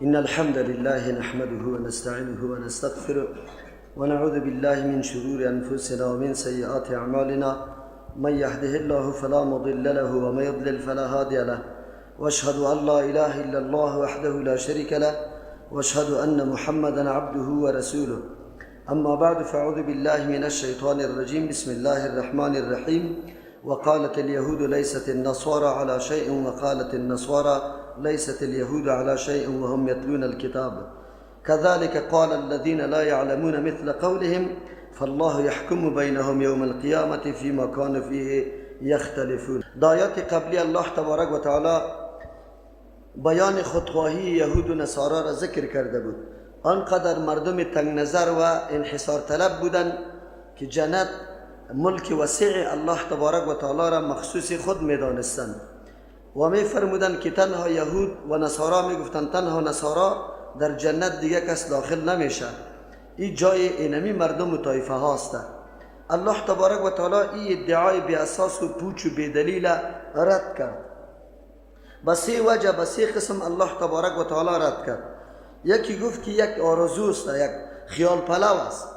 إن الحمد لله نحمده ونستعينه ونستغفره ونعوذ بالله من شرور أنفسنا ومن سيئات أعمالنا، من يهده الله فلا مضل له ومن يضلل فلا هادي له، وأشهد أن لا إله إلا الله وحده لا شريك له، وأشهد أن محمدا عبده ورسوله. أما بعد، فأعوذ بالله من الشيطان الرجيم. بسم الله الرحمن الرحيم. وقالت اليهود ليست النصارى على شيء وقالت النصارى ليست اليهود على شيء وهم يتلون الكتاب، كذلك قال الذين لا يعلمون مثل قولهم فالله يحكم بينهم يوم القيامة فيما كانوا فيه يختلفون. د آیات قبلی الله تبارک و تعالی بیان خودخواهی یهود و نصارا را ذکر کرده بود. آنقدر مردم تنگ نظر و انحصار طلب بودند که جنت، ملک وسیع الله تبارک و تعالی را مخصوص خود می دانستند و می فرمودند که تنها یهود و نصارا، می گفتند تنها نصارا در جنت، دیگه کس داخل نمیشه، این جای اینمی مردم و طایفه هاست. الله تبارک و تعالی این ادعای بی اساس و پوچ و بی دلیل رد کرد. به سه وجه، به سه قسم الله تبارک و تعالی رد کرد. یکی گفت که یک آرزوست، یک خیال پلو است.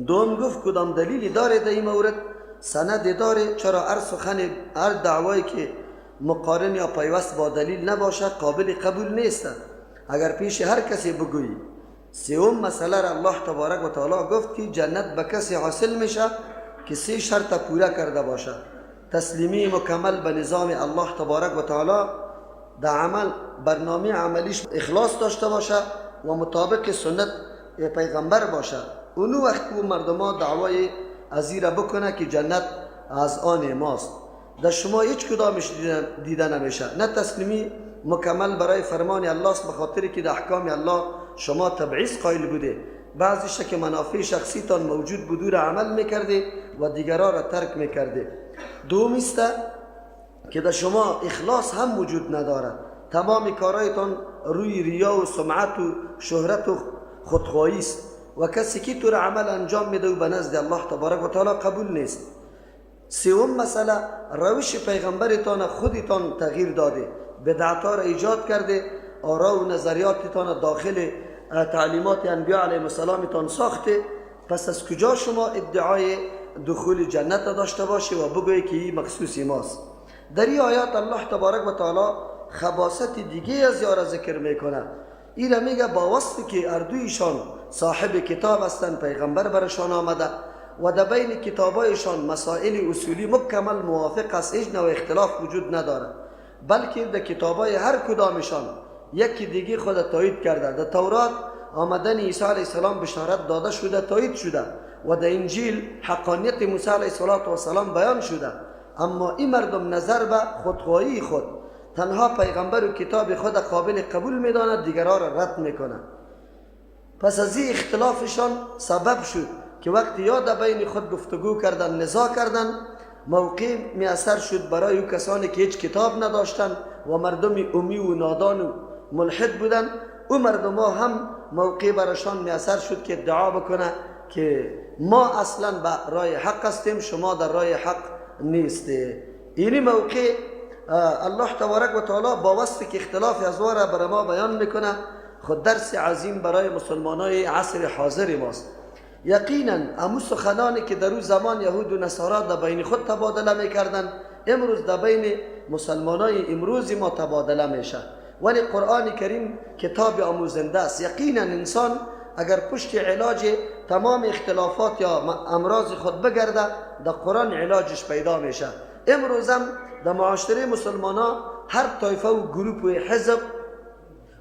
دوم گفت کدام دلیلی داره در این مورد؟ سند داره؟ چرا هر سخن، هر دعوایی که مقارن یا پیوست با دلیل نباشد، قابل قبول نیست، اگر پیش هر کسی بگویی. سوم مسئله را الله تبارک و تعالی گفت که جنت به کسی حاصل میشه که سه شرط پوره کرده باشه: تسلیمی مکمل به نظام الله تبارک و تعالی، در عمل، برنامه عملیش اخلاص داشته باشه و مطابق سنت پیغمبر باشه. اونو وقت او مردما دعوای ازی را بکنه که جنت از آن ماست. در شما هیچ کدامش دیده نمیشه. نه تسلیمی مکمل برای فرمان الله است، به خاطر که در احکام الله شما تبعیض قائل بوده، بعضیش که منافع شخصیتان موجود بود را عمل میکرده و دیگرها را ترک میکرده. دوم است که در شما اخلاص هم وجود نداره، تمام کارایتان روی ریا و سمعت و شهرت و خودخواهی است و کسی که تو را عمل انجام میده و به نزد الله تبارک و تعالی قبول نیست. سوم مسئله، روش پیغمبرتان خودتان تغییر داده، بدعت را ایجاد کرده، آرا و نظریاتتان داخل تعلیمات انبیاء علیهم السلامتان ساخته. پس از کجا شما ادعای دخول جنت داشته باشی و بگویی که این مخصوص ماست؟ در این آیات الله تبارک و تعالی خباثت دیگه از یارا ذکر میکنه. این را میگه با وصف که اردویشان صاحب کتاب هستند، پیغمبر برشان آمده و در بین کتابایشان مسائل اصولی مکمل موافق است، هیچ نوع اختلاف وجود نداره، بلکه در کتابای هر کدامشان یکی دیگه خود تایید کرده. در تورات آمدن عیسی علیه السلام بشارت داده شده، تایید شده و در انجیل حقانیت موسی علیه السلام بیان شده. اما این مردم نظر به خودخواهی خود تنها پیغمبر و کتاب خود قابل قبول میداند، دیگرها را رد میکنه. پس از این اختلافشان سبب شد که وقتی یا در بین خود گفتگو کردن، نزاع کردن، موقع میسر شد برای او کسانی که هیچ کتاب نداشتند و مردم امی و نادان و ملحد بودن، او مردم ها هم موقع براشان میسر شد که ادعا بکنه که ما اصلا به راه حق هستیم، شما در راه حق نیسته. اینی موقع الله تبارک و تعالی با وصف که اختلاف از را برای ما بیان میکنه، خود درس عظیم برای مسلمانای عصر حاضر ماست. یقینا امو سخنانی که در او زمان یهود و نصارا در بین خود تبادله میکردن، امروز در بین مسلمانای امروز ما تبادله میشه، ولی قرآن کریم کتاب آموزنده است. یقینا انسان اگر پشت علاج تمام اختلافات یا امراض خود بگرده، در قرآن علاجش پیدا میشه. امروز هم در معاشره مسلمان ها هر طایفه و گروپ و حزب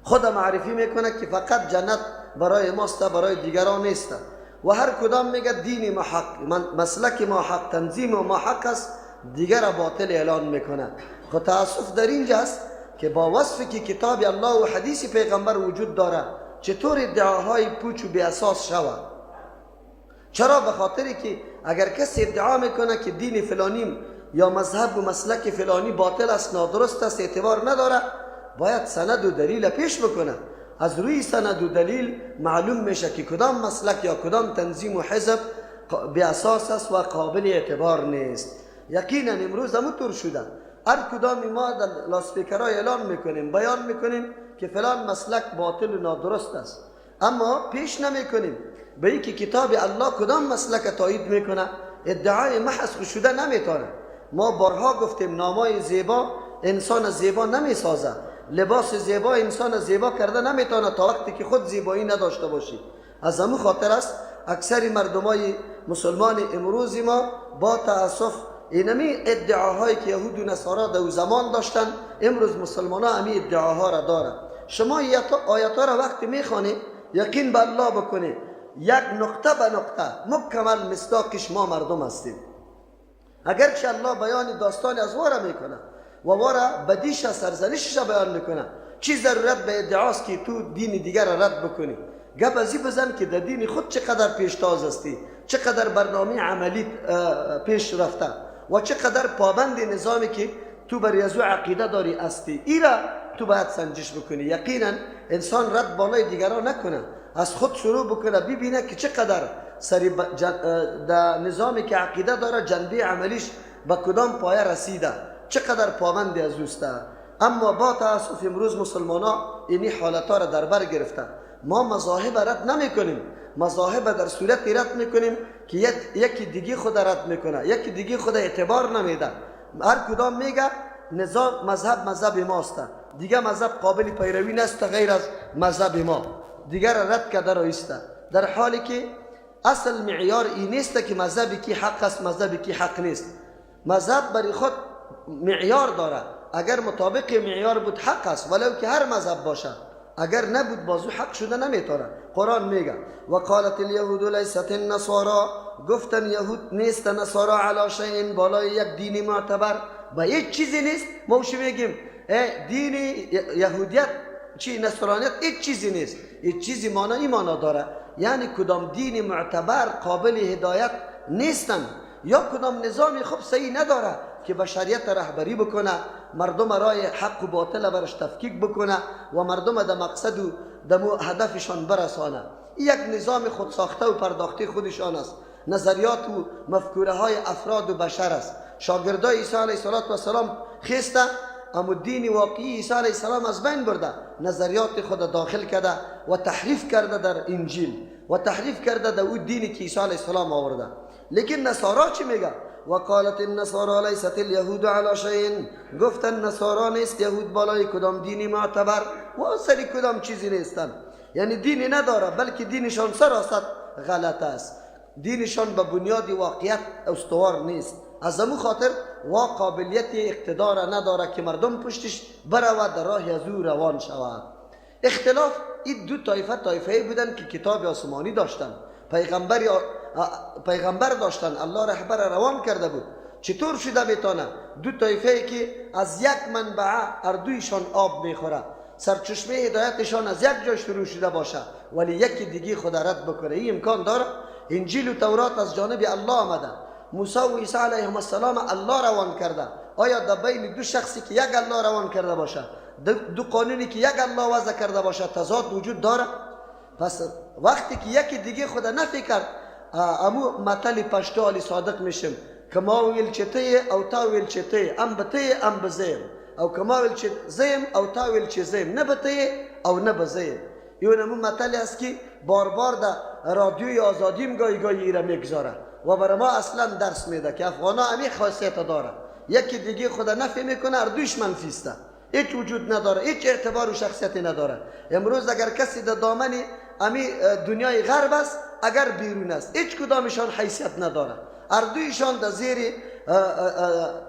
خود معرفی میکنه که فقط جنت برای ماست، برای دیگران نیست و هر کدام میگه دین ما حق، مسلک ما حق، تنظیم ما حق است، دیگر باطل اعلان میکنه. خب تاسف در اینجاست که با وصفی که کتاب الله و حدیث پیغمبر وجود داره، چطور ادعاهای پوچ و بی اساس شود؟ چرا؟ به خاطر که اگر کسی ادعا میکنه که دین فلانی یا مذهب و مسلک فلانی باطل است، نادرست است، اعتبار نداره، باید سند و دلیل پیش بکنه. از روی سند و دلیل معلوم میشه که کدام مسلک یا کدام تنظیم و حزب بی اساس است و قابل اعتبار نیست. یقینا امروز همونطور شده. هر کدام ما در لاسپیکرها اعلان میکنیم، بیان میکنیم که که فلان مسلک باطل و نادرست است، اما پیش نمیکنیم به اینکه کتاب الله کدام مسلک تایید میکنه. ادعای محض شده نمیتونه. ما بارها گفتیم نامای زیبا انسان زیبا نمیسازه، لباس زیبا انسان زیبا کرده نمیتونه تا وقتی که خود زیبایی نداشته باشی. از همون خاطر است اکثر مردمای مسلمان امروز ما با تاسف اینمی ادعاهایی که یهود و نصارا در زمان داشتن، امروز مسلمان ها همی ادعاها را دارن. شما آیت ها را وقتی میخوانی یقین به الله بکنی، یک نقطه به نقطه مکمل مصداقش ما مردم هستیم. اگرچه الله بیان داستان از واره میکنه و واره بدیش سرزنشش بیان میکنه، چی ضرورت به ادعاست که تو دین دیگر را رد بکنی؟ گپ ازی بزن که در دین خود چقدر پیشتاز هستی، چقدر برنامه عملی پیش رفته و چقدر پابند نظامی که تو بر از عقیده داری هستی. ایرا تو باید سنجش بکنی. یقینا انسان رد بالای دیگران نکنه، از خود شروع بکنه، ببینه که چقدر سری در نظامی که عقیده داره جنبه عملیش به کدام پایه رسیده، چقدر پابند از اوسته. اما با تاسف امروز مسلمان ها اینی حالت ها را در بر گرفته. ما مذاهب رد نمی کنیم، مذاهب در صورت رد میکنیم که یکی دیگه خود رد میکنه، یکی دیگه خود اعتبار نمیده. هر کدام میگه نظام مذهب مذهب ماست، دیگه مذهب قابل پیروی نیست غیر از مذهب ما، دیگر رد کرده رایسته. در حالی که اصل معیار این نیست که مذهب کی حق است مذهب کی حق نیست. مذهب برای خود معیار داره، اگر مطابق معیار بود حق است ولو که هر مذهب باشه، اگر نبود بازو حق شده نمیتونه. قرآن میگه وقالت اليهود لیست النصارى، گفتن یهود نیست نصارا علی شیء، بالای یک دین معتبر با هیچ چیزی نیست. ما چی میگیم؟ دین یهودیت چی نصرانیت هیچ چیزی نیست. هیچ چیزی معنی ای معنا داره، یعنی کدام دین معتبر قابل هدایت نیستن یا کدام نظام خوب صحیح نداره که بشریت رهبری بکنه، مردم رای حق و باطل برش تفکیک بکنه و مردم در مقصد و در هدفشان برسانه. یک نظام خود ساخته و پرداخته خودشان است، نظریات و مفکوره های افراد و بشر است. شاگردای عیسی علیه السلام خسته، اما دین واقعی عیسی علیه السلام از بین برده، نظریات خود داخل کرده و تحریف کرده در انجیل و تحریف کرده در او دینی که عیسی علیه السلام آورده. لیکن نصارا چی میگه؟ وقالت النصارى لیست اليهود على شیء، گفتن نصارا نیست یهود بالای کدام دینی معتبر و سری کدام چیزی نیستن، یعنی دینی نداره بلکه دینشان سراست غلط است، دینشان به بنیاد واقعیت استوار نیست. از همون خاطر وا قابلیت اقتدار نداره که مردم پشتش برود در راه از او روان شود. اختلاف این دو طایفه طایفه بودن که کتاب آسمانی داشتن، پیغمبر داشتن، الله رهبر روان کرده بود. چطور شده میتونه دو طایفه که از یک منبع اردویشان آب میخوره، سرچشمه هدایتشان از یک جای شروع شده باشه ولی یکی دیگه خود رد بکنه؟ این امکان داره؟ انجیل و تورات از جانب الله آمده، موسی و عیسی علیهم السلام الله روان کرده. آیا در بین دو شخصی که یک الله روان کرده باشه، دو قانونی که یک الله وضع کرده باشه، تضاد وجود داره؟ پس وقتی که یکی دیگه خود نفی کرد، امو متل پشتو علی صادق میشم که ما ویل چې ته او تا ویل چې ته، ام به ته ام به زه یم، او که ما ویل چې زه یم او تا ویل چې زه یم، نه به ته او نه به زه یم. یو نمو متل است که بار بار در رادیوی آزادیم گاهی گاهی ایره میگذاره و برای ما اصلا درس میده که افغانا امی خاصیت داره، یکی دیگه خود نفی میکنه، اردویش منفی است، هیچ وجود نداره، هیچ اعتبار و شخصیتی نداره. امروز اگر کسی در دامن امی دنیای غرب است، اگر بیرون است، هیچ کدامشان حیثیت نداره، اردویشان در زیر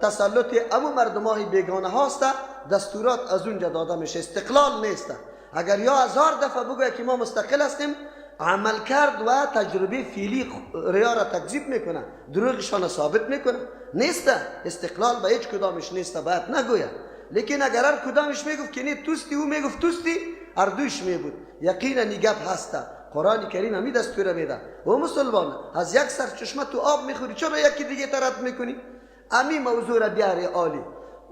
تسلط امو مردمای بیگانه هاست، دستورات از اونجا داده میشه، استقلال نیست. اگر یا هزار دفعه بگوید که ما مستقل هستیم، عمل کرد و تجربه فعلی ریا را تکذیب میکنه، دروغشان ثابت میکنه. نیست استقلال به هیچ کدامش نیست، باید نگوید. لیکن اگر هر کدامش میگفت که نه توستی، او میگفت توستی، اردویش میبود. یقینا گپ هسته. قرآن کریم همی دستور میده و مسلمان از یک سرچشمه تو آب میخوری، چرا یکی دیگه ترد میکنی؟ امی موضوع را بیاره عالی.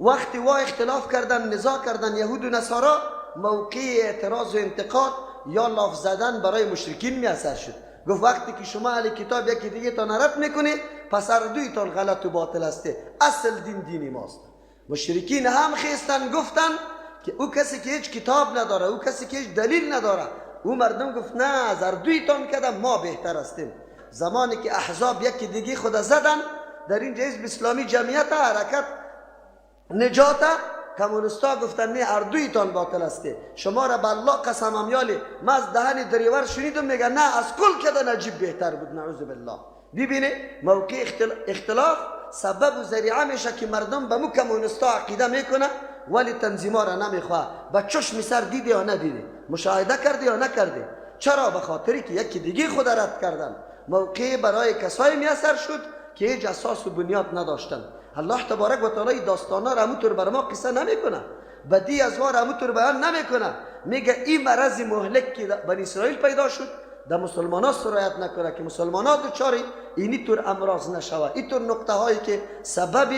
وقتی وا اختلاف کردن، نزاع کردن یهود و نصارا، موقع اعتراض و انتقاد یا لاف زدن برای مشرکین میاثر شد. گفت وقتی که شما اهل کتاب یکی دیگه تان رد میکنی، پس اردویتان غلط و باطل هسته، اصل دین دینی ماست. مشرکین هم خیستن گفتن که او کسی که هیچ کتاب نداره، او کسی که هیچ دلیل نداره، او مردم گفت نه از اردویتان کده ما بهتر هستیم. زمانی که احزاب یکی دیگه خود زدن، در اینجا حزب اسلامی جمعیت حرکت نجات، کمونستا گفتن نه اردویتان باطل هستی، شما را به الله قسم امیالی ما از دهن دریور شنیدم میگه نه از کل کده نجیب بهتر بود، نعوذ بالله. ببینه موقع اختلاف سبب و ذریعه میشه که مردم به مو کمونستا عقیده میکنه ولی تنظیما را نمیخواه. با چشم سر دیده یا ندیده، مشاهده کرده یا نکرده؟ چرا؟ به خاطری که یکی دیگه خود رد کردن. موقع برای کسایی میسر شد که هیچ اساس و بنیاد نداشتن. الله تبارک و تعالی داستانا را همونطور بر ما قصه نمیکنه، بدی از ما را همونطور بیان نمیکنه. میگه این مرض مهلک که بنی اسرائیل پیدا شد در مسلمان ها سرایت نکنه که مسلمان ها دچار اینی طور امراض نشوه، این طور نقطه هایی که سبب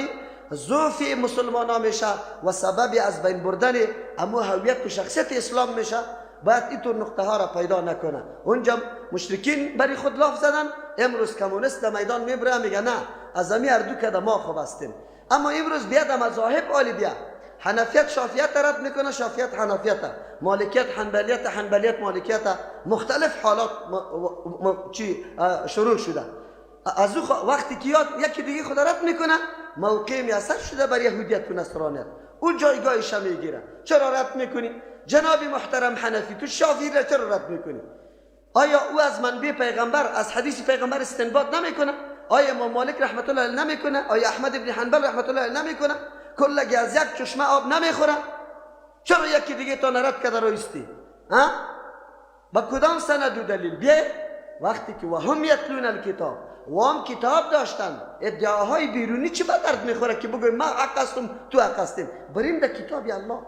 ضعف مسلمان ها میشه و سبب از بین بردن امو هویت و شخصیت اسلام میشه، باید اینطور نقطه ها را پیدا نکنه. اونجا مشرکین بری خود لاف زدن، امروز کمونیست در میدان میبره میگه نه از امی اردو کده ما خوب هستیم. اما امروز بیاد مذاهب عالی بیا، حنفیت شافعیت رد میکنه، شافعیت حنفیت، مالکیت حنبلیت، حنبلیت مالکیت، مختلف حالات چی شروع شده. از او وقتی که یاد یکی دیگه خود رد میکنه، موقع میسر شده بر یهودیت و نصرانیت، او جایگاهش میگیره. چرا رد میکنی جناب محترم حنفی؟ تو شافعی را چرا رد میکنی؟ آیا او از منبع پیغمبر، از حدیث پیغمبر استنباط نمیکنه؟ آیا امام مالک رحمت الله علیه نمیکنه؟ آیا احمد ابن حنبل رحمت الله علیه نمیکنه؟ کلگی از یک چشمه آب نمیخوره؟ چرا یکی دیگه تا نرد کرده رایستی؟ ها؟ با کدام سند و دلیل؟ بیا وقتی که و هم یتلون الکتاب، و هم کتاب داشتن، ادعاهای بیرونی چی به درد میخوره که بگویم ما حق هستم تو حق هستیم؟ بریم در کتاب الله.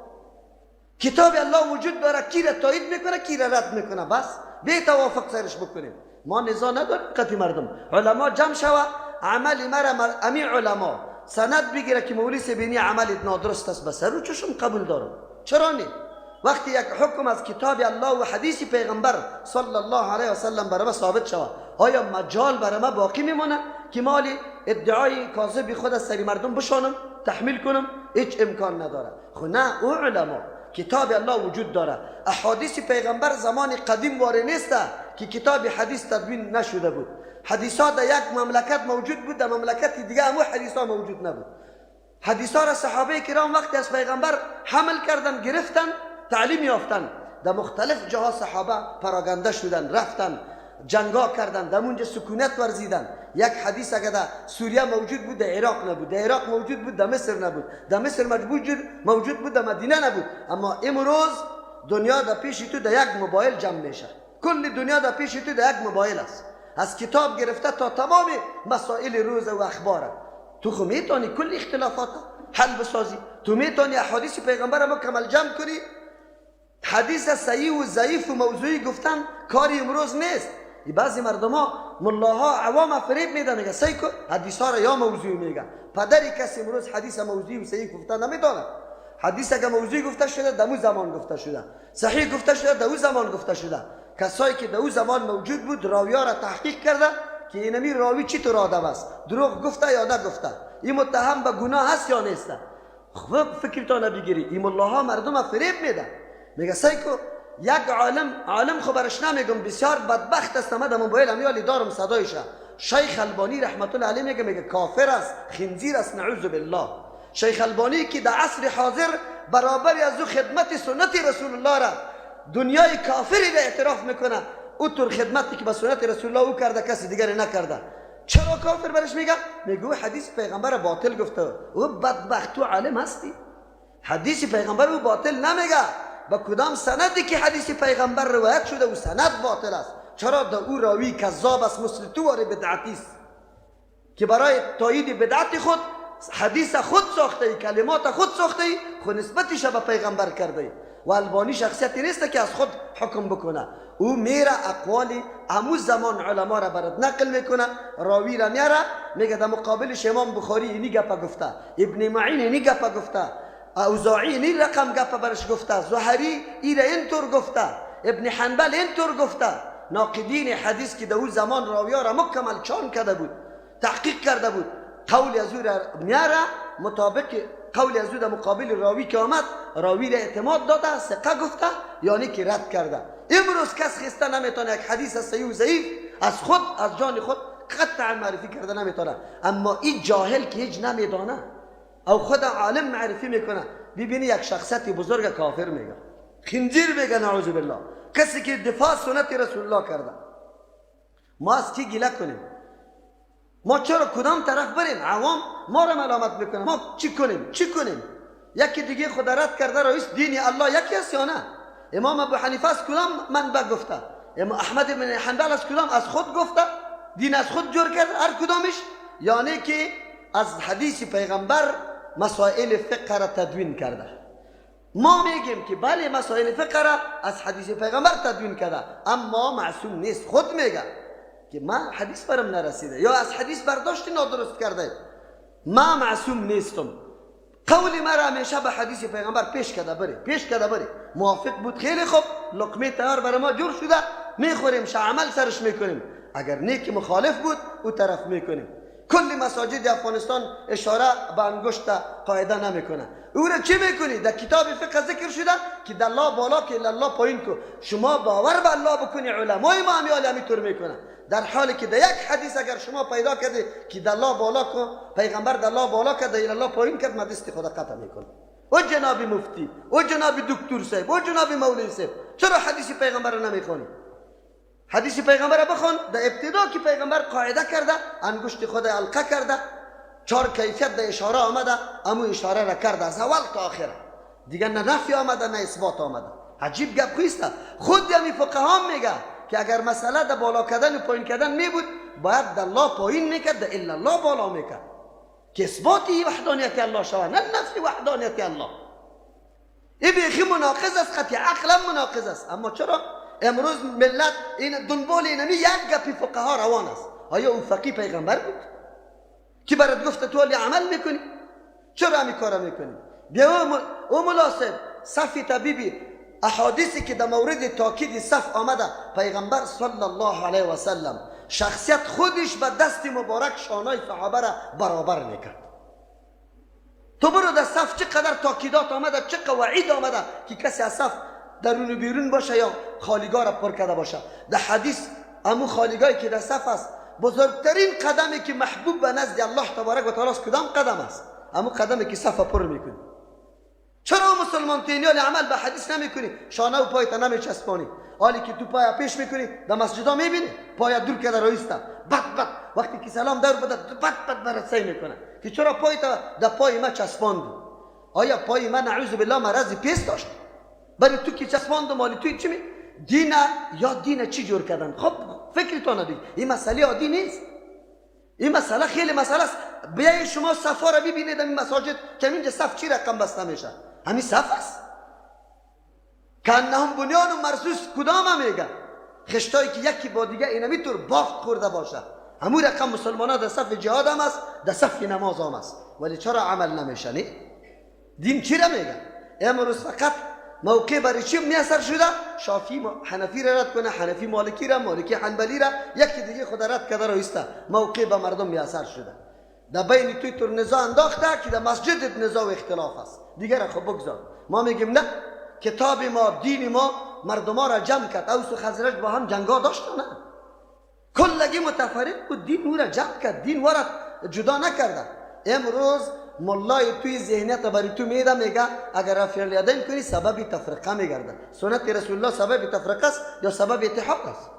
کتاب الله وجود داره، کی را تایید میکنه کی را رد میکنه، بس به توافق سرش بکنیم. ما نزاع نداریم قطعی مردم، علما جمع شوه، عمل مرا امی علما سند بگیره که مولوی سبینی عمل نادرست است، بس رو چشم قبول دارم. چرا نه؟ وقتی یک حکم از کتاب الله و حدیث پیغمبر صلی الله علیه و سلم برای ما ثابت شوه، آیا مجال برای ما باقی میمونه که مالی ادعای کاذب خود از سری مردم بشانم تحمیل کنم؟ هیچ امکان نداره. خب نه، او علما کتاب الله وجود داره، احادیث پیغمبر زمان قدیم واره نیست که کتاب حدیث تدوین نشده بود. حدیث ها در یک مملکت موجود بود، در مملکت دیگه همو حدیث ها موجود نبود. حدیث ها را صحابه کرام وقتی از پیغمبر حمل کردن، گرفتن، تعلیم یافتن، در مختلف جاها صحابه پراگنده شدن، رفتن، جنگا کردن، در اونجا سکونت ورزیدن. یک حدیث اگه در سوریه موجود بود در عراق نبود، در عراق موجود بود در مصر نبود، در مصر موجود بود در مدینه نبود. اما امروز دنیا در پیش تو در یک موبایل جمع میشه، کل دنیا در پیش تو در یک موبایل است، از کتاب گرفته تا تمام مسائل روز و اخبار. تو خو میتونی کل اختلافات حل بسازی، تو میتونی احادیث پیغمبر مکمل جمع کنی. حدیث صحیح و ضعیف و موضوعی گفتن کاری امروز نیست. بعضی مردم ها ملاها عوام فریب میدن، میگه صحیح کو حدیث ها را یا موضوعی میگه. پدری کسی امروز حدیث موضوعی و صحیح گفتن نمیدونه. حدیث اگه موضوعی گفته شده در اون زمان گفته شده، صحیح گفته شده در اون زمان گفته شده. کسایی که در اون زمان موجود بود راویا را تحقیق کرده که اینمی راوی چی طور آدم است، دروغ گفته یا نگفته، این متهم به گناه هست یا نیست. خب فکرتان بگیری این ملاها مردم فریب میده، میگه صحیح کو یک عالم خو برش نمیگم بسیار بدبخت است، من در موبایل همیالی دارم صدایشه. شیخ البانی رحمت الله علیه میگه کافر است، خنزیر است، نعوذ بالله. شیخ البانی که در عصر حاضر برابر از او خدمت سنت رسول الله را دنیای کافری را اعتراف میکنه، او طور خدمتی که به سنت رسول الله او کرده کسی دیگری نکرده. چرا کافر برش میگه؟ میگه حدیث پیغمبر باطل گفته. او بدبخت، تو عالم هستی، حدیث پیغمبر او باطل نمیگه. با کدام سندی که حدیث پیغمبر روایت شده او سند باطل است؟ چرا در او راوی کذاب است، مثل تو واره بدعتی است که برای تایید بدعت خود حدیث خود ساخته ای، کلمات خود ساخته ای، خود نسبتش به پیغمبر کرده ای. و البانی شخصیتی نیست که از خود حکم بکنه، او میره اقوال امو زمان علما را برات نقل میکنه، راوی را میاره میگه در مقابلش امام بخاری اینی گپا گفته، ابن معین اینی گپا گفته، اوزاعی اینی رقم گپا برش گفته، زهری ایره اینطور گفته، ابن حنبل اینطور گفته. ناقدین حدیث که در او زمان راویا را مکمل چان کرده بود، تحقیق کرده بود، قول از او را میاره مطابق قول از او در مقابل راوی که آمد، راوی را اعتماد داده، ثقه گفته، یعنی که رد کرده. امروز کس خسته نمیتونه یک حدیث صحیح و ضعیف از خود، از جان خود قطعا معرفی کرده نمیتونه. اما این جاهل که هیچ نمیدانه او خود عالم معرفی میکنه، ببینی یک شخصیت بزرگ کافر میگه، خنزیر میگه، نعوذ بالله، کسی که دفاع سنت رسول الله کرده. ما از کی گله کنیم؟ ما چرا کدام طرف بریم؟ عوام ما را ملامت میکنه. ما چی کنیم؟ چی کنیم؟ یکی دیگه خود رد کرده رئیس دین الله یکی است یا نه؟ امام ابو حنیفه از کدام منبع گفته؟ امام احمد بن حنبل از کدام؟ از خود گفته؟ دین از خود جور کرد هر کدامش؟ یعنی که از حدیث پیغمبر مسائل فقه را تدوین کرده. ما میگیم که بله مسائل فقه را از حدیث پیغمبر تدوین کرده، اما معصوم نیست. خود میگه که من حدیث برم نرسیده یا از حدیث برداشت نادرست کرده، ما معصوم نیستم. قول مرا همیشه به حدیث پیغمبر پیش کرده بری، پیش کرده بری. موافق بود خیلی خوب، لقمه تیار برای ما جور شده، میخوریم، عمل سرش میکنیم. اگر نیک مخالف بود او طرف میکنیم. کل مساجد افغانستان اشاره به انگشت قاعده نمیکنه. او را چی میکنی؟ در کتاب فقه ذکر شده که در الله بالا که الله پایین کو. شما باور به الله بکنی، علمای ما هم همینطور میکنه. در حالی که در یک حدیث اگر شما پیدا کردی که در الله بالا کو، پیغمبر در الله بالا کرد، در الله پایین کرد، ما دست خدا قطع میکنه. او جناب مفتی، او جناب دکتر صاحب، او جناب مولوی صاحب، چرا حدیث پیغمبر را نمیخوانی؟ حدیث پیغمبر بخوان. در ابتدا که پیغمبر قاعده کرده، انگشت خود القا کرده، چهار کیفیت در اشاره آمده، امو اشاره را کرده از اول تا آخر، دیگه نه نفی آمده نه اثبات آمده. عجیب گپ خویسته. خود همی فقها میگه که اگر مسئله در بالا کردن و پایین کردن می بود، باید در الله پایین میکرد، در الا الله بالا میکرد، که اثبات وحدانیت الله شود، نه نفی وحدانیت الله. این بیخی مناقض است، قطع عقلا مناقض است. اما چرا امروز ملت این دنبال اینمی یک گپی فقها روان است؟ آیا اون فقیه پیغمبر بود که برات گفته تو عمل میکنی؟ چرا همین کارا میکنی؟ بیا او ملاسب صف طبیبی، احادیثی که در مورد تاکید صف آمده، پیغمبر صلی الله علیه و سلم شخصیت خودش به دست مبارک شانای صحابه را برابر میکرد. تو برو در صف چقدر تاکیدات آمده، چه قواعد آمده که کسی از صف درون و بیرون باشه یا خالیگاه را پر کرده باشه. در حدیث امو خالیگاهی که در صف است، بزرگترین قدمی که محبوب به نزد الله تبارک و تعالی است کدام قدم است؟ امو قدمی که صف پر میکنی. چرا مسلمان تینیال عمل به حدیث نمیکنی؟ شانه و پایت نمیچسبانی، حالی که تو پای پیش میکنی در مسجدا میبینی پای دور کرده رایسته، بد بد وقتی که سلام در بده بد بد برات سعی میکنه که چرا پایت در پای ما چسباندی؟ آیا پای من نعوذ بالله مرض پیس داشت؟ برای تو که چسباندم مالی توی چی می؟ دین یا دین چی جور کردن؟ خب فکرتان ندید، این مسئله عادی نیست، این مسئله خیلی مسئله است. بیای شما صفا را ببینید این مساجد که اینجا صف چی رقم بسته میشه، همین صف است. کانهم بنیان مرصوص کدام میگه؟ خشتایی که یکی با دیگه اینمی طور بافت خورده باشه. همون رقم مسلمان ها در صف جهاد هم است، در صف نماز هم است، ولی چرا عمل نمیشه؟ نه دین چی را میگه؟ امروز فقط موقع برای چی میسر شده؟ شافعی حنفی را رد کنه، حنفی مالکی را، مالکی حنبلی را، یکی دیگه خود رد کرده رایسته. موقع به مردم میسر شده. در بین توی تر نزاع انداخته که در مسجد نزاع و اختلاف است. دیگه را خب بگذار. ما میگیم نه، کتاب ما، دین ما مردم را جمع کرد. اوس و خزرج با هم جنگا داشتن، نه کلگی متفرق بود، دین او را جمع کرد، دین ورا جدا نکرده. امروز ملای توی ذهنیت برای تو میده، میگه اگر رفع الیدین کنی سبب تفرقه میگرده. سنت رسول الله سبب تفرقه است یا سبب اتحاد است؟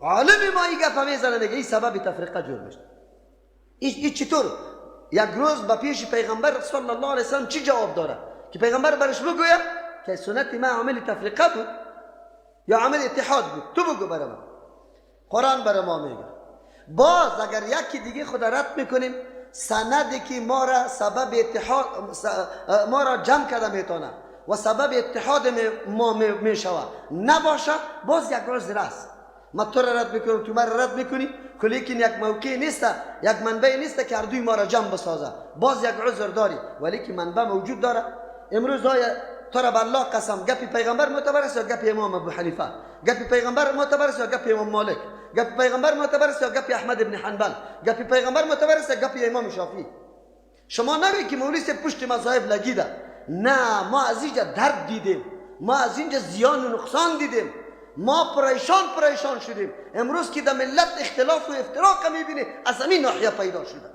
عالم ما این گپ میزنه، میگه این سبب تفرقه جور میشه. این چطور؟ یک روز به پیش پیغمبر صلی الله علیه وسلم چی جواب داره که پیغمبر برش بگوید که سنت ما عامل تفرقه بود یا عامل اتحاد بود؟ تو بگو برای من. قرآن برای ما میگه. باز اگر یکی دیگه خود رد میکنیم، سندی که ما را سبب اتحاد، ما را جمع کرده میتونه و سبب اتحاد ما میشوه نباشه، باز یک عذر است. ما تو را رد میکنم، تو مرا رد میکنی، لیکن یک موقع نیست، یک منبع نیست که هر دوی ما را جمع بسازه. باز یک عذر داری، ولی که منبع موجود داره. امروز های تو را به الله قسم، گپی پیغمبر معتبر است یا گپی امام ابو حنیفه؟ گپی پیغمبر معتبر است یا گپی امام مالک؟ گپی پیغمبر معتبر است یا گپی احمد ابن حنبل؟ گپی پیغمبر معتبر است یا گپی امام شافعی؟ شما نگید که مولوی پشت مذاهب لگیده. نه، ما از اینجا درد دیدیم، ما از اینجا زیان و نقصان دیدیم، ما پریشان پریشان شدیم. امروز که در ملت اختلاف و افتراق میبینی از همین ناحیه پیدا شده.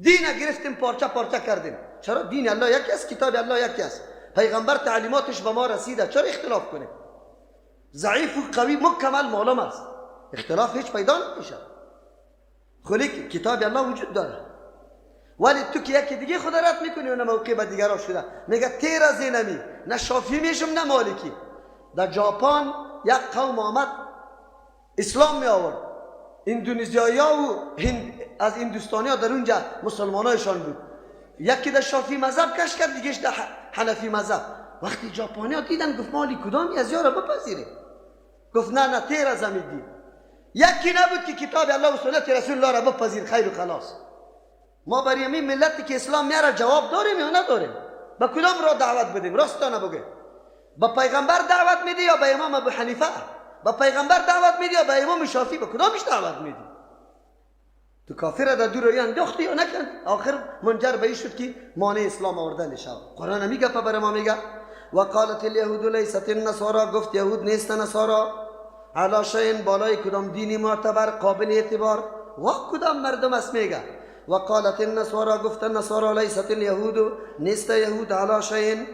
دین گرفتیم پارچه پارچه کردیم. چرا؟ دین الله یکی است، کتاب الله یکی است، پیغمبر تعلیماتش به ما رسیده، چرا اختلاف کنیم؟ ضعیف و قوی مکمل معلوم است، اختلاف هیچ پیدا نمیشه. خلی کتاب الله وجود داره، ولی تو که یکی دیگه خدا رد میکنی اون موقع به دیگران شده. میگه تیر از اینمی نه شافعی میشم نه مالکی. در ژاپن یک قوم آمد اسلام می آورد، اندونزیایی ها و از هندوستانی ها در اونجا مسلمانایشان بود. یکی در شافعی مذهب کش کرد، دیگهش در حنفی مذهب. وقتی ژاپنی ها دیدن گفت مالی کدامی از یارا بپذیریم؟ گفت نه نه، تیر از همین دین. یکی نبود که کتاب الله و سنت رسول الله را بپذیر خیر و خلاص. ما برای همین ملتی که اسلام میاره جواب داریم یا نداریم؟ به کدام را دعوت بدیم؟ راستانه بگه. به پیغمبر دعوت میدی یا به امام ابو حنیفه؟ به پیغمبر دعوت میدی یا به امام شافعی؟ به کدامش دعوت میدی؟ تو کافر در دور روی انداختی یا نکن؟ آخر منجر به این شد که مانع اسلام آوردن شد. قرآن میگه برای ما میگه وقالت اليهود لیست النصارى، گفت یهود نیست نصارا، علی شیء بالای کدام دینی معتبر قابل اعتبار و کدام مردم است میگه. وقالت النصارى، گفت النصارى لیست اليهود نیست یهود، علی شیء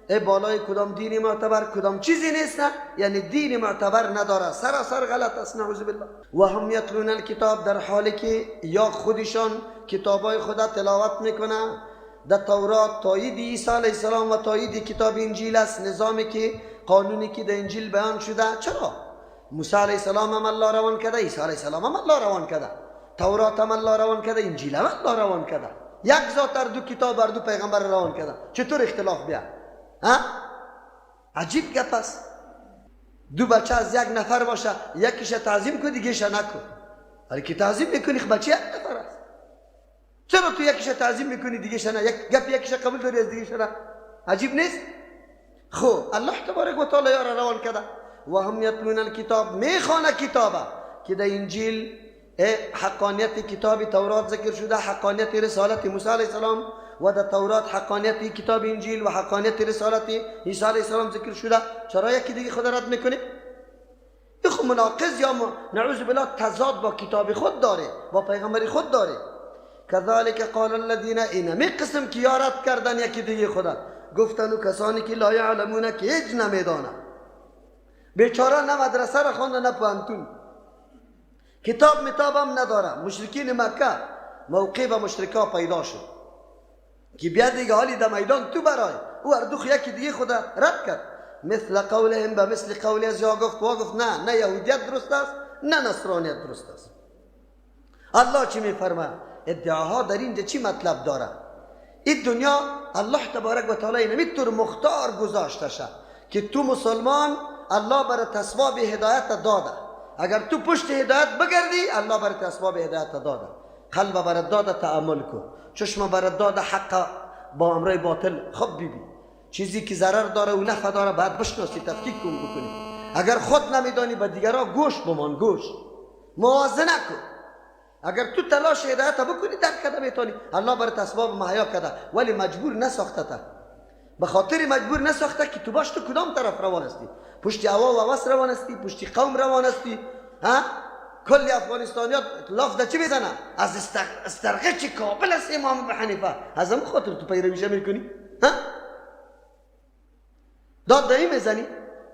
ای بالای کدام دینی معتبر کدام چیزی نیست، یعنی دین معتبر نداره، سراسر غلط است، نعوذ بالله. و هم یتلون الکتاب، در حالی که یا خودشان کتابای خدا تلاوت میکنه. در تورات تایید عیسی علیه السلام و تایید کتاب انجیل است، نظامی که قانونی که در انجیل بیان شده. چرا؟ موسی علیه السلام هم الله روان کرده، عیسی علیه السلام هم الله روان کرده، تورات هم الله روان کرده، انجیل هم الله روان کرده. یک ذات هر دو کتاب هر دو پیغمبر روان کرده، چطور اختلاف بیا؟ ها؟ عجیب گپ است. دو بچه از یک نفر باشه، یکیش تعظیم کن دیگهش نکن. ولی که تعظیم میکنی خب بچه یک نفر است، چرا تو یکیش تعظیم میکنی دیگهش نه؟ یک گپ یکیش قبول داری از دیگهش نه؟ عجیب نیست؟ خب الله تبارک و تعالی یارا روان کرده. و هم یتلون الکتاب، میخوانه کتابه که در انجیل حقانیت کتاب تورات ذکر شده، حقانیت رسالت موسی علیه السلام، و در تورات حقانیت کتاب انجیل و حقانیت رسالت عیسی علیه السلام ذکر شده. چرا یکی دیگه خود رد میکنه؟ این خب مناقض یا نعوذ بالله تضاد با کتاب خود داره، با پیغمبر خود داره. کذالک قال الذین، اینمی قسم که یا رد کردن یکی دیگه خدا، گفتن و کسانی که لا یعلمون که هیچ نمیدانند. بیچاره نه مدرسه را خوانده نه پوهنتون، کتاب متاب هم نداره. مشرکین مکه موقع به مشرکا پیدا شد که بیا دیگه حالی در میدان تو برای او هر دو یکی دیگه خدا رد کرد. مثل قولهم، به مثل قول از یا گفت و گفت نه، نه یهودیت درست است نه نصرانیت درست است. الله چی میفرماید؟ ادعاها در اینجا چی مطلب داره؟ این دنیا الله تبارک و تعالی اینمی طور مختار گذاشته شد که تو مسلمان الله برات اسباب هدایت داده. اگر تو پشت هدایت بگردی الله برات اسباب هدایت داده، قلب برات داده تأمل کن، چشم برات داده حق با امرای باطل خب بیبی، چیزی که ضرر داره و نفع داره باید بشناسی، تفکیک کن بکنی. اگر خود نمیدانی به دیگرها گوش بمان، گوش موازنه کن. اگر تو تلاش هدایت بکنی درک کرده میتونی. الله برات اسباب مهیا کرده ولی مجبور نساخته تا، به خاطر مجبور نساخته که تو باش تو کدام طرف روان هستی، پشت هوا و هوس روان هستی، پشت قوم روان هستی. ها کل افغانستانیات لاف ده چی میزنه؟ از استرقه کابل است امام ابو حنیفه، از هم خاطر تو پیرویش میکنی؟ ها داد دهی میزنی؟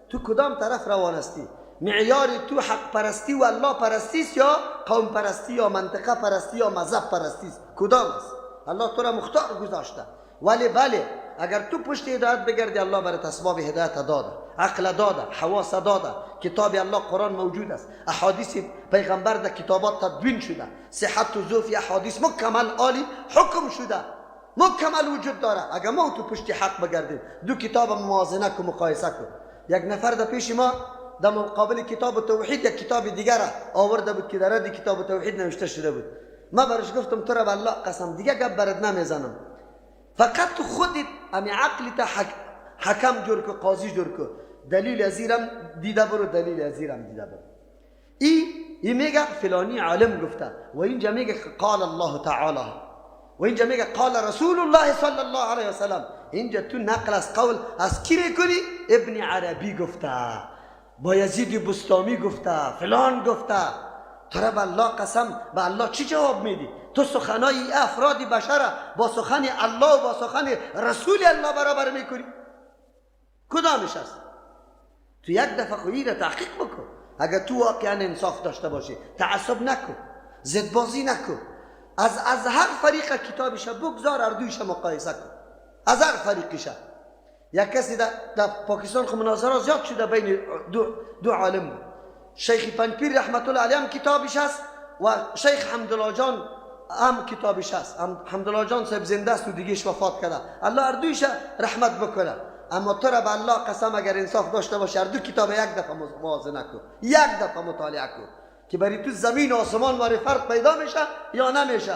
تو کدام طرف روان هستی؟ معیار تو حق پرستی و الله پرستی است یا قوم پرستی یا منطقه پرستی یا مذهب پرستی است؟ کدام است؟ الله تو را مختار گذاشته. ولی بله اگر تو پشت هدایت بگردی الله برات اسباب هدایت داده، عقل داده، حواس داده، کتاب الله قرآن موجود است، احادیث پیغمبر در کتابات تدوین شده، صحت و ضعف احادیث مکمل عالی حکم شده، مکمل وجود داره. اگر ما تو پشت حق بگردیم، دو کتاب موازنه کن، مقایسه کن. یک نفر در پیش ما در مقابل کتاب توحید یک کتاب دیگر آورده بود که در رد کتاب توحید نوشته شده بود. ما برش گفتم تو را به الله قسم دیگه گپ برات نمیزنم، فقط تو خودت امی عقل تا حکم جور کو، قاضی جور کو، دلیل ازیرم دیده برو، دلیل ازیرم دیده برو. ای میگه فلانی عالم گفته و اینجا میگه قال الله تعالی و و اینجا میگه قال رسول الله صلی الله علیه و سلم. اینجا تو نقل از قول از کی میکنی؟ ابن عربی گفته، با یزید بسطامی گفته، فلان گفته. تو را به الله قسم، به الله چی جواب میدی؟ تو سخنای افراد بشر با سخن الله و با سخن رسول الله برابر میکنی؟ کدامش است؟ تو یک دفعه خویی را تحقیق بکن. اگر تو واقعا انصاف داشته باشی، تعصب نکن، زدبازی نکن، از هر فریق کتابش بگذار، هر دویش مقایسه کن، از هر فریقش. یک کسی در پاکستان خو مناظره زیاد شده بین دو عالم بود. شیخ پنجپیر رحمت الله علیه هم کتابش هست و شیخ حمدالله جان هم کتابش هست. حمدالله جان صاحب زنده است و دیگهش وفات کرده، الله هر دویش رحمت بکنه. اما تو را به الله قسم اگر انصاف داشته باشی، هر دو کتاب یک دفعه موازنه کن، یک دفعه مطالعه کن که برای تو زمین و آسمان واری فرق پیدا میشه یا نمیشه.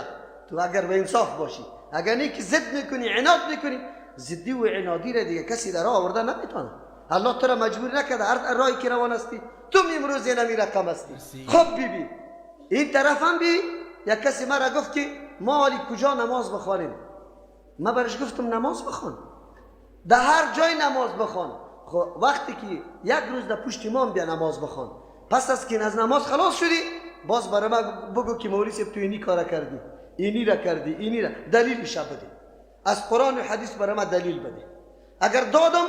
تو اگر به انصاف باشی، اگر نه که ضد میکنی، عناد میکنی، ضدی و عنادی را دیگه کسی در راه آورده نمیتونه. الله تو را مجبور نکرده، هر راهی که روان هستی تو امروز نمی رقم هستی. خب بی این طرف هم بی یک کسی مرا گفت که ما حالی کجا نماز بخوانیم؟ ما برش گفتم نماز بخوان، در هر جای نماز بخوان. خب وقتی که یک روز در پشت امام بیا نماز بخوان، پس از که از نماز خلاص شدی باز برای ما بگو که مولوی صاحب تو اینی کار کردی، اینی را کردی، اینی را، دلیلش بده، از قرآن و حدیث برای ما دلیل بده. اگر دادم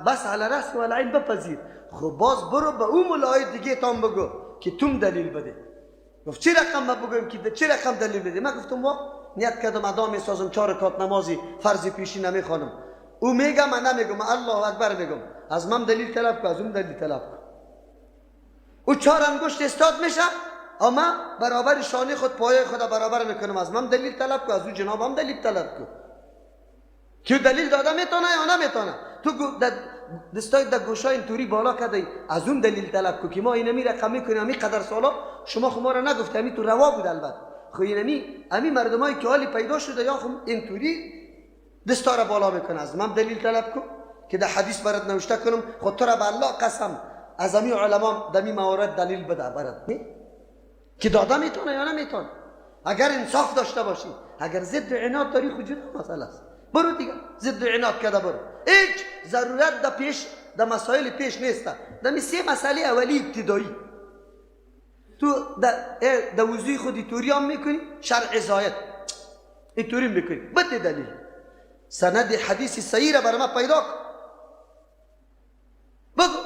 بس علی رأس و العین بپذیر. خب باز برو به اون ملای دیگه تام بگو که توم دلیل بده. گفت چه رقم ما بگویم که چه رقم دلیل بده؟ من گفتم وا نیت کردم ادا میسازم، 4 رکعت نمازی فرض پیشی نمیخوانم. او میگه من نمیگم، الله اکبر میگم، از من دلیل طلب کن، از اون دلیل طلب کن. او 4 انگشت استاد میشه، اما برابر شانه خود پای خود برابر میکنم، از من دلیل طلب کن، از او جنابم دلیل طلب کن. که دلیل داده میتونه یا نمیتونه؟ تو دستای در گوشای اینطوری بالا کردی، از اون دلیل طلب کن که ما اینمی رقم میکنیم، امی قدر سالا شما خو ما را نگفت، امی تو روا بود البته. خو اینمی امی مردمایی که حالی پیدا شده یا خو اینطوری دستا را بالا میکنه، از من دلیل طلب کن که در حدیث برات نوشته کنم. خود تو را به الله قسم از امی علما دمی موارد دلیل بده برات، نه که داده میتونه یا نمیتونه. اگر انصاف داشته باشی، اگر ضد عناد داری خو جدا مسئله است، برو دیگه ضد عناد کرده برو. هیچ ضرورت در پیش در مسائل پیش نیست. در 3 مسئله اولی ابتدایی تو در وضوی خود اینطوری هم میکنی، شرع زاید اینطوری میکنی، بده دلیل، سند حدیث صحیح را برای ما پیدا کن، بگو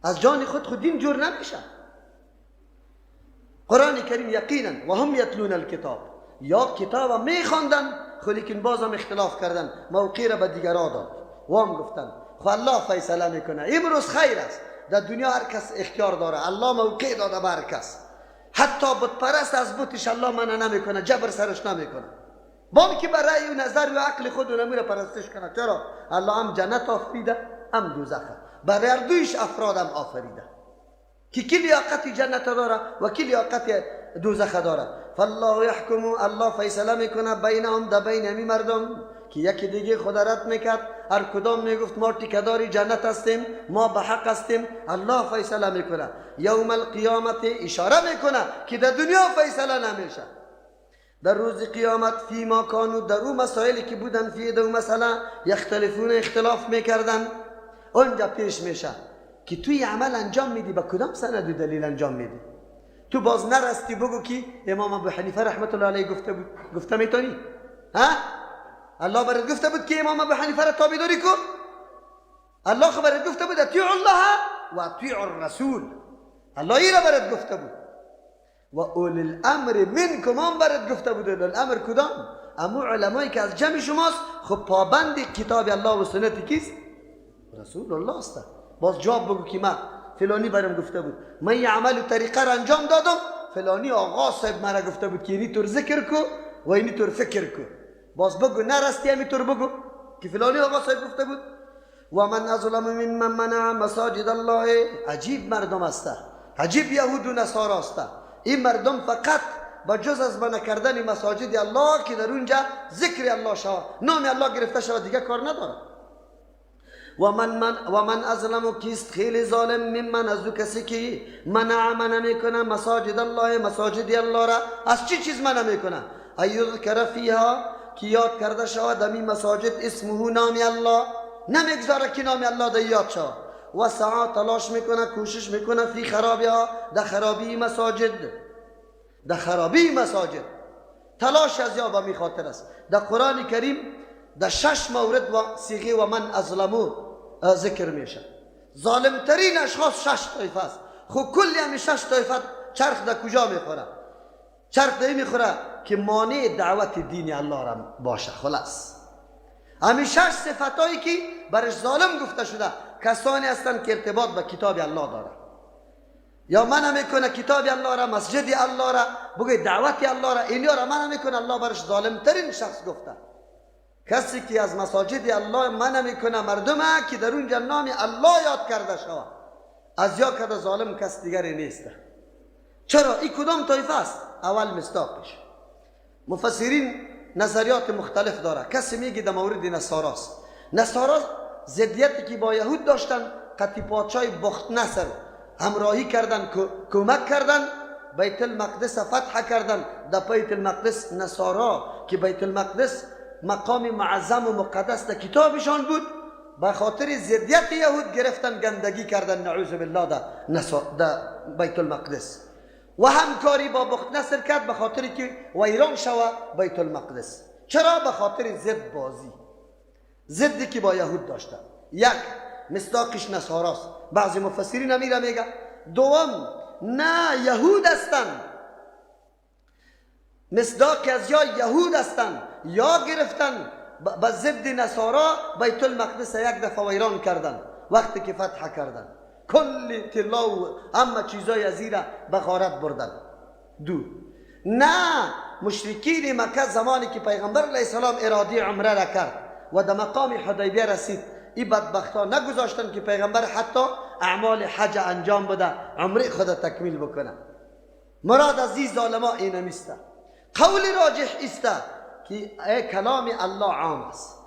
از جان خود دین جور نمیشه. قرآن کریم یقینا و هم یتلون الکتاب، یا کتاب میخواندن خو لیکن بازم اختلاف کردن، موقع را به دیگران داد و هم گفتن خو الله فیصله میکنه. امروز خیر است، در دنیا هر کس اختیار داره، الله موقع داده به هر کس، حتی بت پرست از بتش الله منع نمیکنه، جبر سرش نمیکنه، بام که برای و نظر و عقل خود نمیره پرستش کنه. چرا؟ الله هم جنت آفریده هم دوزخ، برای هر دویش افراد هم آفریده که کی لیاقت جنت داره و کی لیاقت دوزخ داره. فالله یحکم، الله فیصله میکنه بینهم، در بین همی مردم که یکی دیگه خود رد میکرد، هر کدام میگفت ما تیکه‌دار جنت هستیم، ما به حق هستیم. الله فیصله میکنه یوم القیامت، اشاره میکنه که در دنیا فیصله نمیشه، در روز قیامت فیما کانو، در او مسائلی که بودن، فی دو مسئله یختلفون، اختلاف میکردن، اونجا پیش میشه که توی عمل انجام میدی با کدام سند و دلیل انجام میدی. تو باز نرستی بگو که امام ابو حنیفه رحمت الله علیه گفته بود، گفته میتونی؟ ها؟ الله برات گفته بود که امام ابو حنیفه را تابعداری کن؟ الله خو برات گفته بود اطیعوا الله و اطیعوا الرسول، الله ای را برات گفته بود. و اول الامر منکم هم برات گفته بود. اول الامر کدام؟ امو علمایی که از جمع شماست، خب پابند کتاب الله و سنت کیست؟ رسول الله است. باز جواب بگو که من فلانی برام گفته بود، من یه عمل و طریقه را انجام دادم، فلانی آقا صاحب مرا گفته بود که اینی طور ذکر کو و اینی طور فکر کو. باز بگو نرستی همین طور بگو که فلانی آقا صاحب گفته بود. و من اظلم ممن منع مساجد الله. عجیب مردم است، عجیب یهود و نصارا است. این مردم فقط با جز از منع کردن مساجد الله که در اونجا ذکر الله شود، نام الله گرفته شود، دیگه کار نداره. و من اظلم، کیست خیلی ظالم، ممن از او کسی که منع منع میکنه مساجد الله، مساجد الله را. از چی چیز منع میکنه؟ ان یذکر فیها، که یاد کرده شود در مساجد اسمه، نام الله، نمیگذاره که نام الله در یاد شود. و سعا، تلاش میکنه، کوشش میکنه، فی خرابیها، در خرابی مساجد، در خرابی مساجد تلاش از یا به می خاطر است. در قرآن کریم در 6 مورد و صیغه و من اظلمو ذکر میشه. ظالمترین اشخاص 6 طایفه است. خب کلی همی 6 طایفه چرخ در کجا میخوره؟ چرخ در میخوره که مانع دعوت دین الله را باشه. خلاص همی 6 صفتایی که برش ظالم گفته شده کسانی هستند که ارتباط به کتاب الله داره، یا منع میکنه کتاب الله را، مسجد الله را، بگه دعوت الله را، اینیا را منع میکنه، الله برش ظالم ترین شخص گفته. کسی که از مساجد الله منع میکنه مردم که در اونجا نام الله یاد کرده شود، از یا کرده ظالم کس دیگری نیست. چرا؟ این کدام طایفه است؟ اول مصداقش مفسرین نظریات مختلف داره. کسی میگه در مورد نصاراست. نصارا ضدیتی که با یهود داشتن، قطی پادشاه بخت نصر همراهی کردن، کمک کردن، بیت المقدس فتح کردن. در بیت المقدس نصارا که بیت المقدس مقام معظم و مقدس در کتابشان بود، به خاطر ضدیت یهود گرفتن، گندگی کردن، نعوذ بالله، در بیت المقدس و همکاری با بخت نصر کرد به خاطر که ویران شوه بیت المقدس. چرا؟ به خاطر ضد بازی، ضدی که با یهود داشتن. یک مصداقش نصاراست، بعضی مفسرین امیره میگه. دوم نه یهود هستند، مصداق از یا یهود هستند یا گرفتن به ضد نصارا بیت المقدس یک دفعه ویران کردن وقتی که فتح کردن، کل طلا و اما چیزای از ایره به غارت بردن. دو نه مشرکین مکه زمانی که پیغمبر علیه السلام اراده عمره را کرد و در مقام حدیبیه رسید، این بدبختا نگذاشتن که پیغمبر حتی اعمال حج انجام بده، عمره خود تکمیل بکنه. مراد از این ظالما اینمیسته. قول راجح است که کلام الله عام است.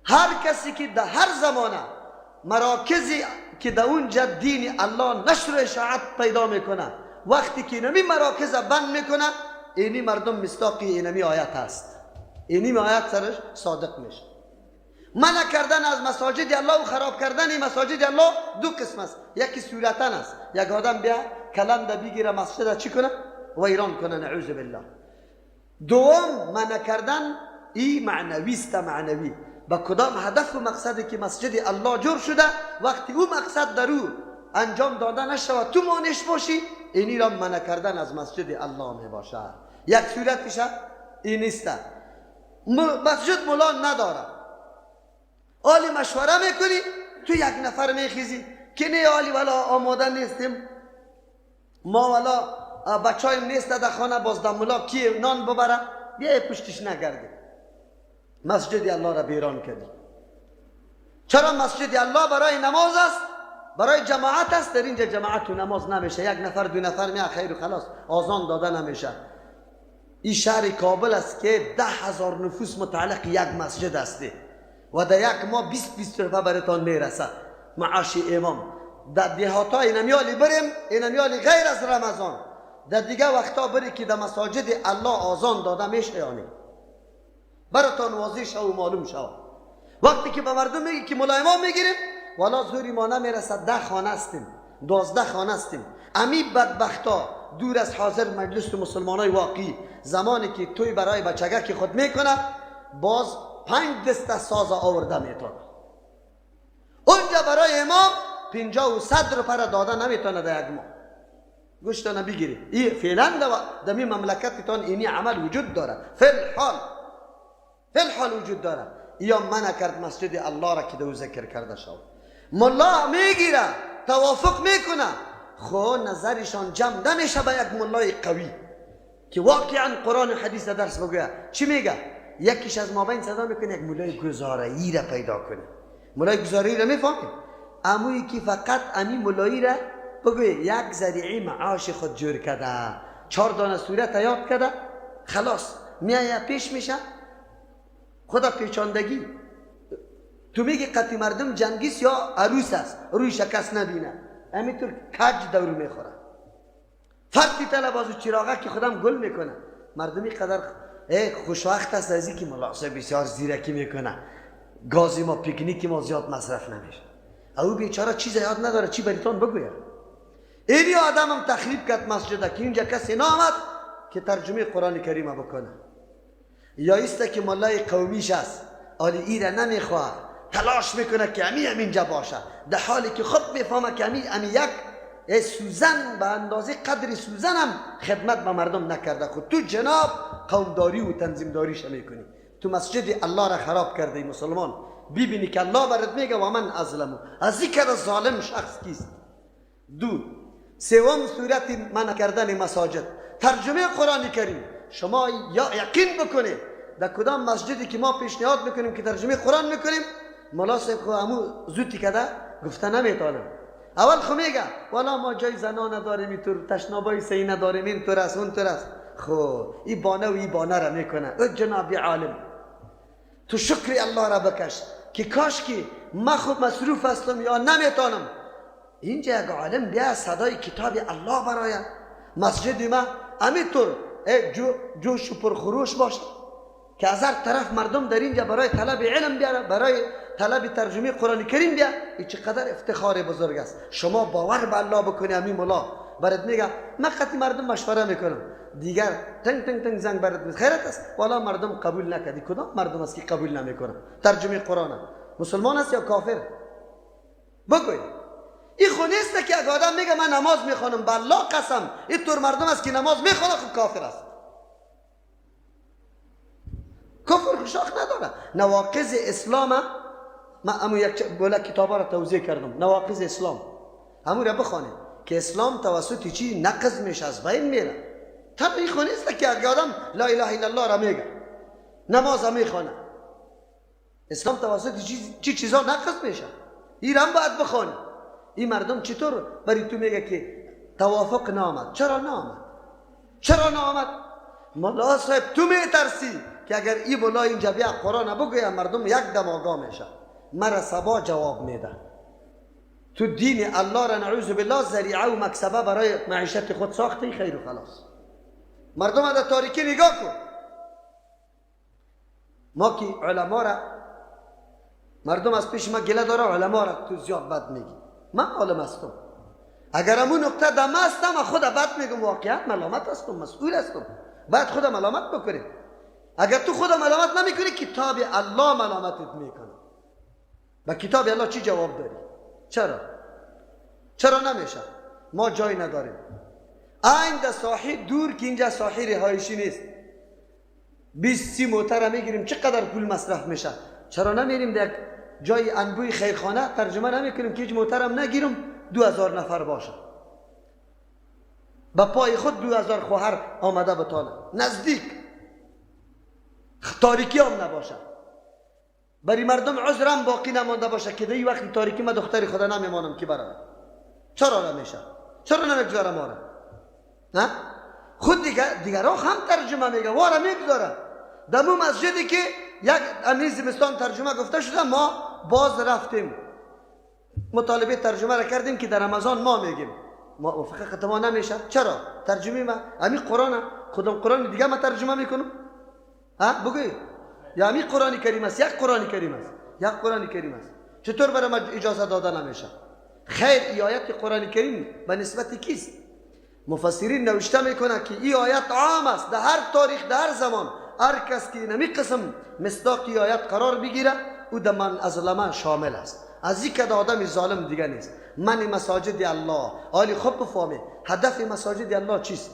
هر کسی که در هر زمانه مراکزی که در اونجا دین الله نشر و اشاعت پیدا میکنه، وقتی که اینمی مراکز بند میکنه، اینی مردم مصداقی اینمی آیت هست، اینی آیت سرش صادق میشه. منع کردن از مساجد الله و خراب کردن مساجد الله دو قسم است. یکی صورتن است، یک آدم بیا کلند بگیره مسجد چی کنه؟ ویران کنه، نعوذ بالله. دوم منع کردن ای معنوی است، معنوی با کدام هدف و مقصدی که مسجد الله جور شده، وقتی او مقصد در او انجام داده نشود تو مانش باشی، اینی را منع کردن از مسجد الله می باشه. یک صورتش این نیست. مسجد ملا نداره، آلی مشوره میکنی، تو یک نفر میخیزی که نه آلی والا آماده نیستیم ما، والا بچهایم نیست در خانه، باز در ملا کی نان ببره، بیا پشتش نگردی، مسجد الله را بیران کردی. چرا؟ مسجد الله برای نماز است، برای جماعت است. در اینجا جماعت و نماز نمیشه، یک نفر دو نفر می خیر و خلاص، آذان داده نمیشه. این شهر کابل است که 10,000 نفوس متعلق یک مسجد است و در یک ماه 20 روپه براتان میرسه معاش امام. در دهات ها اینمیالی بریم، اینمیالی غیر از رمضان، در دیگه وقتا بری که در مساجد الله آذان داده میشه، یعنی براتان واضح شو و معلوم شو. وقتی که به مردم میگی که ملا امام میگیریم، والا زوری ما نمیرسه، 10 خانه هستیم، 12 خانه هستیم. امی بدبختا دور از حاضر مجلس مسلمانای واقعی، زمانی که توی برای بچگه که خود میکنه، باز 5 دسته ساز آورده میتونه. اونجا برای امام 50 و 100 روپه را داده نمیتونه در یک ماه. گوشتانه بگیری. این فعلا در می مملکتتان اینی عمل وجود داره، فی الحال وجود داره. یا منع کرد مسجد الله را که دو ذکر کرده شد. ملا میگیره، توافق میکنه، خو نظرشان جمع نمیشه به یک ملای قوی که واقعا قرآن و حدیث درس بگویه. چی میگه؟ یکیش از مابین صدا میکنه یک ملای گزاره‌ای را پیدا کنه. ملای گزاره‌ای را میفهمی؟ امویی که فقط امی ملایی را بگوی یک ذریعه معاش خود جور کرده، 4 دانه سوره یاد کرده، خلاص میایه پیش میشه، خدا پیچاندگی تو میگی قطعی مردم جنگیست یا عروس است، روی شکست نبینه، همینطور کج دور میخوره. فرقی طلب از چراغه که خودم گل میکنه. مردمی قدر خوشوقت است از اینکه ملاصه بسیار زیرکی میکنه، گاز ما پیکنیک ما زیاد مصرف نمیشه. او بیچاره چیز یاد نداره چی بریتان بگوید. اینی آدمم تخریب کرد مسجد که اینجا کسی نامد که ترجمه قرآن کریم بکنه. یا ایست که ملای قومیش است، آلی ایره نمیخواه، تلاش میکنه که امی اینجا باشه، در حالی که خود میفهمه که امی یک سوزن به اندازه قدر سوزن هم خدمت به مردم نکرده. خود تو جناب قومداری و تنظیمداریش میکنی، تو مسجد الله را خراب کرده. مسلمان ببینی که الله برات میگه و من ازلمو، از این ظالم شخص کیست؟ دو سوم صورت منع کردن مساجد، ترجمه قرآن کریم. شما یا یقین بکنید در کدام مسجدی که ما پیشنهاد میکنیم که ترجمه قرآن میکنیم، ملا صاحب خو امو زودی کده گفته نمیتونم. اول خو میگه والا ما جای زنا نداریم، اینطور تشنابای سی نداریم، اینطور است اونطور است. خو این بانه و این بانه را میکنه. او جناب عالم، تو شکر الله را بکش که کاش که ما خود مصروف هستم یا نمیتونم. اینجا یک عالم بیا صدای کتاب الله برای مسجد ما همینطور جوش و پرخروش باشه که از هر طرف مردم در اینجا برای طلب علم بیاره، برای طلب ترجمه قرآن کریم بیا. این چقدر افتخار بزرگ است. شما باور به الله بکنی. همین ملا برات میگه من قطعی مردم مشوره میکنم، دیگر تنگ تنگ تنگ زنگ برات میزنه. خیرت است والا مردم قبول نکردی. کدام مردم است که قبول نمیکنه ترجمه قرآن؟ مسلمان است یا کافر؟ بگوی. این خو نیست که اگه آدم میگه من نماز میخوانم، به الله قسم این طور مردم است که نماز میخوانه خب کافر است. کفر شاخ نداره. نواقض اسلام ما امو یک بوله کتابا را توضیح کردم. نواقض اسلام همون را بخوانید که اسلام توسط چی نقض میشه، از بین میره. طبعی خو نیست که اگه آدم لا اله الا الله را میگه، نماز میخوانه، اسلام توسط چی چیزا نقض میشه. این هم باید بخوانی. این مردم چطور برای تو میگه که توافق نامد؟ چرا نامد؟ چرا نامد؟ ملا صاحب تو میترسی که اگر این ملا اینجا بیا قرآن بگوید مردم یک دم آگاه میشه، مرا صبا جواب میده. تو دین الله را نعوذ بالله ذریعه و مکسبه برای معیشت خود ساختی، خیر و خلاص. مردم در تاریکی نگاه کن. ما که علما را مردم از پیش ما گله داره، علما را تو زیاد بد میگی. من عالم هستم، اگر امون نقطه دم هستم خود بد میگم، واقعا ملامت هستم، مسئول هستم، باید خود ملامت بکنیم. اگر تو خود ملامت نمیکنی کتاب الله ملامتت میکنه. با کتاب الله چی جواب داری؟ چرا؟ چرا نمیشه؟ ما جای نداریم. این در ساحل دور که اینجا ساحل رهایشی نیست، 20-30 موتر میگیریم، چقدر پول مصرف میشه. چرا نمیریم در جای انبوی خیرخانه ترجمه نمیکنیم که هیچ موترم نگیرم، 2000 نفر باشه، با پای خود 2000 خواهر آمده بتانه، نزدیک تاریکی هم نباشه، برای مردم عذرم باقی نمانده باشه که دی وقتی تاریکی ما دختری خدا نمیمانم که برای. چرا نمیشه؟ چرا نمیگذاره ما را؟ نه؟ خود دیگرها هم ترجمه میگه وارا میگذاره. دمو مسجدی که یک امی زمستان ترجمه گفته شده، ما باز رفتیم مطالبه ترجمه را کردیم که در رمضان ما میگیم ما فقط ما نمیشه. چرا؟ ترجمه ما امی قرآن، خودم قرآن دیگه ما ترجمه میکنم؟ ها بگوی یا امی قرآن کریم است، یک قرآن کریم است، یک قرآن کریم است. چطور برای ما اجازه داده نمیشه؟ خیر ای آیت قرآن کریم به نسبت کیست؟ مفسرین نوشته میکنه که ای آیت عام است، در هر تاریخ در هر زمان هر کس که نمی قسم مصداق ای آیت قرار بگیره او در من ازلمه شامل است. از این که آدم ظالم دیگه نیست. من مساجد الله آلی خوب بفهمه هدف مساجد الله چیست؟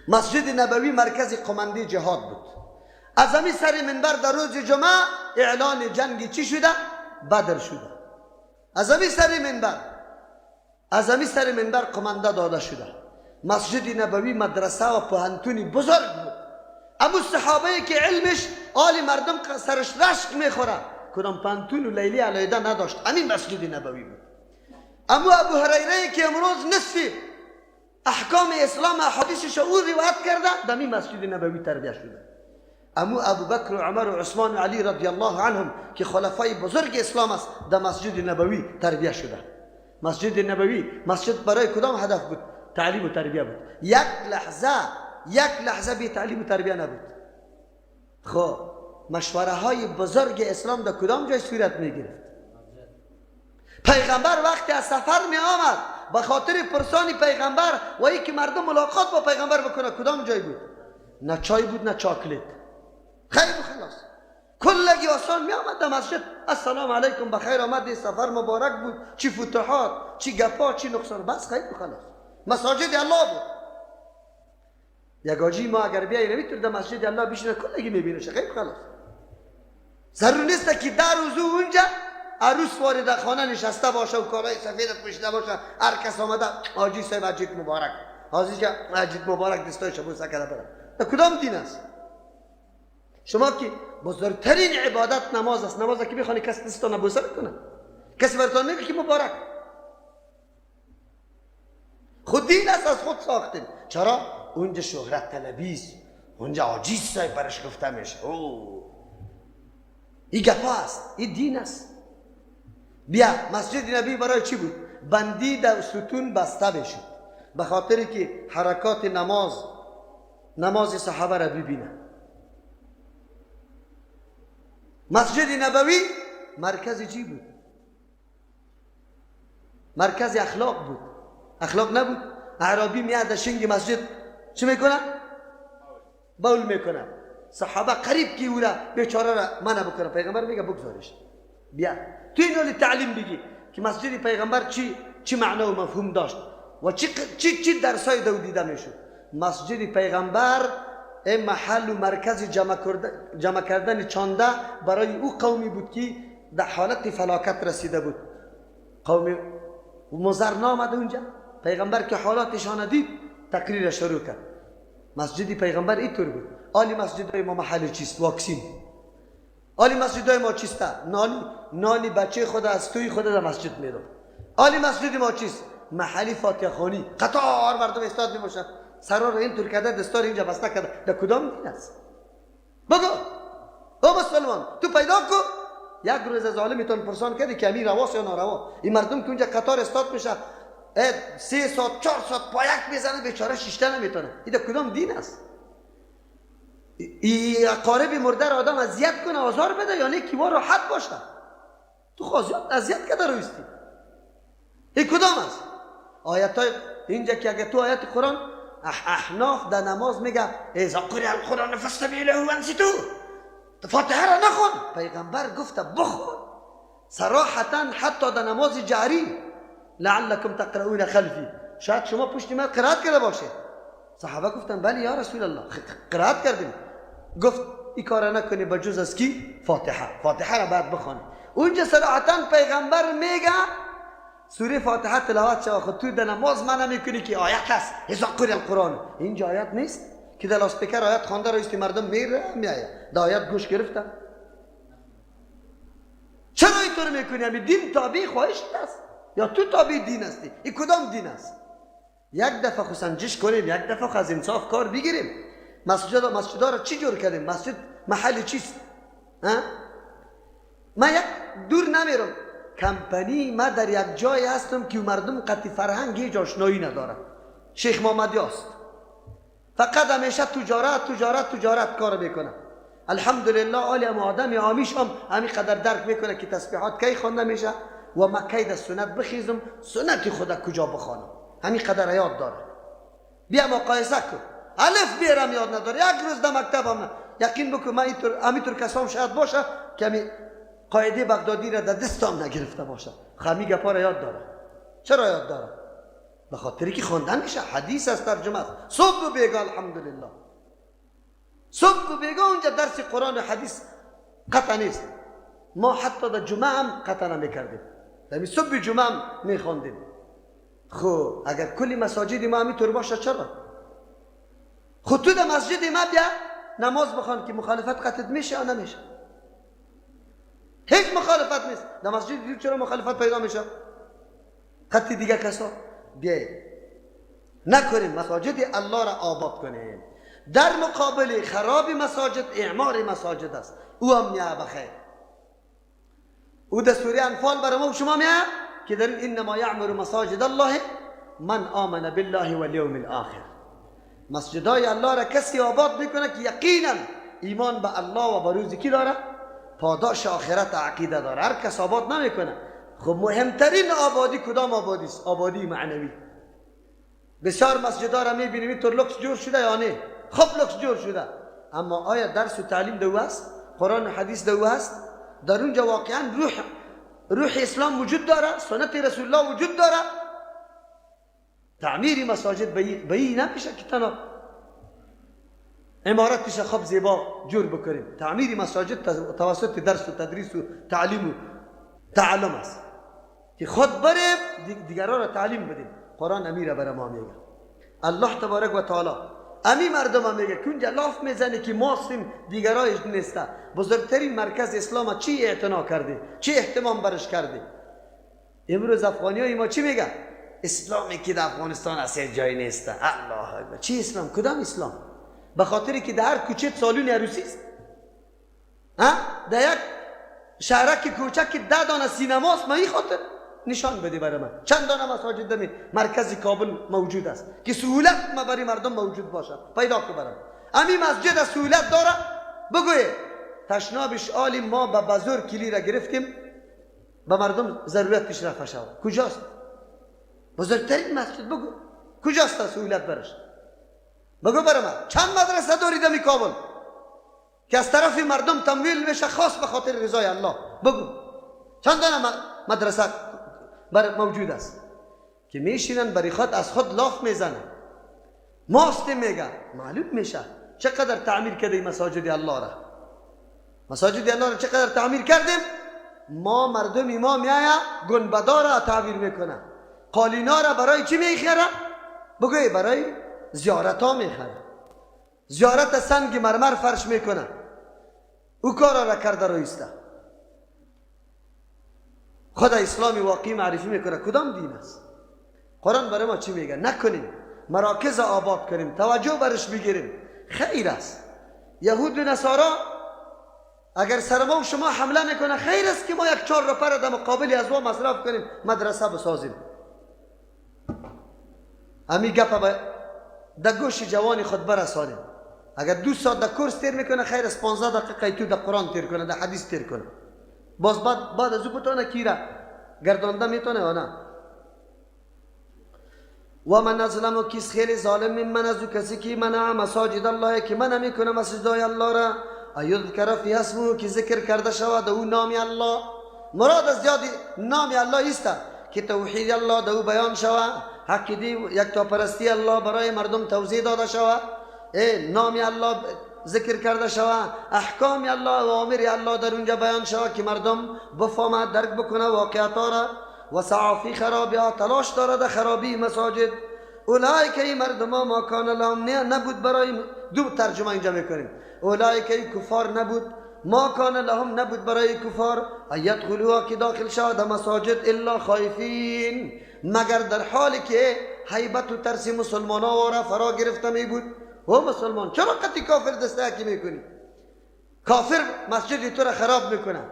مسجد نبوی مرکز قمندی جهاد بود. از همین سر منبر در روز جمعه اعلان جنگ چی شده؟ بدر شده. از همین سر منبر، از همین سر منبر قمنده داده شده. مسجد نبوی مدرسه و پوهنتون بزرگ بود. امو صحابه که علمش آل مردم سرش رشک میخوره، کدام پانتون و لیلی علیده نداشت، همین مسجد نبوی بود. امو ابو هریره که امروز نصف احکام اسلام احادیثش او روایت کرده، در این مسجد نبوی تربیه شده. امو ابوبکر و عمر و عثمان و علی رضی الله عنهم که خلفای بزرگ اسلام است در مسجد نبوی تربیه شده. مسجد نبوی مسجد برای کدام هدف بود؟ تعلیم و تربیه بود. یک لحظه بی تعلیم و تربیه نبود. خب مشوره های بزرگ اسلام در کدام جای صورت می گرفت؟ پیغمبر وقتی از سفر می آمد به خاطر پرسان پیغمبر و ای که مردم ملاقات با پیغمبر بکنه کدام جای بود؟ نه چای بود نه چاکلت. خیر و خلاص کلگی آسان می آمد در مسجد، السلام علیکم بخیر آمدی، سفر مبارک بود، چی فتوحات، چی گپا، چی نقصان، بس خیر و خلاص. مساجد الله بود. یک آجی ما اگر بیایی نمیتونه در مسجد الله بشینه کلگی میبینه، خیر خلاص. ضرور نیست که در روزو اونجا عروس وارد خانه نشسته باشه و کالای سفید پوشیده باشه، هر کس آمده حاجی صاحب عجیب مبارک، حاجی عجیب مبارک دستایش بوسه کرده بره. در کدام دین است؟ شما که بزرگترین عبادت نماز است، نماز که میخوانی کس دستتان بوسه میکنه، کسی براتون میگه که مبارک. خود دین است، از خود ساختیم. چرا؟ اونجا شهرت طلبی است، اونجا حاجی صاحب برش گفته میشه. او این گپا است، این دین است. بیا مسجد نبی برای چی بود؟ بندی در ستون بسته بشد به خاطر که حرکات نماز صحابه را ببینه. مسجد نبوی مرکز چی بود؟ مرکز اخلاق بود. اخلاق نبود. اعرابی میاد شنگ مسجد چی میکنه؟ بول میکنه. صحابه قریب که او را بیچاره را منع بکنه، پیغمبر میگه بگذارش. بیا تو اینو تعلیم بگی که مسجد پیغمبر چی معنا و مفهوم داشت و چی درسای دو دیده میشد. مسجد پیغمبر این محل و مرکز جمع کردن چانده برای او قومی بود که در حالت فلاکت رسیده بود. قوم مضر نامد اونجا، پیغمبر که حالاتشان دید تقریر شروع کرد. مسجد پیغمبر اینطور بود. آلی مسجد ما محل چیست؟ واکسین. آلی مسجد ما چیست؟ نانی بچه خود از توی خود در مسجد میداد. آلی مسجد ما چیست؟ محلی فاتحه خوانی. قطار مردم استاد میباشن، سرا رو اینطور کرده، دستار اینجا بسته کرده. در کدام دین است؟ بگو او مسلمان تو پیدا کو. یک روز از عالمتون پرسان کردی که امیر رواست یا ناروا؟ این مردم که اونجا قطار استاد میشه 3 ساعت 4 ساعت پایک میزنه، بیچاره شیشته نمیتونه. این در کدام دین است؟ ای اقارب مرده را آدم اذیت کنه، آزار بده یا نه که راحت باشه؟ تو خاصیت اذیت کرده رویستی. این کدام است؟ آیت های اینجا که اگه تو آیت قرآن احناف در نماز میگه اذا قرئ القرآن فاستمعوا له وانصتوا، فاتحه را نخون. پیغمبر گفته بخون صراحتا حتی در نماز جهری، لعلکم تقرؤون خلفی، شاید شما پشت من قرائت کرده باشه. صحابه گفتن بله یا رسول الله قرائت کردیم. گفت این کار نکنی به جز از کی؟ فاتحه. فاتحه را باید بخوانی. اونجا صراحتا پیغمبر میگه سوره فاتحه تلاوت شو. خود تو در نماز منع میکنی که آیت است اذا قرئ القرآن. اینجا آیت نیست که در لاسپیکر آیت خوانده رویستی مردم میره میایه در آیت گوش گرفتن. چرا اینطور میکنی؟ همین دین تابع خواهشت است یا تو تابع دین هستی؟ این کدام دین است؟ یک دفعه خو سنجش کنیم، یک دفعه از انصاف کار بگیریم. مسجد را چی جور کردیم؟ مسجد محل چیست؟ من یک دور نمیرم. کمپنی ما در یک جای هستم که مردم قطعی فرهنگ هیچ آشنایی نداره. شیخ محمدی است. فقط همیشه تجارت تجارت تجارت کار میکنه. الحمدلله عالی آدم عامیش هم همین قدر درک میکنه که تسبیحات کی خوانده میشه و ما کی در سنت بخیزم، سنت خدا کجا بخوانم، همین قدر یاد داره. بیا مقایسه کن، الف بیرم یاد نداره، یک روز در مکتب هم نه. یقین بکن من اینطور کسام شاید باشه که همی قاعده بغدادی را در دستم نگرفته باشه، خمی گپا را یاد داره. چرا یاد داره؟ به خاطری که خواندن میشه، حدیث است، ترجمه است. صبح و بیگاه الحمدلله، صبح و بیگاه اونجا درس قرآن و حدیث قطع نیست. ما حتی در جمعه هم قطع نمیکردیم، در صبح جمعه هم میخواندیم. خب اگر کلی مساجد ما همینطور باشه چرا؟ خود تو در مسجد ما بیا نماز بخوان که مخالفت قطع میشه یا نمیشه؟ هیچ مخالفت نیست. در مسجد دیگه چرا مخالفت پیدا میشه؟ قطع دیگه کسا بیای نکنیم، مساجد الله را آباد کنیم. در مقابل خراب مساجد اعمار مساجد است. او هم میه بخیر. او در سوره انفال برای ما و شما میه که در انما یعمر مساجد الله من آمن بالله والیوم الاخر. مسجدای الله را کسی آباد میکنه که یقینا ایمان به الله و به روز کی داره؟ پاداش آخرت عقیده داره. هر کس آباد نمیکنه. خب مهمترین آبادی کدام آبادی است؟ آبادی معنوی. بسیار مسجدها را میبینیم اینطور لکس جور شده یا نه؟ خب لکس جور شده، اما آیا درس و تعلیم دو است؟ قرآن و حدیث دو است؟ در اونجا واقعا روح اسلام وجود داره؟ سنت رسول الله وجود داره؟ تعمیر مساجد به این نمیشه که تنها عمارتش خب زیبا جور بکنیم. تعمیر مساجد توسط درس و تدریس و تعلیم و تعلم است که خود بریم دیگران را تعلیم بدیم. قرآن امیر برای ما میگه، الله تبارک و تعالی امی مردم هم میگه که اونجا لاف میزنه که ماستیم دیگرایش نیسته. بزرگترین مرکز اسلام چی اعتنا کرده؟ چی اهتمام برش کرده؟ امروز افغانی های ما چی میگه؟ اسلامی که در افغانستان اصلا جای نیسته. الله اکبر. چی اسلام؟ کدام اسلام؟ به خاطری که در هر کوچه سالون عروسی است، در یک شهرک کوچک 10 دانه سینماست. ما این خاطر نشان بده برای من چند دانه مساجد در مرکز کابل موجود است که سهولت ما برای مردم موجود باشه. پیدا که برم امی مسجد سهولت داره. بگوی تشنابش عالی ما به بزرگ کلی را گرفتیم به مردم ضرورتش رفع شود. کجاست بزرگترین مسجد؟ بگو کجاست سهولت برش؟ بگو برای من چند مدرسه دارید در کابل که از طرف مردم تمویل میشه خاص به خاطر رضای الله؟ بگو چند دانه مدرسه بر موجود است که میشینن برای خود از خود لاف میزنن. ماست میگه معلوم میشه چقدر تعمیر کرده مساجد الله را. مساجد الله را چقدر تعمیر کردیم؟ ما مردم ما میایا گنبدا را تعمیر میکنه، قالینا را برای چی میخره؟ بگوی برای زیارت ها میخره. زیارت سنگ مرمر فرش میکنه. او کارا را کرده رویسته. خدا اسلامی واقعی معرفی میکنه. کدام دین است؟ قرآن برای ما چی میگه؟ نکنیم، مراکز آباد کنیم، توجه برش بگیریم، خیر است. یهود و نصارا اگر سر ما و شما حمله میکنه، خیر است که ما یک 4 روپه را در مقابل از ما مصرف کنیم، مدرسه بسازیم. امی گپ در گوش جوانی خود برسانیم. اگر 2 ساعت در کورس تیر میکنه، خیر است 15 دقیقه تو در قرآن تیر کنه، در حدیث تیر کنه. باز بعد از او بتونه کیره گردانده میتونه یا نه؟ و من ظلم، کس خیلی ظالم من از او کسی که منع مساجد الله، که منع میکنه مسجدهای الله را، ایذکر فی اسمه، که ذکر کرده شود او نام الله. مراد از یاد نام الله است که توحید الله در او بیان شود، حق دی یکتاپرستی الله برای مردم توضیح داده شود، نام الله ذکر کرده شود، احکام الله و اوامر الله در اونجا بیان شود که مردم بفهمد، درک بکنه واقعیت را. و سعی فی خرابها، تلاش داره در خرابی مساجد. اولئک ای مردم ما کان لهم، نبود برای دو ترجمه اینجا میکنیم، اولئک ای کفار نبود، ما کان لهم نبود برای کفار، ایدخلوها که داخل شود مساجد، الا خائفین، مگر در حالی که هیبت و ترس مسلمان ها را فرا گرفته می بود. او مسلمان چرا قطعی کافر دسته میکنی؟ کافر مسجد تو را خراب میکنه.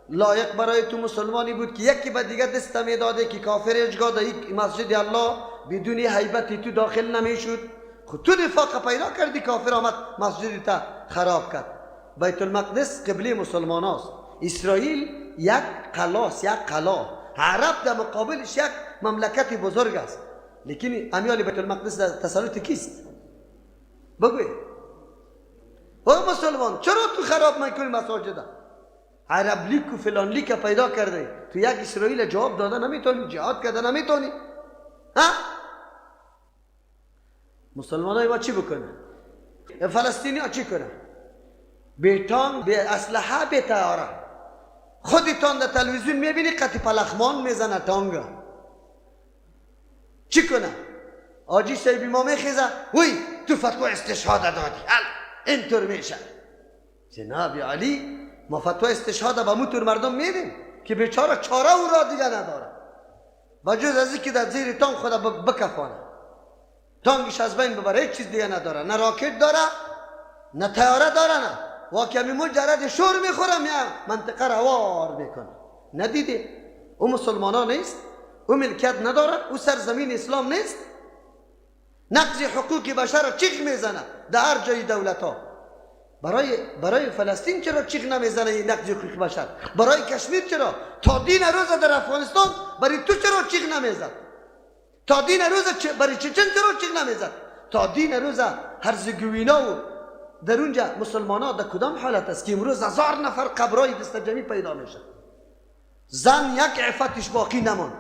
لایق برای تو مسلمانی بود که یکی به دیگه دست میداده که کافر هیچگاه در مسجد الله بدون هیبت تو داخل نمیشد. خود تو نفاق پیدا کردی، کافر آمد مسجد تا خراب کرد. بیت المقدس قبله مسلمان هاست. اسرائیل یک قلاس، یک قلا، عرب در مقابلش یک مملکت بزرگ است، لیکن امیال بیت المقدس در تسلط کیست؟ بگوی او مسلمان چرا تو خراب میکنی مساجد؟ عرب لیک و فلان لیک پیدا کرده، تو یک اسرائیل جواب داده نمیتونی، جهاد کرده نمیتونی. ها مسلمان های ما چی بکنه؟ فلسطینی ها چی کنه؟ بی تانک، بی اسلحه، بی طیاره. خودتان در تلویزیون میبینی قطی پلخمان میزنه تانگا. چی کنه؟ آجی صاحبی ما میخیزه، وی تو فتوا استشهاد دادی، اینطور میشه. جناب علی ما فتوا استشهاد به موتور مردم میدیم که بیچاره چاره او را دیگه نداره، و جز از اینکه در زیر تانک خود بکفانه. تانگش از بین ببره، هیچ چیز دیگه نداره، نه راکت داره نه طیاره داره، نه واقعا مجرد شور میخوره یا منطقه را وار میکنه. ندیدی؟ او مسلمان ها نیست، او ملکیت نداره، او سرزمین اسلام نیست. نقض حقوق بشر چیغ میزنه در هر جای دولت ها. برای فلسطین چرا چیغ نمیزنه نقض حقوق بشر؟ برای کشمیر چرا؟ تا دین روز در افغانستان برای تو چرا چیغ نمیزد؟ تا دین روز برای چچن چرا چیغ نمیزد؟ تا دین روز هرزگوینا و در اونجا مسلمان ها در کدام حالت است که امروز 1000 نفر قبرای دست جمعی پیدا میشه؟ زن یک عفتش باقی نماند.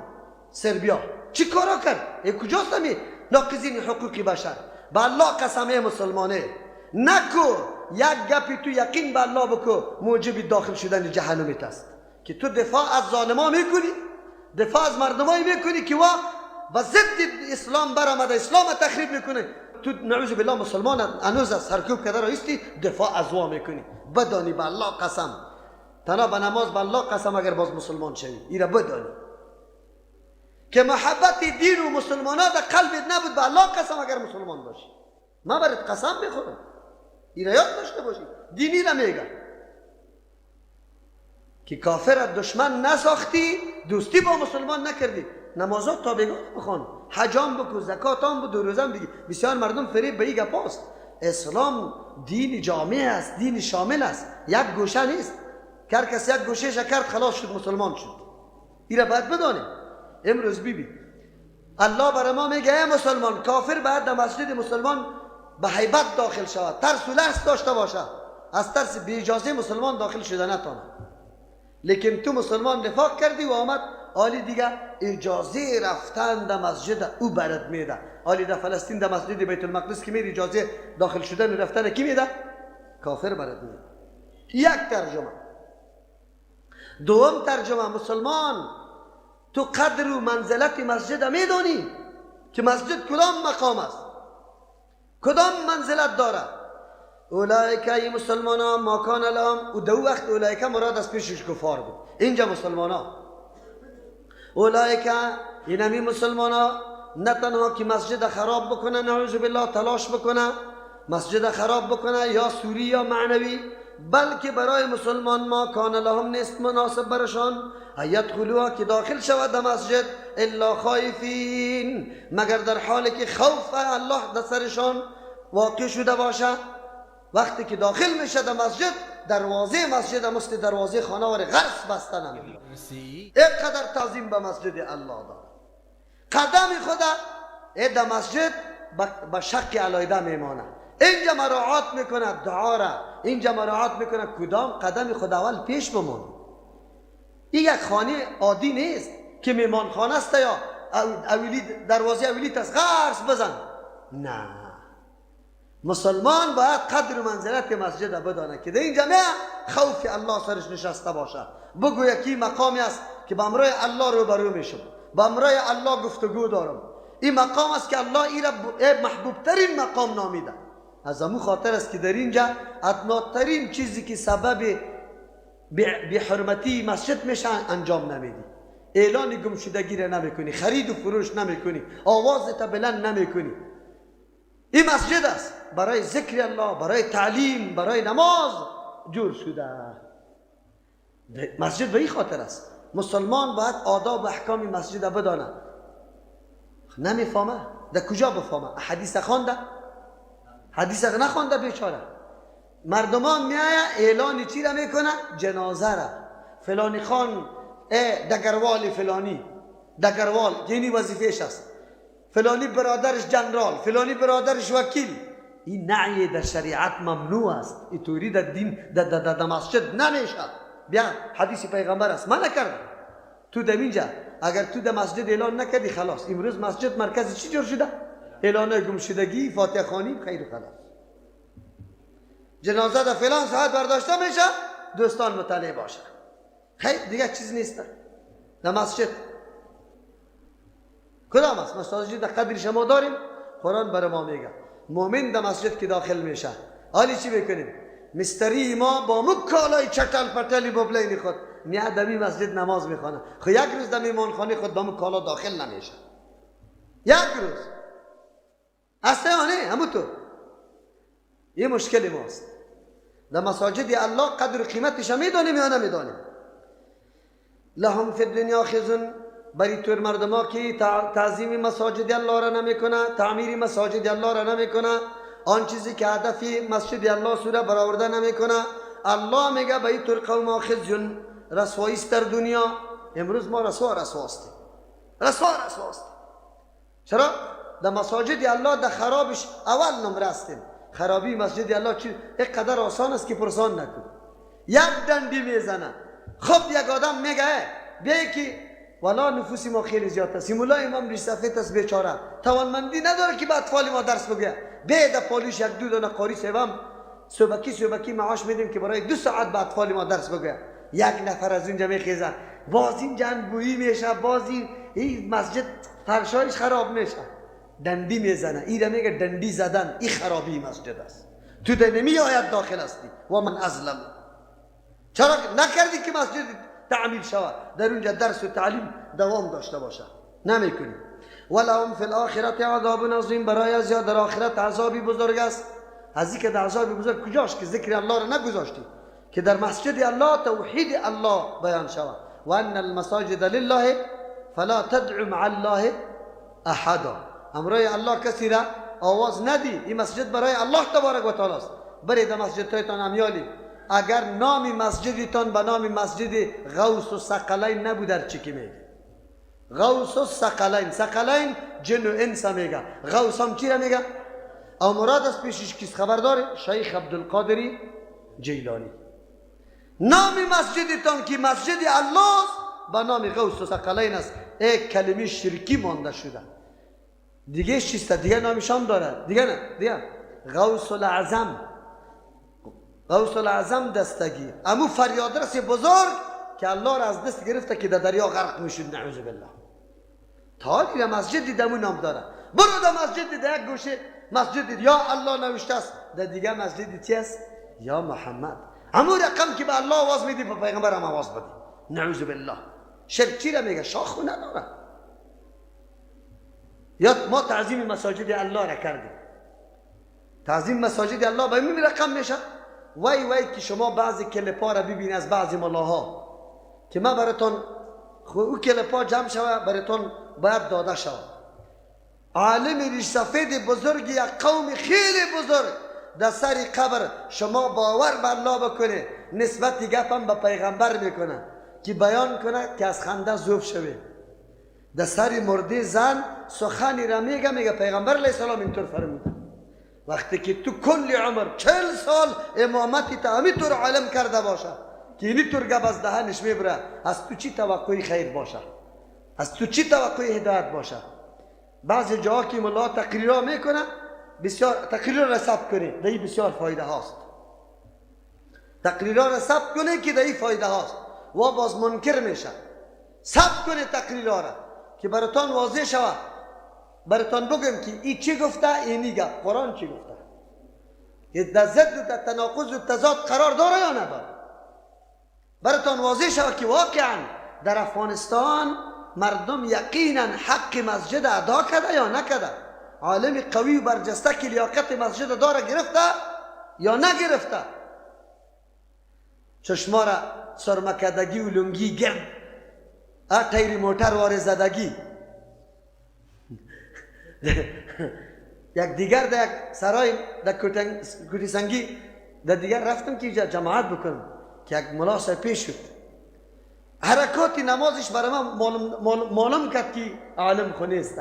سربیا چی کارا کرد؟ ای کجاست می ناقضین حقوق بشر؟ به الله قسم مسلمانه نکو یک گپی تو یقین به الله بکو موجب داخل شدن جهنمت است که تو دفاع از ظالما میکنی، دفاع از مردمایی میکنی که وا و ضد اسلام برآمده، اسلام تخریب میکنه. تو نعوذ بالله مسلمان هنوز از سرکوب کرده رایستی دفاع از وا میکنی. بدانی به الله قسم، تنها به نماز به الله قسم اگر باز مسلمان شوی ایره بدانی که محبت دین و مسلمان ها در قلبت نبود، به الله قسم اگر مسلمان باشی من برات قسم میخورم، ایره یاد داشته باشی. دینی را میگه که کافر دشمن نساختی، دوستی با مسلمان نکردی، نمازات تا بگاه بخوان، حجام بکو، زکات هم بده، روزه بگی. بسیار مردم فریب به این گپ است. اسلام دین جامع است، دین شامل است، یک گوشه نیست که هر کس یک گوشه کرد خلاص شد مسلمان شد. ایره باید بدانیم. امروز بیبی الله برای ما میگه ای مسلمان، کافر باید در مسجد مسلمان به هیبت داخل شود، ترس و لرز داشته باشه، از ترس بی اجازه مسلمان داخل شده نتانه. لیکن تو مسلمان نفاق کردی و آمد آلی دیگه اجازه رفتن در مسجد او برات میده. آلی در فلسطین در مسجد بیت المقدس که میری اجازه داخل شدن و رفتن کی میده؟ کافر برات میده. یک ترجمه. دوم ترجمه، مسلمان تو قدر و منزلت مسجد میدانی که مسجد کدام مقام است، کدام منزلت داره. اولئک ای مسلمان ها ما کان لهم، و دو وقت اولئک مراد از پیشش کفار بود، اینجا مسلمان ها اولئک اینمی مسلمان ها نه تنها که مسجد خراب بکنه، نعوذ بالله تلاش بکنه مسجد خراب بکنه یا سوری یا معنوی، بلکه برای مسلمان ما کان لهم نیست مناسب برشان یدخلوها که داخل شود در مسجد الا خائفین، مگر در حالی که خوف الله در سرشان واقع شده باشه. وقتی که داخل میشه در مسجد، دروازه مسجد مثل دروازه خانه وار غرس بسته نمیشه. اینقدر تعظیم به مسجد الله داره. قدم خدا در مسجد به شک علایده میمانه. اینجا مراعات میکنه دعا را، اینجا مراعات میکنه کدام قدم خدا اول پیش بمونه. این یک خانه عادی نیست که میمان خانه است یا اولی دروازه اولی است غرس بزن. نه، مسلمان باید قدر و منزلت مسجد بدانه که در این جامعه خوف الله سرش نشسته باشه، بگوید که مقامی است که با امرای الله روبرو میشم، با امرای الله گفتگو دارم. این مقام است که الله ای را محبوب ترین مقام نامیده. از امو خاطر است که در اینجا ادناترین چیزی که سبب بی حرمتی مسجد میشه انجام نمیدی، اعلان گمشدگی را نمیکنی، خرید و فروش نمیکنی، آواز تا بلند نمیکنی. این مسجد است برای ذکر الله، برای تعلیم، برای نماز جور شده. مسجد به این خاطر است. مسلمان باید آداب و احکام مسجد بدانه. نمیفهمه در کجا بفهمه؟ حدیث خوانده؟ حدیث نخوانده بیچاره. مردمان میایه اعلان چی را میکنه؟ جنازه را. فلانی خان دگروال فلانی، دگروال یعنی وظیفهش است، فلانی برادرش جنرال، فلانی برادرش وکیل. این نعی در شریعت ممنوع است. این توری در دین در مسجد نمیشه. بیا حدیث پیغمبر است، من نکردم. تو در اینجا اگر تو در مسجد اعلان نکردی خلاص. امروز مسجد مرکز چی جور شده؟ اعلان گمشدگی، فاتحه خوانی، خیر و خلاص. جنازه در فلان ساعت برداشته میشه، دوستان مطلع باشه. خیر دیگه چیز نیست در مسجد. کدام است؟ مساجد در قدر شما داریم. قرآن برای ما میگه مؤمن در مسجد که داخل میشه حالی چی بکنیم؟ مستری ما با مکالای چتل پتلی ببلین خود میاد در مسجد نماز میخوانه. خب یک روز در میمانخانه خود با مکالا داخل نمیشه. یک روز هسته یا نه؟ همون تو یه مشکل ماست. در مساجد الله قدر و قیمتش میدانیم یا نمیدانیم؟ لهم فی الدنیا خزن، بری طور مردما که تعظیم مساجد الله را نمیکنه، تعمیر مساجد الله را نمیکنه، آن چیزی که هدف مسجد الله سوره برآورده نمیکنه، الله میگه به این طور قوم خزیون، رسوایی است در دنیا. امروز ما رسوا رسوا هستیم، رسوا رسوا هستیم. چرا؟ در مساجد الله در خرابش اول نمره هستیم. خرابی مسجد الله چی اینقدر آسان است که پرسان نکن. یک دندی میزنه، خب یک آدم میگه بیا که والا نفوس ما خیلی زیاد است، مولا امام ریش سفید است بیچاره، توانمندی نداره که به اطفال ما درس بگه، بیا در پالیش یک دو دانه قاری سوم صبحکی صبحکی معاش میدیم که برای 2 ساعت به اطفال ما درس بگه. یک نفر از اینجا میخیزه، باز این جنبویی میشه، باز این مسجد فرشایش خراب میشه، دندی میزنه. این میگه دندی زدن، این خرابی مسجد است. تو در نمی آید داخل هستی. و من ازلم، چرا نکردی که مسجد تعمیر شود، در اونجا درس و تعلیم دوام داشته باشه؟ نمیکنی. ولهم فی الاخرة عذاب عظیم، برای از یا در آخرت عذابی بزرگ است. از اینکه در عذاب بزرگ کجاست که ذکر الله را نگذاشتی که در مسجد الله توحید الله بیان شود. و ان المساجد لله فلا تدعو مع الله احدا، امرای الله کسی را آواز ندی. این مسجد برای الله تبارک و تعالی است. برید در مسجدهایتان امیالی، اگر نام مسجدتان به نام مسجد غوث و ثقلین نبود، در چی که میگه غوث و ثقلین، ثقلین جن و انس میگه، غوث هم چی را میگه؟ او مراد از پیشش کیست خبر داره؟ شیخ عبدالقادری جیلانی. نام مسجدتان که مسجد الله است به نام غوث و ثقلین است. یک کلمه شرکی مانده شده، دیگه چیست؟ دیگه نامش هم داره، دیگه نه، دیگه غوث الاعظم، غوث الاعظم دستگی، امو فریادرس بزرگ که الله را از دست گرفته که در دریا غرق میشد، نعوذ بالله. تا در مسجد دیدم نام داره. برو در مسجد دیده یک گوشه مسجد دید یا الله نوشته است، در دیگه مسجد چی است؟ یا محمد. همون رقم که به الله آواز میدی به پیغمبر هم آواز بدی، نعوذ بالله. شرک چی را میگه؟ شاخ نداره. یا ما تعظیم مساجد الله را کردیم، تعظیم مساجد الله به این رقم میشه. وای وای که شما بعضی کلپا را ببینید از بعضی ملاها که ما براتون او کلپا جمع شوه براتون باید داده شوه. عالم ریش سفید بزرگ یک قوم خیلی بزرگ در سر قبر، شما باور بر الله بکنه، نسبت گپم به پیغمبر میکنه که بیان کنه که از خنده ذوب شوه. در سر مرده زن سخنی را میگه، میگه پیغمبر علیه السلام اینطور فرموده. وقتی که تو کل عمر 40 سال امامتی تا همینطور عالم کرده باشه که اینطور گپ از دهنش میبره، از تو چی توقعی خیر باشه؟ از تو چی توقعی هدایت باشه؟ بعضی جاها که ملا تقریرا میکنه، بسیار تقریرا را ثبت کنه، در این بسیار فایده هاست. تقریرا را ثبت کنه که در این فایده هاست و باز منکر میشه. ثبت کنه تقریرا را که براتان واضح شود، براتان بگم که این چی گفته، اینی گفت، قرآن چی گفته، که در ضد و در تناقض و تضاد قرار داره یا نداره. براتان واضح شود که واقعا در افغانستان مردم یقینا حق مسجد ادا کرده یا نکرده، عالم قوی و برجسته که لیاقت مسجد داره گرفته یا نگرفته. چشما را سرمکدگی و لنگی گرد، تیر موتر وار زدگی. یک دیگر در یک سرای در کوتی سنگی در دیگر رفتم که اینجا جماعت بکنم که یک ملا صاحب پیش شد، حرکات نمازش برای من معلوم کرد که عالم خو نیست.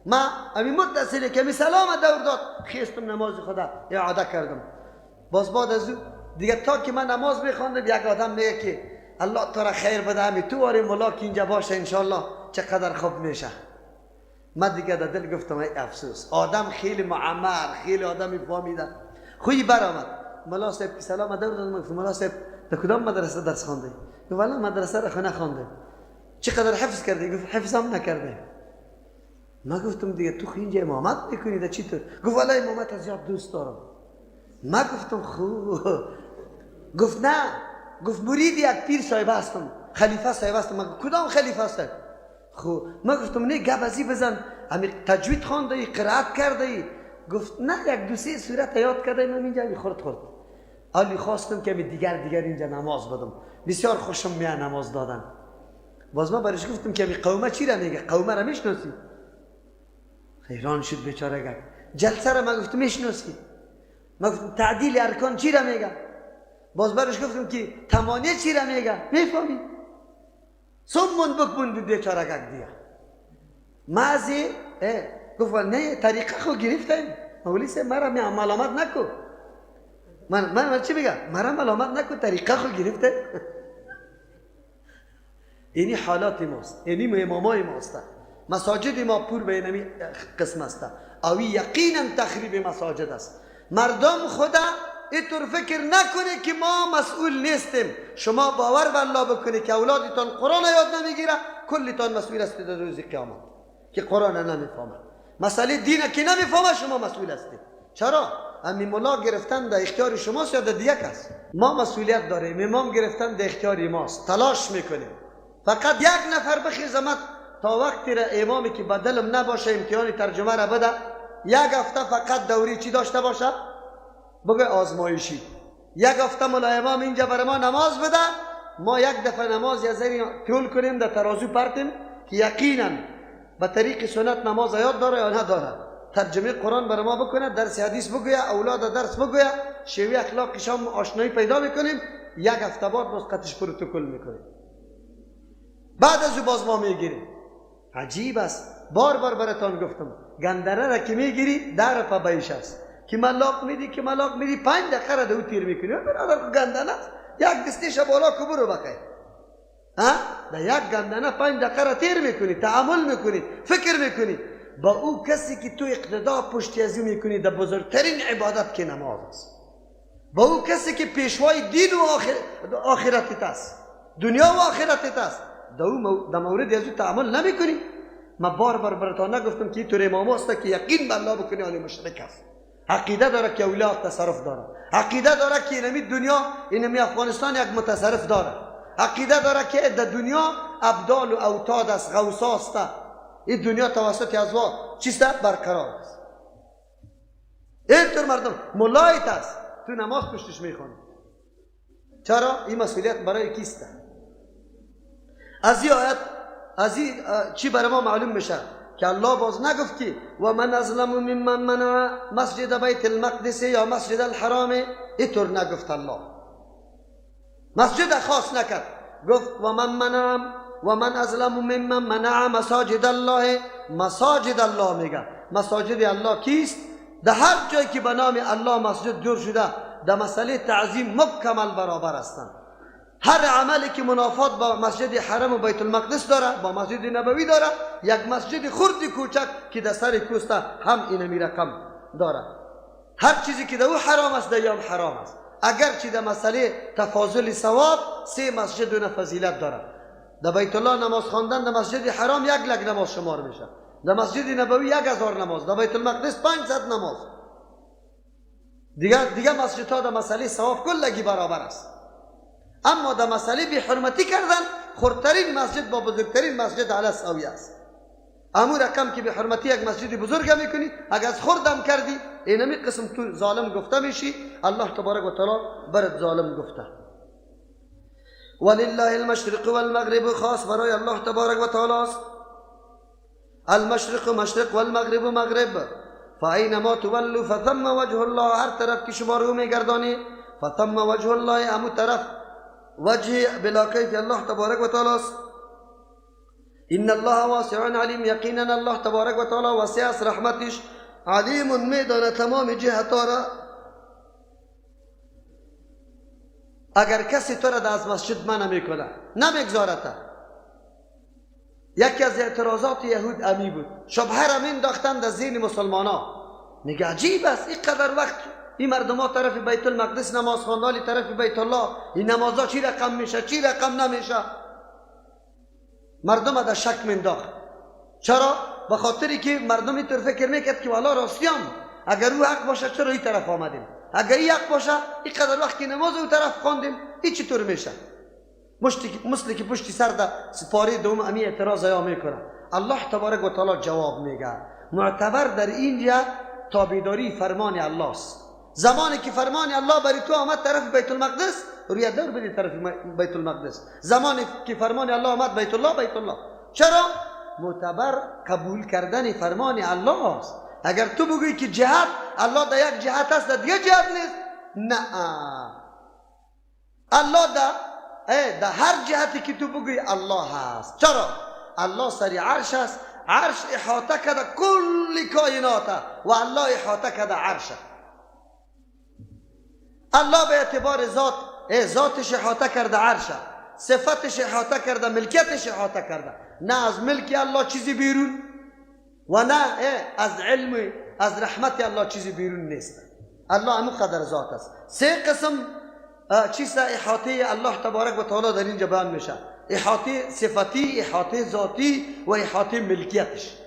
ما همین متصله که می سلام دور داد، خیستم نماز خدا اعاده کردم. باز بعد از دیگه تا که من نماز میخواندم یک آدم میگه که الله تو را خیر بده، همین تو واری ملا که اینجا باشه انشالله چقدر خوب میشه. من دیگه در دل گفتم ای افسوس، آدم خیلی معمر، خیلی آدمی فهمیده. خوی برآمد ملا صاحب که سلام دور داد. من گفتم ملا صاحب در کدام مدرسه درس خوانده؟ گفت والله مدرسه را خو نخوانده. چقدر حفظ کرده؟ گفت حفظم نکرده. من گفتم دیگه تو اینجا امامت میکنی در چی طور؟ گفت والله امامت از زیاد دوست دارم. من گفتم خو. گفت نه، گفت مرید یک پیر صاحب هستم، خلیفه صاحب هستم. من کدام خلیفه صاحب؟ خو من گفتم نه گپ ازی بزن، همین تجوید خوانده ای، قرائت کرده ای، گفت نه، یک دو سه سورت یاد کردم اینجا خورد خورد. حالی خواستم که دیگر اینجا نماز بدم، بسیار خوشم میاد نماز دادن. باز ما برش گفتم که قومه چی را میگه؟ قومه را میشناسی؟ حیران شد بیچاره گفت. جلسه را ما گفتم میشناسی؟ ما گفتم تعدیل ارکان چی را میگه؟ باز برش گفتم که تمانیه چی را میگه؟ میفهمی؟ سمون بکمون بود بیچاره گفت دیگه. مازی گفت نه طریقه خو گرفتیم. مولوی صاحب مرا ملامت نکو. من چی میگم؟ مرا ملامت نکو، طریقه خو گرفته. اینی حالات ماست، اینی امامای ماست. مساجد ما پور به اینمی قسم است. اوی یقینا تخریب مساجد است. مردم خدا اینطور فکر نکنه که ما مسئول نیستیم. شما باور به الله بکنه که اولادتان قرآن یاد نمیگیره، کلتان مسئول هستید در روز قیامت که قرآن نمیفهمه. مسئله دین که نمیفهمه شما مسئول هستید. چرا؟ امی ملا گرفتن در اختیار شماست یا در دیگه کس؟ ما مسئولیت داریم. امام گرفتن در اختیار ماست. تلاش میکنیم. فقط یک نفر بخیزمت تا وقتی را امامی که بدلم نباشه امتحان ترجمه را بده، یک هفته فقط دوری چی داشته باشه؟ بگه آزمایشی. یک هفته ملا امام اینجا برای ما نماز بده، ما یک دفعه نماز یه ذره تول کنیم در ترازو پرتیم که یقینا به طریق سنت نماز یاد داره یا نداره. ترجمه قرآن برای ما بکنه، درس حدیث بگویه، اولاد درس بگویه، شیوه اخلاقش هم آشنایی پیدا میکنیم. یک هفته بعد باز قطش پروتکل میکنیم، بعد از او باز ما میگیریم. عجیب است. بار بار براتان گفتم گندره را که میگیری در پا بیش است که ملاق میدی، که ملاق میدی 5 دقیقه را دو تیر میکنی. برادر گندنه است، یک دستیش بالا که برو بخیر. ها در یک گندنه 5 دقیقه را تیر میکنی، تعامل میکنی، فکر میکنی با او کسی که تو اقتدا پشتی از او میکنی در بزرگترین عبادت که نماز است، با او کسی که پیشوای دین و آخرتت است، دنیا و آخرتت است، در مورد از او تعامل نمیکنی. ما بار بار براتان نگفتم که تو امام است که یقین به الله بکنی آن مشرک است. عقیده داره که اولیاء تصرف داره، عقیده داره که اینمی دنیا، اینمی افغانستان یک متصرف داره، عقیده داره که در دنیا ابدال و اوتاد است، غوثا است، این دنیا توسط ازوا چیست برقرار است. اینطور مردم ملایت است، تو نماز پشتش میخوانی. چرا؟ این مسئولیت برای کیست؟ از این آیت از این چی برای ما معلوم میشه که الله باز نگفت که و من ازلم ممن منع مسجد بیت المقدس یا مسجد الحرام، اینطور نگفت. الله مسجد خاص نکرد، گفت و من منع و من ازلم ممن منع مساجد الله. مساجد الله میگه. مساجد الله کیست؟ در هر جایی که به نام الله مسجد جور شده در مسئله تعظیم مکمل برابر هستند. هر عملی که منافات با مسجد حرم و بیت المقدس داره، با مسجد نبوی داره، یک مسجد خرد کوچک که در سر کوسته هم اینمی رقم داره. هر چیزی که در او حرام است در یام حرام است. اگرچه در مسئله تفاضل ثواب 3 مسجد و فضیلت داره. در بیت الله نماز خواندن در مسجد حرام 1 لک نماز شمار میشه، در مسجد نبوی 1000 نماز، در بیت المقدس 500 نماز. دیگه مسجدها در مسئله ثواب کلگی برابر است. اما در مسئله بی حرمتی کردن خردترین مسجد با بزرگترین مسجد علی ساویه است. امو رقم که بی حرمتی یک مسجد بزرگ میکنی، اگر از خردم کردی اینمی قسم تو ظالم گفته میشی. الله تبارک و تعالی برات ظالم گفته. ولله المشرق والمغرب، خاص برای الله تبارک و تعالی است. المشرق مشرق والمغرب مغرب. فاینما تولوا فثم وجه الله، هر طرف که شما رو میگردانی فثم وجه الله، امو طرف وجه بلا کیف الله تبارک و تعالی است. ان الله واسع علیم، یقینا الله تبارک و تعالی واسع است رحمتش، علیم میدانه تمام جهت را. اگر کسی تو را از مسجد منع میکنه نمیگذارد. یکی از اعتراضات یهود امی بود، شبهه را مینداختن در ذهن مسلمانا. میگه عجیب است اینقدر وقت این مردم ها طرف بیت المقدس نماز خواندن، طرف بیت الله، این نمازها چی رقم میشه چی رقم نمیشه. مردم در شک مینداخت. چرا؟ به خاطری که مردم اینطور فکر میکرد که والا راستیام، اگر او حق باشه چرا این طرف آمدیم، اگر این حق باشه اینقدر وقت که نماز او طرف خواندیم این چطور میشه؟ مثل که پشتی سر در سپاره دوم امی اعتراض ها میکنه. الله تبارک و تعالی جواب میگه. معتبر در اینجا تابعداری فرمان الله است. زمانی که فرمان الله برای تو آمد طرف بیت المقدس، روی دور بدی طرف بیت المقدس. زمانی که فرمان الله آمد بیت الله، بیت الله. چرا؟ معتبر قبول کردن فرمان الله است. اگر تو بگویی که جهت الله در یک جهت است، در دیگه جهت نیست، نه، الله در هر جهتی که تو بگویی الله هست. چرا؟ الله سر عرش است، عرش احاطه کرده کل کائنات و الله احاطه کرده عرش. الله به اعتبار ذات، ذاتش احاطه کرده عرش، صفتش احاطه کرده، ملکیتش احاطه کرده. نه از ملک الله چیزی بیرون و نه از علم، از رحمت الله چیزی بیرون نیست. الله همون قدر ذات است. سه قسم چیز احاطه الله تبارک و تعالی در اینجا بیان میشه: احاطه صفتی، احاطه ذاتی و احاطه ملکیتش.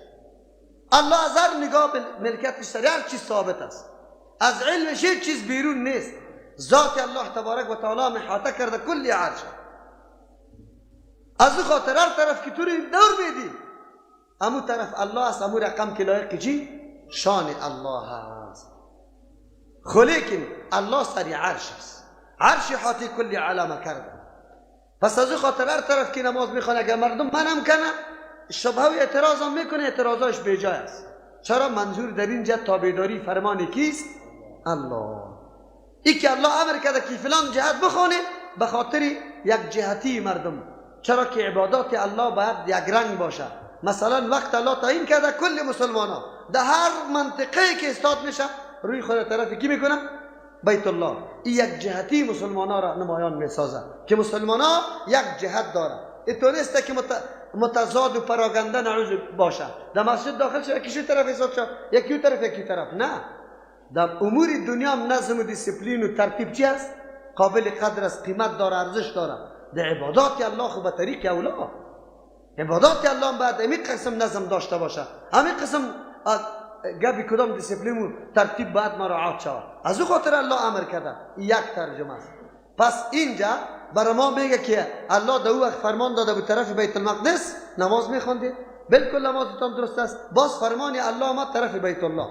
الله از هر نگاه ملکیتش سر هر چیز ثابت است، از علمش هیچ چیز بیرون نیست. ذات الله تبارک و تعالی احاطه کرده کل عرش. از او خاطر هر طرف که تو رو دور میدی، امو طرف الله است، امو رقم که لایق چی؟ شان الله است. خلیکن الله سر عرش است، عرش احاطه کل عالم کرده. پس از او خاطر هر طرف که نماز میخوانه، اگر مردم منم کنه، شبهه و اعتراض هم میکنه، اعتراضاش بیجای است. چرا؟ منظور در اینجا تابعداری فرمان کیست؟ الله. ای که الله امر کرده که فلان جهت بخونه به خاطر یک جهتی مردم. چرا که عبادات الله باید یک رنگ باشه. مثلا وقت الله تعیین کرده کل مسلمان ها در هر منطقه که استاد میشه روی خود طرف کی میکنه؟ بیت الله. این یک جهتی مسلمان ها را نمایان میسازه که مسلمان ها یک جهت داره. این نیست که متضاد و پراگنده نعوذ باشه. در مسجد داخل شه یکی طرف حساب شه، یکی طرف، یکی طرف. نه، در امور دنیا هم نظم و دیسپلین و ترتیب چی است؟ قابل قدر است، قیمت داره، ارزش داره. در عبادات الله خو به طریق اولا، عبادات الله هم باید همین قسم نظم داشته باشه، همین قسم گبی کدام دیسپلین و ترتیب باید مراعات شود. از او خاطر الله امر کرده. یک ترجمه است. پس اینجا برای ما میگه که الله در او وقت فرمان داده به طرف بیت المقدس نماز میخوندید، بالکل نمازتان درست است. باز فرمان الله آمد طرف بیت الله.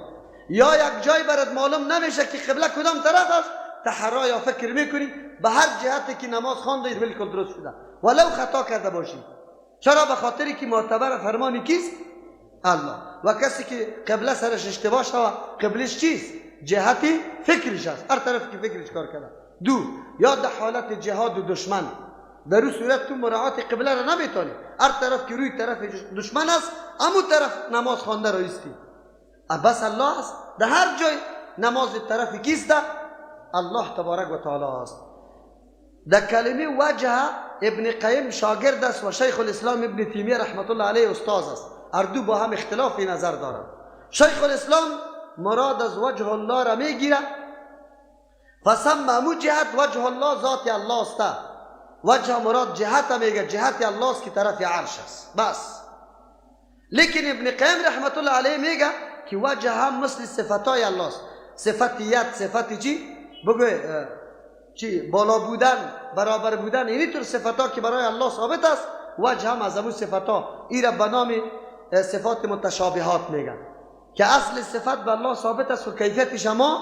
یا یک جای برات معلوم نمیشه که قبله کدام طرف است، تحرا یا فکر میکنی، به هر جهتی که نماز خواندید بالکل درست شده ولو خطا کرده باشی. چرا؟ به خاطری که معتبر فرمان کیست؟ الله. و کسی که قبله سرش اشتباه شود، قبلش چیست؟ جهتی فکرش است، هر طرف که فکرش کار کرده. دو، یا در حالت جهاد و دشمن، در اون صورت تو مراعات قبله را نمیتونی، هر طرف که روی طرف دشمن است امو طرف نماز خوانده را ایستی. بس الله است. در هر جای نماز طرف کیست؟ الله تبارک و تعالی است. در کلمه وجه ابن قیم شاگرد است و شیخ الاسلام ابن تیمیه رحمت الله علیه استاد است. هر دو با هم اختلاف نظر دارند. شیخ الاسلام مراد از وجه الله را میگیره، پس هم امو جهت وجه الله ذات الله است. وجه مراد جهت میگه، جهت الله است که طرف عرش است، بس. لیکن ابن قیم رحمت الله علیه میگه که وجه هم مثل صفتای الله است، صفت ید، صفت چی؟ بگو چی؟ بالا بودن، برابر بودن، اینی طور صفتا که برای الله ثابت است، وجه هم از امو صفتا. ای را به نام صفات متشابهات میگن که اصل صفت به الله ثابت است و کیفیتش ما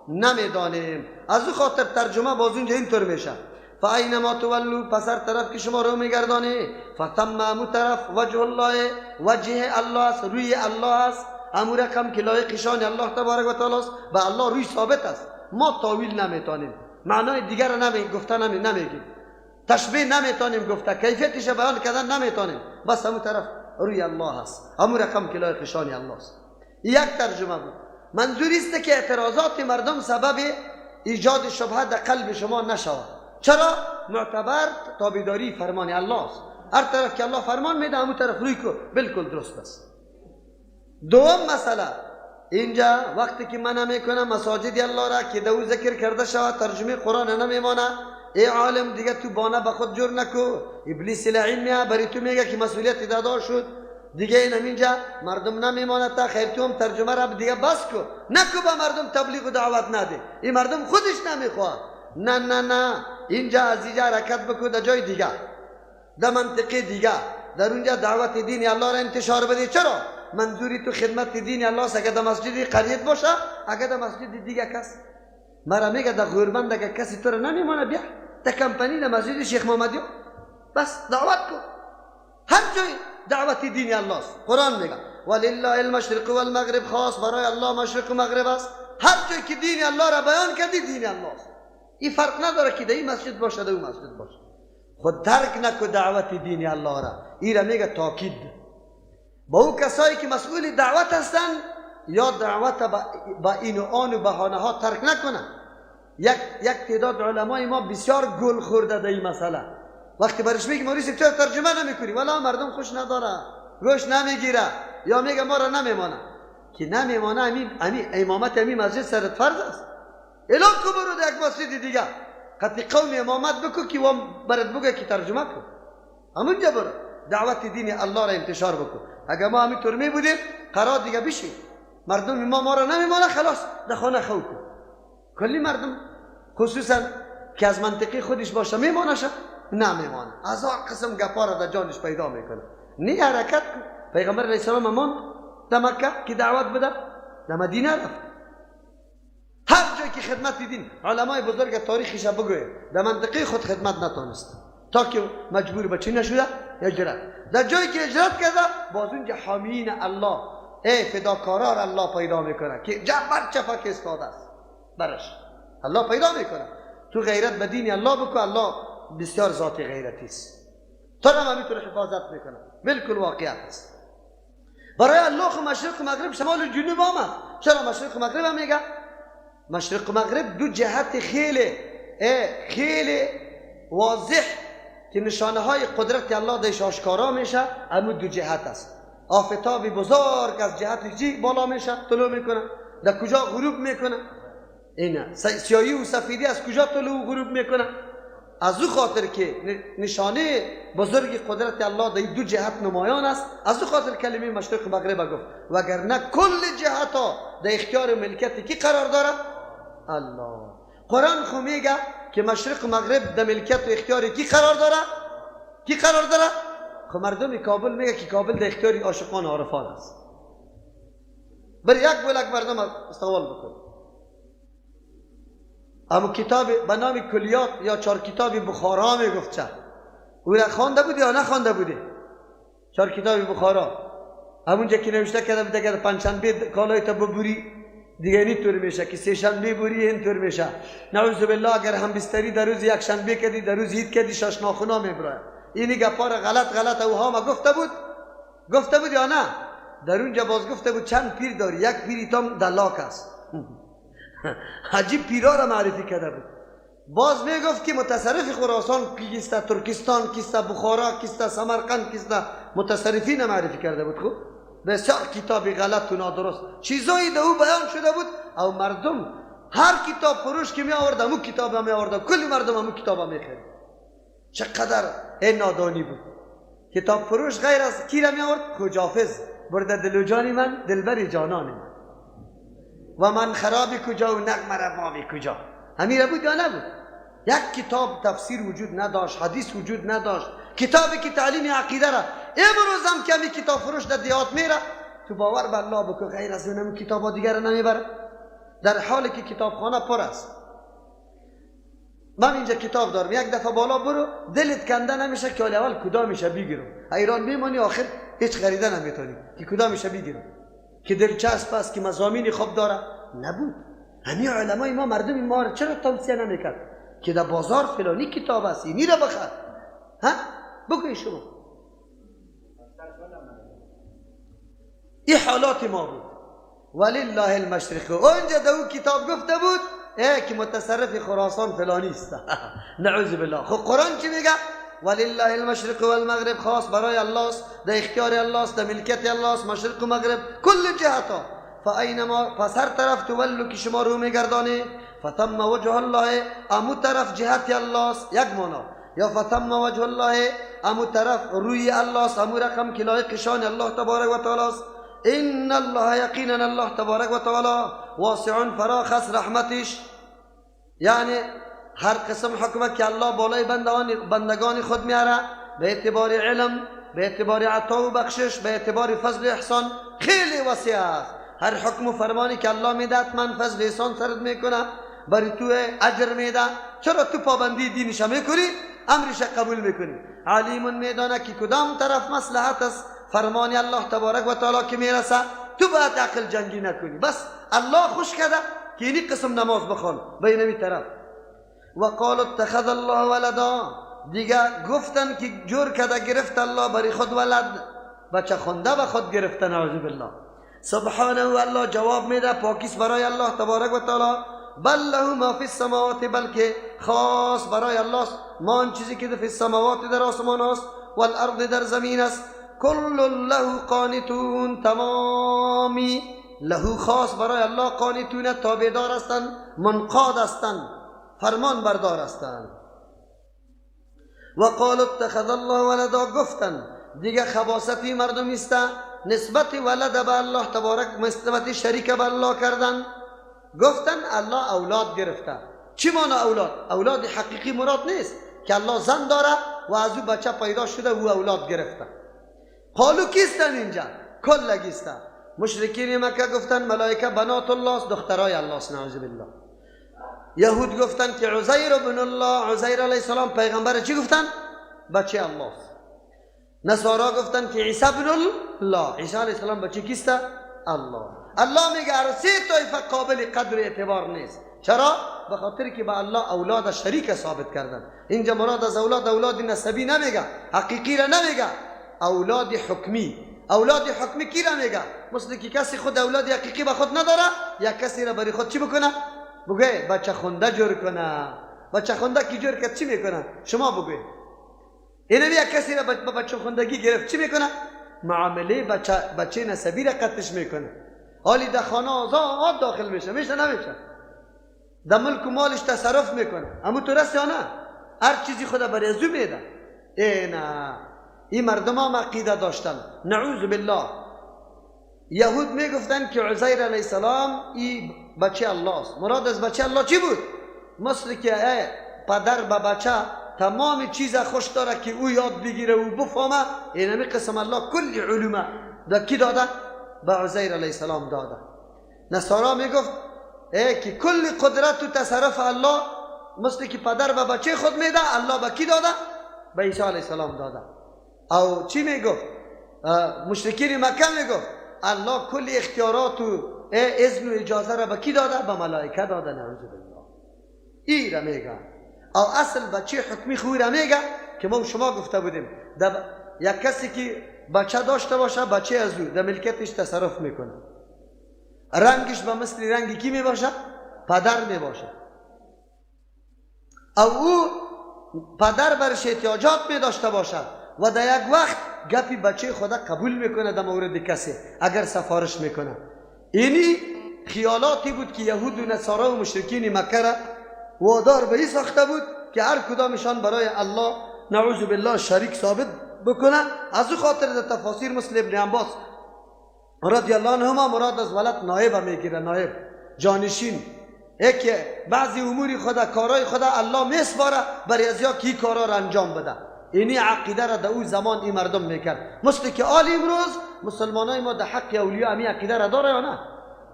نمیدانیم. از او خاطر ترجمه باز اونجا اینطور میشه: فاینما تولوا، پس هر طرف که شما رو میگردانی، فثم امو طرف وجه الله، وجه الله است، روی الله است، امو رقم که لایق شان الله تبارک و تعالی است، به الله روی ثابت است. ما تاویل نمیتونیم، معنای دیگر را گفته نمیگیم، تشبیه نمیتونیم گفته، کیفیتش بیان کردن نمیتونیم، بس امو طرف روی الله است، امو رقم که لایق شان الله است. یک ترجمه بود. منظور است که اعتراضات مردم سبب ایجاد شبهه در قلب شما نشود. چرا؟ معتبر تابعداری فرمان الله است. هر طرف که الله فرمان میده همون طرف روی کو، بالکل درست است. دوم مسئله اینجا وقتی که من میکنم مساجد الله را که دو ذکر کرده شود، ترجمه قرآن نمیمانه، ای عالم دیگه تو بانه به خود جور نکو، ابلیس لعین میاد برای تو میگه که مسئولیت دادا شد دیگه، این همینجا مردم نمیمانه تا خیر، تو هم ترجمه را دیگه بس کو، نکو به مردم تبلیغ و دعوت نده، این مردم خودش نمیخواد. نه نه نه، اینجا از اینجا حرکت بکو در جای دیگه، در منطقه دیگه، در اونجا دعوت دین الله را انتشار بده. چرا؟ منظوری تو خدمت دین الله است. اگر در مسجد قریت باشه، اگر در مسجد دیگه کس مرا میگه در غوربند اگر کسی تو را نمیمانه، بیا در کمپنی در مسجد شیخ محمدی بس دعوت کن. هر جای دعوت دین الله است. قرآن میگه ولله المشرق والمغرب، خاص برای الله مشرق و مغرب است. هر جای که دین الله را بیان کردی دین الله است. این فرق نداره که در این مسجد باشه در اون مسجد باشه. خود ترک نکو دعوت دین الله را. این را میگه تاکید با او کسایی که مسئول دعوت هستند، یا دعوت با این و آن و بهانه ها ترک نکنن. یک تعداد علمای ما بسیار گل خورده در این مسئله. وقتی برش میگی موریس چرا ترجمه نمیکنی، ولی مردم خوش نداره، گوش نمیگیره، یا میگه ما را نمیمانه. که نمیمانه همین امامت همین مسجد سرت فرض است. اعلان کو برو در یک مسجد دیگه، قطعی قوم امامت بکو که وام برات بگه که ترجمه کن. همونجا برو دعوت دین الله را انتشار بکن. اگر ما همینطور می بودیم قرار دیگه بشی مردم ما را نمیمانه، خلاص در خانه خو کن. کلی مردم خصوصا که از منطقی خودش باشه میمانه شه نمیمانه، هزار قسم گپا را در جانش پیدا میکنه. نی حرکت کن. پیغمبر علیه السلام ماند در مکه که دعوت بده، در مدینه رفت. هر جای که خدمت دین علمای بزرگ تاریخش بگوید در منطقه خود خدمت نتانست تا که مجبور به چی نشده؟ هجرت. در جایی که هجرت کرده باز اونجا حامین الله، ای فداکارار الله پیدا میکنه که جبر چفک استاده است برش الله پیدا میکنه. تو غیرت به دین الله بکو، الله بسیار ذات غیرتی است، تو را همینطور حفاظت میکنه. بالکل واقعیت است. برای الله خو مشرق و مغرب شمال و جنوب آمد. چرا مشرق و مغرب هم میگه؟ مشرق و مغرب دو جهت خیلی خیلی واضح که نشانه های قدرت الله درش آشکارا میشه، اما دو جهت است. آفتاب بزرگ از جهت چی بالا میشه، طلوع میکنه، در کجا غروب میکنه؟ اینه سیاهی و سفیدی از کجا طلوع و غروب میکنه؟ از او خاطر که نشانه بزرگ قدرت الله در دو جهت نمایان است، از او خاطر کلمه مشرق و مغرب گفت. وگرنه کل جهت ها در اختیار ملکت کی قرار داره؟ الله. قرآن خو میگه که مشرق و مغرب در ملکت و اختیار کی قرار داره؟ کی قرار داره؟ خو مردم کابل میگه که کابل در اختیار عاشقان عارفان است. بر یک بلک مردم سوال بکن. اما کتاب به نام کلیات یا چهار کتاب بخارا میگفت چه؟ او را خوانده بودی یا نخوانده بودی؟ چهار کتاب بخارا همونجا که نوشته کرده بود اگر پنجشنبه کالای تا ببری دیگه اینطور میشه، که سه شنبه بری اینطور میشه. نعوذ بالله اگر هم بستری در روز یک شنبه کردی، در روز عید کردی، شش ناخونا میبره. اینی گپا را غلط غلط اوها ما گفته بود، گفته بود یا نه؟ در اونجا باز گفته بود چند پیر داری، یک پیری تام دلاک است. عجیب پیرا را معرفی کرده بود. باز میگفت که متصرف خراسان کیست، ترکستان کیست، بخارا کیست، سمرقند کیست، متصرفین معرفی کرده بود. خوب بسیار کتاب غلط و نادرست چیزایی در او بیان شده بود. او مردم هر کتاب فروش که می آورد امو کتاب می آورد، کلی مردم امو کتاب می خرید. چقدر این نادانی بود. کتاب فروش غیر از کی را می آورد؟ خجافظ برده دل و جان من، دلبر جانان من، و من خرابی کجا و نغمه ربابی کجا. همین بود یا نبود؟ یک کتاب تفسیر وجود نداشت، حدیث وجود نداشت، کتابی که تعلیم عقیده را امروز هم که همی کتاب فروش در دیهات میره، تو باور به الله بکن غیر از اونم کتاب دیگر را نمیبره، در حالی که کتابخانه پر است. من اینجا کتاب دارم، یک دفعه بالا برو دلت کنده نمیشه که اول کدامش بگیرم. ایران میمانی آخر هیچ خریده نمیتونی که کدامش بگیرم، که دلچسب است، که مضامین خوب داره. نبود. همین علمای ما مردم ما را چرا توصیه نمیکرد که در بازار فلانی کتاب است، اینی را بخر؟ ها بگوی شما. این حالات ما بود. ولله المشرق. اونجا در او کتاب گفته بود ای که متصرف خراسان فلانی است. نعوذ بالله. خب قرآن چی میگه؟ ولله المشرق والمغرب، خاص برای الله است، در اختیار الله است، در ملکیت الله است، مشرق و مغرب کل جهت ها. فاینما، پس هر طرف تولو که شما رو میگردانی، فتم وجه الله، امو طرف جهت الله است، یک معنا. یا فتم وجه الله، امو طرف روی الله است، امو رقم که لایق شان الله تبارک و تعالی است. ان الله یقینا الله تبارک و تعالی واسع فراخ است رحمتش، یعنی هر قسم حکمت که الله بالای بندگان خود میاره به اعتبار علم، به اعتبار عطا و بخشش، به اعتبار فضل و احسان خیلی وسیع است. هر حکم و فرمانی که الله میده من فضل احسان سرد میکنه، برای تو اجر میده. چرا تو پابندی دینش میکنی؟ امرش قبول میکنی. علیم میدانه که کدام طرف مصلحت است. فرمان الله تبارک و تعالی که میرسه تو باید عقل جنگی نکنی. بس الله خوش کرده که اینی قسم نماز بخوان به اینمی طرف. و قال اتخذ الله ولدا، دیگه گفتن که جور کرده گرفت الله برای خود ولد، بچه خونده به خود گرفته، نعوذ بالله. سبحانه و الله جواب میده، پاکیس برای الله تبارک و تعالی. بل له ما فی السماوات، بلکه خاص برای الله است ما آن چیزی که فی السماوات در آسمان است و الارض در زمین است. کل له قانتون، تمامی له خاص برای الله قانتون، تابعدار هستند، منقاد هستند، فرمان بردار هستند. و قال اتخذ الله ولدا، گفتن دیگه خباثتی مردم است نسبت ولد به الله تبارک، نسبت شریک به الله کردن. گفتن الله اولاد گرفته. چی معنی اولاد؟ اولاد حقیقی مراد نیست که الله زن داره و از او بچه پیدا شده و اولاد گرفته. قالو کیستن اینجا؟ کلگیستن. مشرکین مکه گفتن ملائکه بنات الله است، دخترای الله است، نعوذ بالله. یهود گفتن که عزیر ابن الله، عزیر علیه السلام پیغمبر چی گفتن؟ بچه الله است. نصارا گفتن که عیسی ابن الله، عیسی علیه السلام بچه کیست؟ الله. الله میگه هر سه طایفه قابل قدر اعتبار نیست. چرا؟ به خاطر که به الله اولاد شریک ثابت کردن. اینجا مراد از اولاد اولاد نسبی نمیگه، حقیقی را نمیگه، اولاد حکمی. اولاد حکمی کی را میگه؟ مثل که کسی خود اولاد حقیقی به خود نداره، یا کسی را برای خود چی بکنه؟ بگه بچه خونده جور کنه. بچه خونده کی جور کرد چی میکنه؟ شما بگوی. اینه یک کسی را به بچه خوندگی گرفت چی میکنه؟ معامله بچه نسبی را قطعش میکنه. حالی در خانه آزاد داخل میشه، میشه نمیشه؟ در ملک و مالش تصرف میکنه. اما تو رست یا نه؟ هر چیزی خدا برای ازو میده. ای نه، این مردم هم عقیده داشتن، نعوذ بالله. یهود میگفتن که عزیر علیه السلام ای بچه الله است. مراد از بچه الله چی بود؟ مثل که پدر به بچه تمام چیز خوش داره که او یاد بگیره و بفهمه. اینمی قسم الله کل علومه در کی داده؟ به عزیر علیه السلام داده. نصارا میگفت که کل قدرت و تصرف الله مثل که پدر به بچه خود میده، الله به کی داده؟ به عیسی علیه السلام داده. او چی میگفت؟ مشرکین مکه میگفت الله کل اختیارات و اذن و اجازه را به کی داده؟ به ملائکه داده، نعوذ بالله. ای را میگه. او اصل بچه حکمی خوی را میگه که ما شما گفته بودیم یک کسی که بچه داشته باشه، بچه از او در ملکیتش تصرف میکنه، رنگش به مثل رنگ کی میباشه؟ پدر میباشه. او او پدر برش احتیاجات می داشته باشه و در یک وقت گپی بچه خدا قبول میکنه در مورد کسی اگر سفارش میکنه. اینی خیالاتی بود که یهود و نصارا و مشرکین مکه را وادار به این ساخته بود که هر کدامشان برای الله نعوذ بالله شریک ثابت بکنه. از او خاطر در تفاسیر مثل ابن عباس رضی الله عنهما مراد از ولد نایب میگیره، نایب جانشین، که بعضی امور خدا کارای خدا الله میسپاره برای از یا کی کارا را انجام بده. اینی عقیده را در او زمان این مردم میکرد. مثل که آل امروز مسلمانای ما در حق اولیاء امی عقیده را داره یا نه؟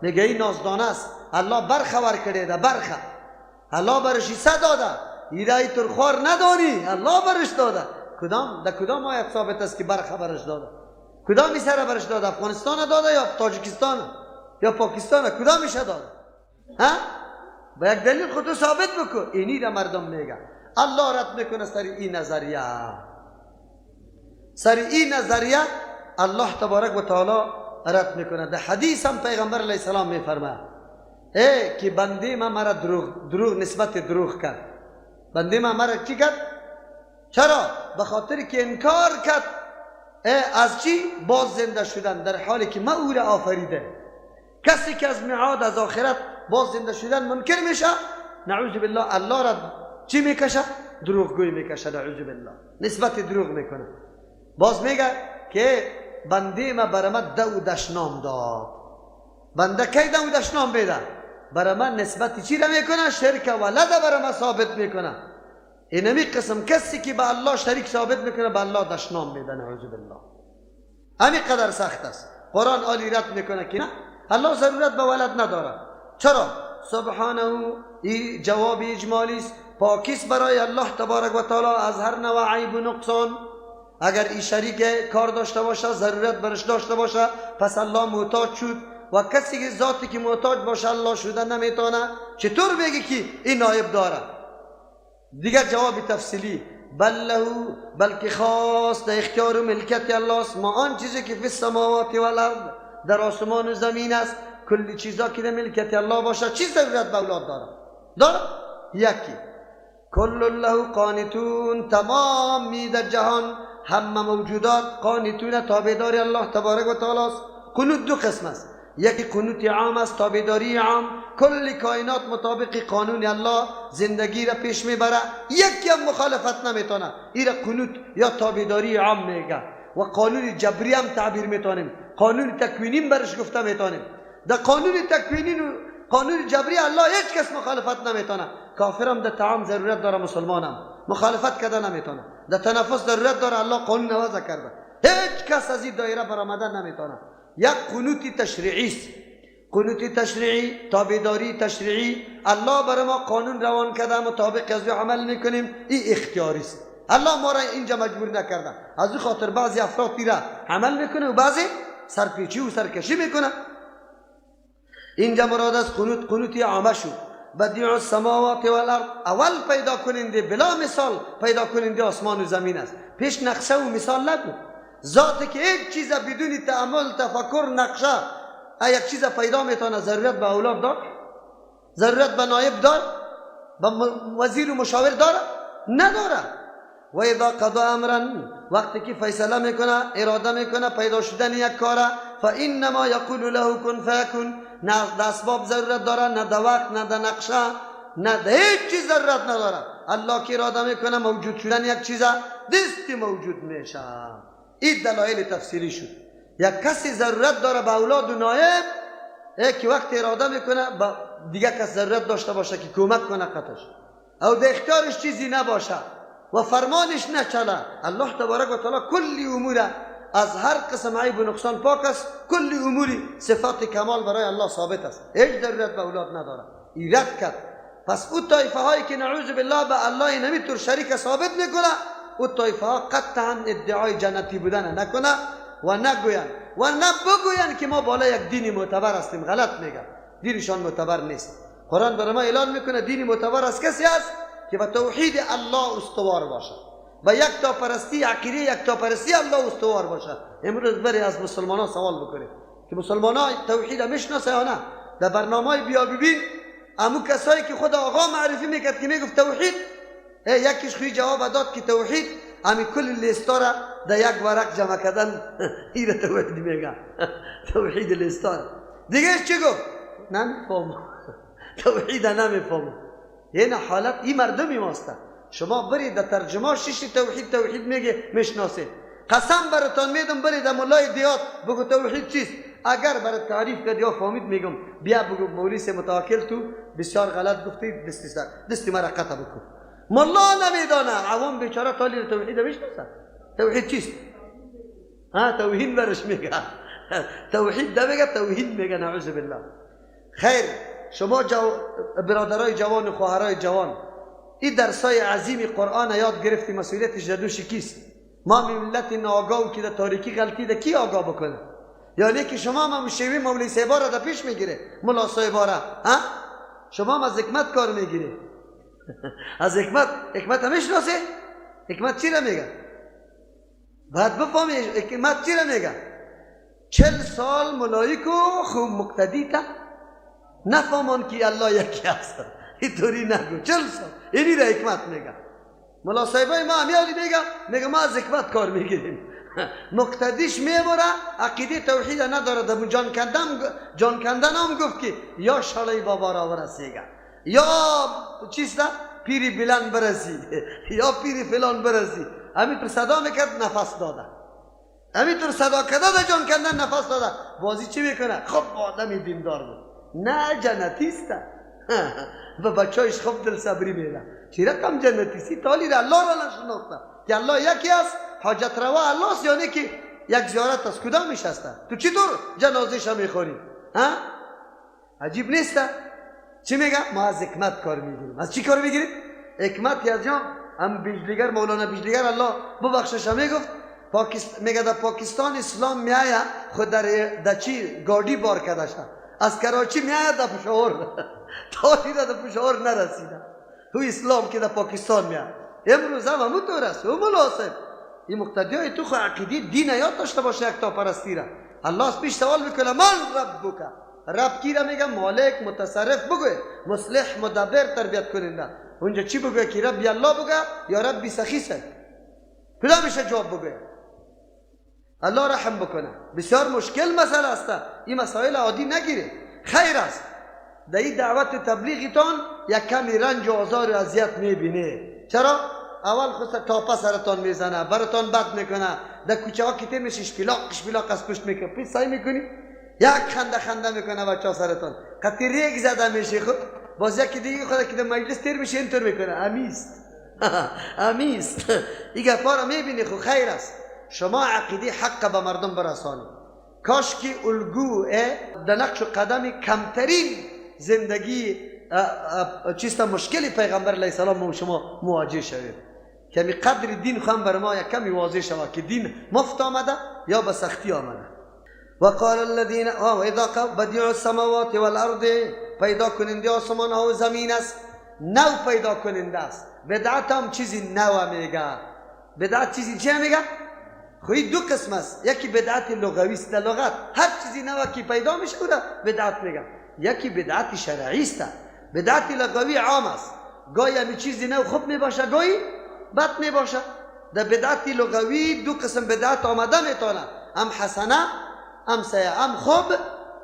میگه این نازدانه است، الله برخور کرده، برخه الله برش حصه داده، ایرای ترخوار ندانی، الله برش داده. کدام در کدام آیت ثابت است که برخه برش داده؟ کدام سر برش داده؟ افغانستان داده یا تاجیکستان یا پاکستان؟ کدامش داده؟ ها؟ با یک دلیل خودتو ثابت بکن. اینی را مردم میگه. الله رد میکنه سر این نظریه، سر این نظریه الله تبارک و تعالی رد میکنه. در حدیث هم پیغمبر علیه السلام میفرماید ای که بنده ما مرا دروغ نسبت دروغ کرد. بنده ما مرا چی کرد؟ چرا؟ به خاطر که انکار کرد از چی؟ باز زنده شدن، در حالی که ما او را آفریده. کسی که از معاد از آخرت باز زنده شدن منکر میشه، نعوذ بالله الله را چی میکشه؟ دروغگوی میکشه، نعوذ بالله، نسبت دروغ میکنه. باز میگه که بنده ما برای من دو دشنام داد. بنده کی دو دشنام میده؟ برای من نسبت چی را میکنه؟ شرک ولد برای من ثابت میکنه. اینمی قسم کسی که به الله شریک ثابت میکنه به الله دشنام میده، نعوذ بالله. همین قدر سخت است. قرآن عالی رد میکنه که نه، الله ضرورت به ولد نداره. چرا؟ سبحانه، این جواب اجمالی است، پاکیست برای الله تبارک و تعالی از هر نوع عیب و نقصان. اگر این شریک کار داشته باشه، ضرورت برش داشته باشه، پس الله محتاج شد و کسی که ذاتی که محتاج باشه الله شده نمیتونه. چطور بگی که این نایب داره؟ دیگر جواب تفصیلی، بل له، بلکه خاص در اختیار و ملکیت الله است، ما آن چیزی که فی السماوات والارض، در آسمان و زمین است، کلی چیزا که در ملکیت الله باشه، چی ضرورت به اولاد داره؟ داره؟ یکی کل له قانتون، تمام در جهان همه موجودات قانتون، تابعدار الله تبارک و تعالی است. قنوت دو قسم است، یکی قنوت عام است، تابعداری عام، کل کائنات مطابق قانون الله زندگی را پیش میبره، یکی هم مخالفت نمیتونه، این را قنوت یا تابعداری عام میگه. و قانون جبری هم تعبیر میتونیم، قانون تکوینی برش گفته میتونیم. در قانون تکوینی و قانون جبری الله هیچ کس مخالفت نمیتونه. کافرم در طعام ضرورت داره، مسلمانم مخالفت کرده نمیتونه. در تنفس ضرورت داره، الله قانون وضع کرده، هیچ کس از این دایره برآمدن نمیتونه. یک قنوت تشریعی است، قنوت تشریعی، تابعداری تشریعی، الله برای ما قانون روان کرده، مطابق از او عمل میکنیم، این اختیاری است. الله ما را اینجا مجبور نکرده. از این خاطر بعضی افراد را عمل میکنه و بعضی سرپیچی و سرکشی میکنه. اینجا مراد از قنوت، قنوت عامه شد. بدیع السماوات والارض، اول پیدا کننده، بلا مثال پیدا کننده آسمان و زمین است. پیش نقشه و مثال نبود. ذاتی که هیچ چیز بدون تأمل، تفکر، نقشه یک چیز پیدا میتونه، ضرورت به اولاد دار؟ ضرورت به نایب دار؟ به وزیر و مشاور داره؟ نداره. و اذا قضا امرا، وقتی که فیصله میکنه، اراده میکنه پیدا شدن یک کاره، فانما یقول له کن فیکون. نه در اسباب ضرورت داره، نه در وقت، نه در نقشه، نه در هیچ چیز ضرورت نداره. الله که اراده میکنه موجود شدن یک چیز، دستی موجود میشه. این دلایل تفسیری شد. یک کسی ضرورت داره به اولاد و نایب، که وقت اراده میکنه با دیگه کس ضرورت داشته باشه که کمک کنه قطش، او در اختیارش چیزی نباشه و فرمانش نچله. الله تبارک و تعالی کلی امور از هر قسم عیب و نقصان پاک است، کلی اموری صفات کمال برای الله ثابت است، هیچ ضرورت به اولاد نداره. ایراد کرد. پس او طایفه هایی که نعوذ بالله به الله نمیتور شریک ثابت میکنه، او طایفه ها قطعا ادعای جنتی بودن نکنه و نگوین و نه بگوین که ما بالا یک دین معتبر هستیم. غلط میگن، دینشان معتبر نیست. قرآن برای ما اعلان میکنه دین معتبر از کسی است که به توحید الله استوار باشه، به یک تا پرستی، عقیده یک تا پرستی الله استوار باشه. امروز بری از مسلمان ها سوال بکنید که مسلمان ها توحید میشناسه یا نه؟ در برنامه بیا ببین امو کسایی که خود آقا معرفی میکرد که میگفت توحید، یکیش خوی جواب داد که توحید امی کل لیستا را در یک ورق جمع کردن، این توحید میگه، توحید لیستا. دیگه چی گفت؟ نمیفهمم، توحید نمیفهمم. یعنی حالت این مردمی ماسته. شما برید در ترجمه شش توحید توحید میگه میشناسید. قسم براتان میدم برید در مولای دیات بگو توحید چیست. اگر برات تعریف کرد یا فهمید میگم بیا بگو مولوی متوکل تو بسیار غلط گفتی، دستی مرا قطع بکن. ملا نمیدانه، عوام بیچاره تالی توحید میشناسه. توحید چیست؟ ها توهین برش میگه، توحید نمیگه، توهین میگه، نعوذ بالله. خیر، شما برادرای جوان و خواهرای جوان، این درسای عظیم قرآن یاد گرفتی، مسئولیتش در دوش کیست؟ ما ملت ناآگاه که در تاریکی غلطی ده کی آگاه بکنه؟ یعنی که شما هم شیوه مولوی صاحبا را در پیش میگیره، ملا صاحبا را، ها؟ شما هم از حکمت کار میگیره. از حکمت، حکمت هم میشناسه؟ حکمت چی را میگه؟ باید بفهمی حکمت چی را میگه. 40 سال ملائکو خوب مقتدی تا نفهمان که الله یکی هست. اینطوری نگو. 40 سال اینی را حکمت میگه. ملا صاحبای ما همیالی میگه ما از حکمت کار میگیریم. مقتدیش میبره، عقیده توحید نداره. در جان کندن هم گفت که یا شاله بابا را برسیگه، یا چیست پیری بلند برسی، یا پیری فلان برسی. همینطور صدا میکرد نفس داده، همینطور صدا کرده در جان کندن نفس داده. بازی چی میکنه؟ خب آدمی دیندار بود، نه جنتیست. به بچه‌اش خوب دل صبری میده. چی رقم جنتی سی تالی را الله را نشناخته که الله یکی است، حاجت روا الله است، یعنی که یک زیارت است. کدام میشسته؟ تو چطور جنازه‌ش میخوری؟ ها؟ عجیب نیست؟ چی میگه؟ ما از حکمت کار میگیریم. از چی کار میگیریم؟ حکمت از جان هم بیجلیگر، مولانا بیجلیگر الله ببخشش میگفت میگه در پاکستان اسلام میآید خود در چی گاډی بار کرده شد، از کراچی میآید در پشاور تا در پشاور نرسیده. او اسلام که در پاکستان میآید امروز هم همونطور است. او ملا صاحب این مقتدی های تو خو عقیده دین یاد داشته باشه، یک تا پرستی را. الله از پیش سوال میکنه من ربک، رب کی را میگه؟ مالک، متصرف بگوی، مصلح، مدبر، تربیت کننده. اونجا چی بگوی؟ که ربی الله بگه یا ربی سخی سه؟ کدامش جواب بگوی؟ الله رحم بکنه. بسیار مشکل مسئله است. این مسائل عادی نگیره، خیر است. در این دعوت تبلیغتان یک کمی رنج و آزار و اذیت میبینه. چرا؟ اول خود تاپه سرتان میزنه، براتان بد میکنه، در کوچه ها که تیر میشه اشپیلاق اشپیلاق از پشت میکنه، پیش سعی میکنی یک خنده خنده میکنه بچه ها سرتان، قطعی ریگ زده میشه. خود باز یکی دیگه خود که در مجلس تیر میشه اینطور میکنه، امیست امیست. این گپا را میبینی. خو خیر است. شما عقیده حق به مردم برسانید. کاش که الگو در نقش و قدم کمترین زندگی چیست مشکل پیغمبر علیه السلام شما مواجه شوید، کمی قدر دین خواهم بر ما یک کمی واضح شود که دین مفت آمده یا به سختی آمده. وقال الذين اذا بدیع السماوات والارض، پیدا کننده آسمان ها و زمین است، نو پیدا کننده است. بدعت هم چیزی نو میگه. بدعت چیزی چه میگه؟ خو دو قسم است. یکی بدعت لغوی است، در لغت هر چیزی نو که پیدا میشه او را بدعت میگه. یکی بدعت شرعی است. بدعت لغوی عام است، گاهی همی چیزی نو خوب میباشه، گاهی بد میباشه. در بدعت لغوی دو قسم بدعت آمده میتونه، هم حسنه هم سیئه، هم خوب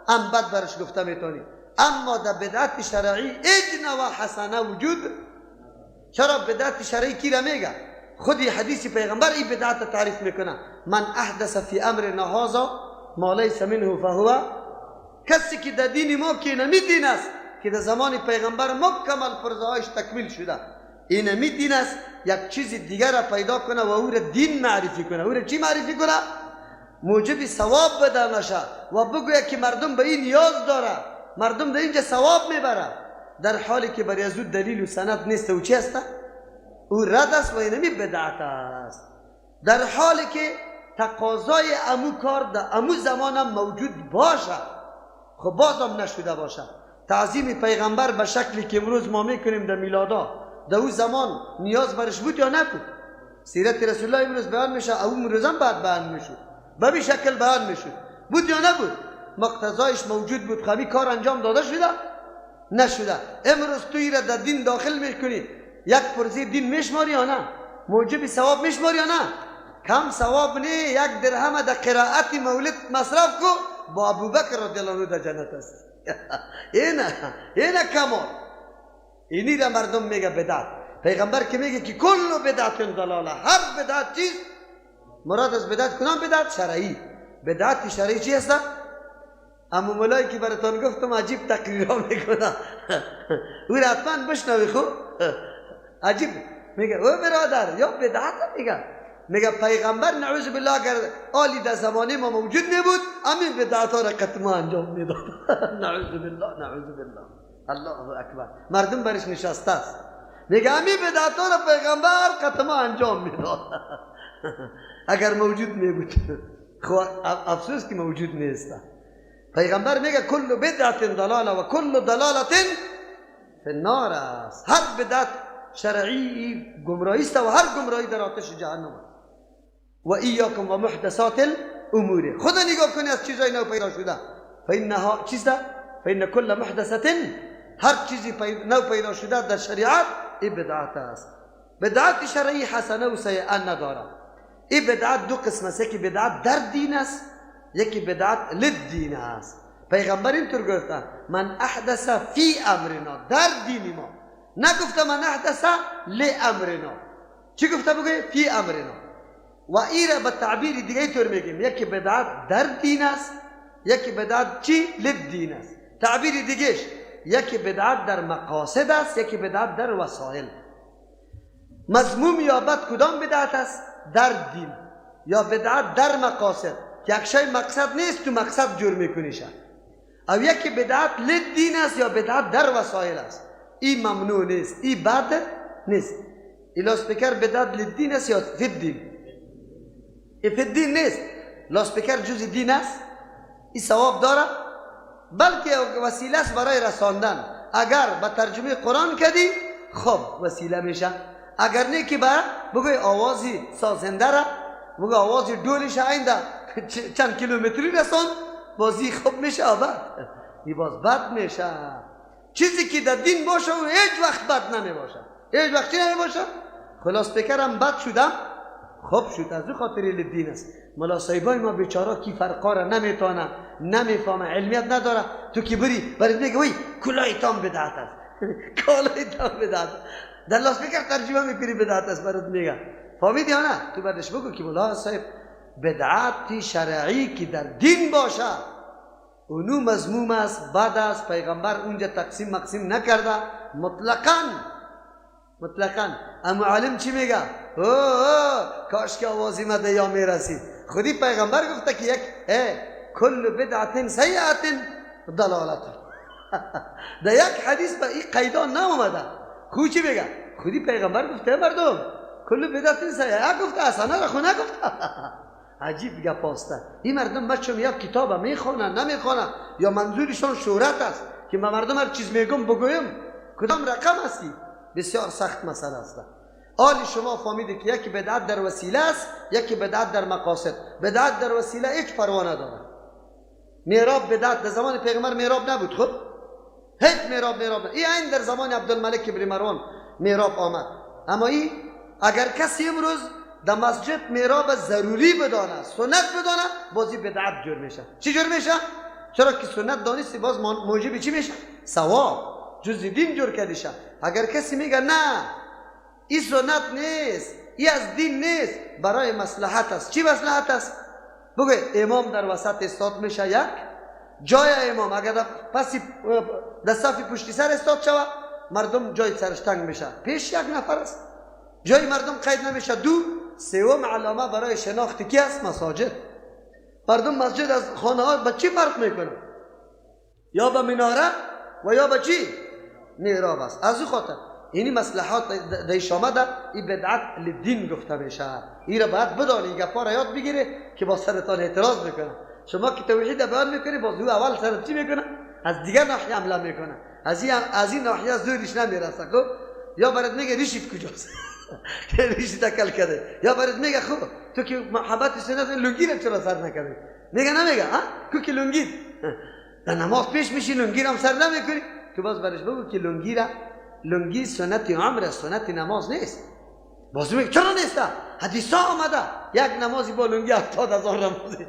هم بد برش گفته میتونی. اما در بدعت شرعی هیچ نوع حسنه وجود. چرا بدعت شرعی کی را میگه؟ خودی حدیث پیغمبر این بدعت تعریف میکنه، من احدث فی امرنا هذا ما لیس منه فهو. کسی که در دین ما که نمی دین است که در زمان پیغمبر مکمل فرض‌هایش تکمیل شده، این نمی دین است، یک چیز دیگر را پیدا کنه و او را دین معرفی کنه. او را چی معرفی کنه؟ موجب ثواب بده نشه و بگوید که مردم به این نیاز داره، مردم در اینجا ثواب میبره، در حالی که برای از او دلیل و سند نیست. او چی است؟ او رد است و اینمی بدعت است. در حالی که تقاضای امو کار در امو زمان هم موجود باشه، خب بازم نشده باشه. تعظیم پیغمبر به شکلی که امروز ما میکنیم در میلادا، در او زمان نیاز برش بود یا نبود؟ سیرت رسول الله امروز بیان میشه، او امروز هم بعد بیان میشد، به این شکل بیان میشد، بود یا نبود؟ مقتضایش موجود بود. خب کار انجام داده شده نشده. امروز توی را در دین داخل میکنی، یک پرزه دین میشماری یا نه؟ موجب ثواب میشماری یا نه؟ کم ثواب نه، یک درهم در قرائت مولد مصرف کو، با ابوبکر رضی الله عنه در جنت است. اینه کمال. اینی را مردم میگه بدعت. پیغمبر که میگه که کل بدعت ضلاله، هر بدعت چیز مراد از بدعت کنم بدعت شرعی. بدعت شرعی چی است؟ اما مولایی که براتون گفتم عجیب تقریرها میکنه، او را حتما بشنوی. خو عجیب میگه او برادر یا بدعت میگه، میگه پیغمبر نعوذ بالله اگر آلی در زمانه ما موجود نبود همین بدعت ها را قطعا انجام میداد. نعوذ بالله، نعوذ بالله. الله اکبر. مردم برش نشسته است، میگه همین بدعت ها را پیغمبر قطعا انجام میداد اگر موجود نبود. خب افسوس که موجود نیست. پیغمبر میگه کل بدعت ضلاله و کل ضلاله فی النار است. هر بدعت شرعی گمراهی است و هر گمراهی در آتش جهنم است. و ایاکم و محدثات الامور. خدا نگاه کنی از چیزای نو پیدا شده، فانها چیزه؟ فان کل محدثه، هر چیزی نو پیدا شده در شریعت این بدعت است. بدعت شرعی حسنه و سیئه نداره. این بدعت دو قسم است، یکی بدعت در دین است، یکی بدعت للدین است. پیغمبر اینطور گفته من احدث فی امرنا، در دین ما. نگفته من احدث لامرنا. چی گفته؟ بگه فی امرنا. و ایره به تعبیر دیگه اینطور میگیم، یکی بدعت در دین است، یکی بدعت چی؟ للدین است. تعبیر دیگهش یکی بدعت در مقاصد است، یکی بدعت در وسایل. مذموم یا بد کدام بدعت است؟ در دین. یا بدعت در مقاصد که یک شی مقصد نیست، تو مقصد جور میکنی شه. او یکی بدعت لدین است یا بدعت در وسایل است. این ممنوع نیست، این بد نیست. این لاسپیکر بدعت لدین است یا فی الدین؟ این فی الدین نیست. لاسپیکر جز دین است، این ثواب داره، بلکه وسیله است برای رساندن. اگر به ترجمه قرآن کدی خب وسیله میشه، اگر نه که بگوی آوازی سازنده را، بگوی آوازی دولش آینده چند کیلومتری رسان، بازی خوب میشه. بد این باز بد میشه. چیزی که در دین باشه و هیچ وقت بد نمی باشه، هیچ وقت چی نمی باشه. خلاص فکرم بد شدم خوب شد، از او خاطر دین است. ملا صاحبای ما بیچاره کی فرقا را نمیتونه، نمیفهمه، علمیت نداره. تو کی بری برات میگه وای کلای تام بدعت است، کلای تام بدعت. در لاس فکر ترجمه میکنی بدعت است، برات میگه. فهمیدی یا نه؟ تو بعدش بگو که ملا صاحب بدعت شرعی که در دین باشه اونو مذموم است، بد است. پیغمبر اونجا تقسیم مقسیم نکرده مطلقاً، مطلقاً. اما عالم چی میگه؟ اوه کاش که آوازی مده یا میرسید. خودی پیغمبر گفته که یک کل بدعت سیئة ضلالة. در یک حدیث به این قیدا نامده. خو چی میگه؟ خودی پیغمبر گفته مردم کل بدعت سیئه گفته، حسنه را خو نگفته. عجیب گپ است. این مردم بچه یا کتاب میخوانن نمیخوانن، یا منظورشان شهرت است که من مردم هر چیز میگم بگویم. کدام رقم هستی؟ بسیار سخت مسئله است. آل شما فهمیده که یکی بدعت در وسیله است، یکی بدعت در مقاصد. بدعت در وسیله هیچ پروا نداره. میراب بدعت در زمان پیغمبر میراب نبود، خب هیچ میراب نبود. این عین در زمان عبدالملک بن مروان میراب آمد. اما این اگر کسی امروز در مسجد میراب ضروری بدانه، سنت بدانه، بازی بدعت جور میشه. چی جور میشه؟ چرا که سنت دانستی باز موجب چی میشه؟ ثواب، جز دین جور کردیشه. اگر کسی میگه نه این سنت نیست، این از دین نیست، برای مصلحت است. چی مصلحت است؟ بگو امام در وسط استاد میشه، یک جای امام اگر پسی در صف پشتی سر استاد شود مردم جای سرش تنگ میشه، پیش یک نفر است، جای مردم قید نمیشه. دو سوم علامه برای شناخت کی است؟ مساجد. مردم مسجد از خانه ها با چی فرق میکنه؟ یا به مناره و یا به چی؟ محراب است. از او خاطر اینی مصلحات دیش آمده، این بدعت لدین گفته میشه. این را باید بدانی، این گپا را یاد بگیره که با سرطان اعتراض میکنه. شما که توحید بیان میکنی باز او اول سرت چی میکنه؟ از دیگر ناحیه حمله میکنه، از این ناحیه زورش نمیرسه. خب یا برات میگه ریشت کجاست؟ ریشت تکل کرده. یا برات میگه خب تو که محبت سنت لنگی را چرا سر نکردی؟ میگه نمیگه ها کو که لنگی در نماز پیش میشی لنگی را هم سر نمیکنی. تو باز برش بگو که لنگی را، لنگی سنت عمر، سنت نماز نیست. باز میگه چرا نیست؟ حدیث ها آمده یک نمازی با لنگی 70,000 نمازی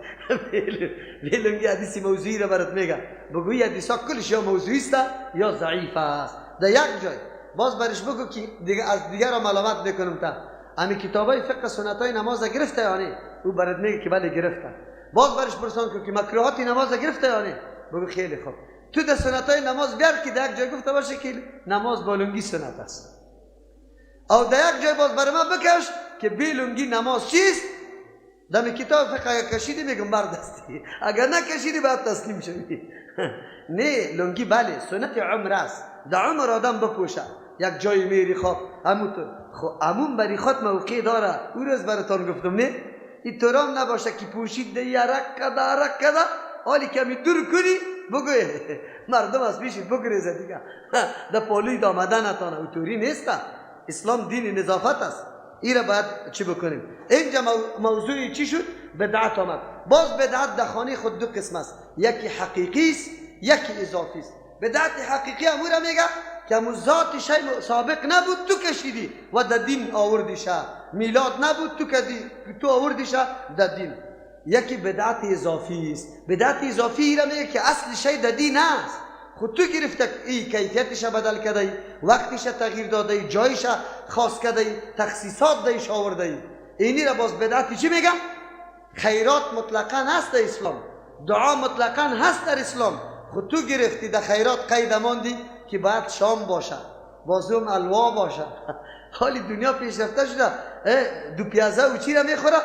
بی لنگی. حدیث موضوعی را برات میگه. بگویی حدیث ها کلش یا موضوعی است یا ضعیف است. در یک جای باز برش بگو که دیگه از دیگر را ملامت میکنم تا امی کتابای فقه سنتای نماز گرفته یا نه؟ او برات میگه که بله گرفته. باز برش پرسان که مکروهات نماز گرفته یا نه؟ بگو خیلی خوب تو در سنتای نماز بیار که در یک جای گفته باشه که نماز با لنگی سنت است، او در یک جای باز برای من بکش که بی لنگی نماز چیست؟ دم کتاب فقه اگر کشیدی میگم مرد هستی، اگر نکشیدی باید تسلیم شوی. نه لنگی بله سنت عمر است، در عمر آدم بپوشه. یک جای میری خب همونطور خب همون بری خود موقع داره. او روز براتان گفتم نه این طورام نباشه که پوشید ده یرک کده عرق کده حالی کمی دور کنی بگوی مردم از پیشت بگریزه دیگه در پالوی آمدن نتانه. اوتوری نیست. اسلام دین نظافت است. این را باید چی بکنیم؟ اینجا موضوع چی شد؟ بدعت آمد. باز بدعت در خانه خود دو قسم است، یکی حقیقی است یکی اضافی است. بدعت حقیقی امو را میگه که امو ذات شی سابق نبود تو کشیدی و در دین آوردی شه، میلاد نبود تو کدی تو آوردی شه در دین. یکی بدعت اضافی است. بدعت اضافی را میگه که اصل شی در دین است، خود تو گرفته ای کیفیتش بدل کرده، وقتش تغییر داده، جایش خاص کرده، تخصیصات دیش آورده. اینی را باز بدعت چی میگم؟ خیرات مطلقا هست در اسلام، دعا مطلقا هست در اسلام، خود تو گرفتی در خیرات قید ماندی که باید شام باشه، بازم الوا باشه. حالی دنیا پیشرفته شده، دو پیازه و چی را میخوره؟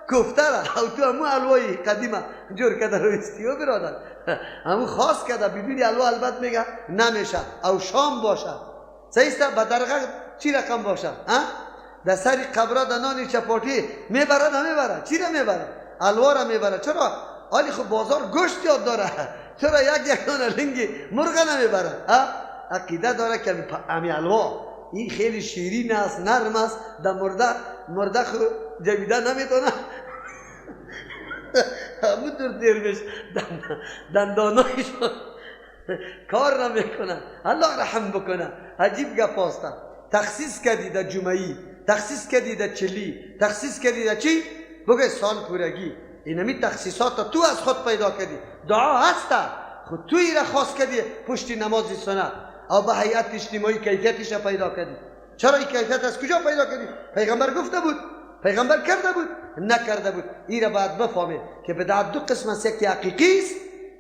کوفته را. او تو همو الوای قدیمه جور کرده رویستی و برادر همو خاص کرده بدون الوا البته میگه نمیشه. او شام باشه، صحیح است؟ به درغه چی رقم باشه؟ در سر قبره در نان چپاتی میبره نمیبره؟ چی را میبره؟ الوا را میبره. چرا؟ حالی خب بازار گوشت یاد داره، چرا یک دانه لنگی مرغ نمیبره؟ عقیده داره که امی الوا این خیلی شیرین است، نرم است، در مرده خو جویده نمیتونه، همونطور دیر میشه دندانایشون کار نمیکنه. الله رحم بکنه. عجیب گپ است. تخصیص کردی در جمعی، تخصیص کردی در چلی، تخصیص کردی در چی؟ بگه سال پورگی. اینمی تخصیصات تو از خود پیدا کردی. دعا هسته، خود توی را خاص کردی پشت نماز سنت او به هیئت اجتماعی کیفیتش را پیدا کردی. چرا این کیفیت از کجا پیدا کردی؟ پیغمبر گفته بود، پیغمبر کرده بود، نکرده بود. این را باید بفهمید که بدعت دو قسم است، یکی حقیقی است،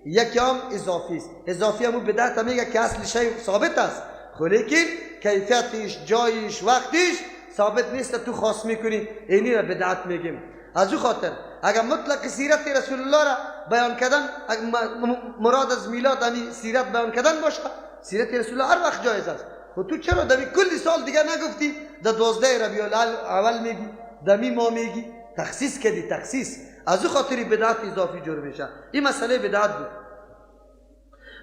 یکی هم اضافی است. اضافی همون بدعت میگه که اصل شی ثابت است، خو لیکن کیفیتش، جایش، وقتش ثابت نیست، تو خاص میکنی، اینی را بدعت میگیم. از او خاطر اگر مطلق سیرت رسول الله را بیان کردن، مراد از میلاد همی سیرت بیان کردن باشه، سیرت رسول الله هر وقت جایز است. خب تو چرا دمی کلی سال دیگه نگفتی؟ در 12 ربیع الاول میگی، دمی ما میگی، تخصیص کردی، تخصیص. از او خاطر بدعت اضافی جور میشه. این مسئله بدعت بود.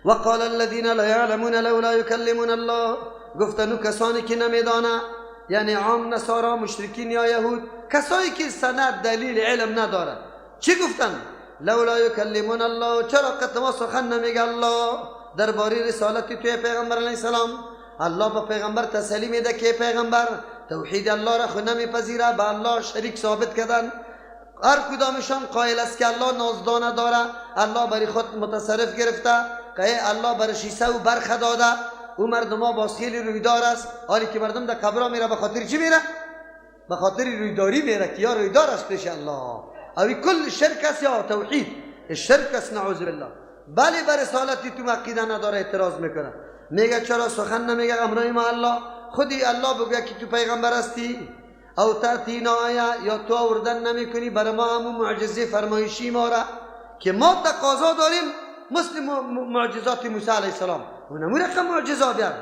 وقال الذين لا يعلمون لولا يكلمون الله، گفتنو کسانی که نمیدانه، یعنی عام نصارا، مشرکین یا یهود، کسایی که سند دلیل علم نداره، چی گفتن؟ لولا یکلمون الله، چرا قط ما سخن نمیگه الله درباره رسالت توی پیغمبر علیه السلام؟ الله به پیغمبر تسلی میده که پیغمبر توحید الله را خو نمیپذیره، به الله شریک ثابت کردن. هر کدامشان قائل است که الله نازدانه داره، الله برای خود متصرف گرفته، که الله برای شیسه و برخه داده. او مردم ها باز خیلی رویدار است، حالی که مردم در قبرها میره به خاطر چی میره؟ به خاطر رویداری میره که یا رویدار است پیش الله. اوی کل شرک است یا توحید؟ شرک است، نعوذ بالله. بله بر رسالتی تو عقیده نداره، اعتراض میکنه، میگه چرا سخن نمیگه امرای ما الله؟ خودی الله بگه که تو پیغمبر هستی، او تأتینا آیه، یا تو آوردن نمیکنی بر ما همون معجزه فرمایشی ما را که ما تقاضا داریم، مثل معجزات موسی علیه السلام، اونمو رقم معجزه بیار.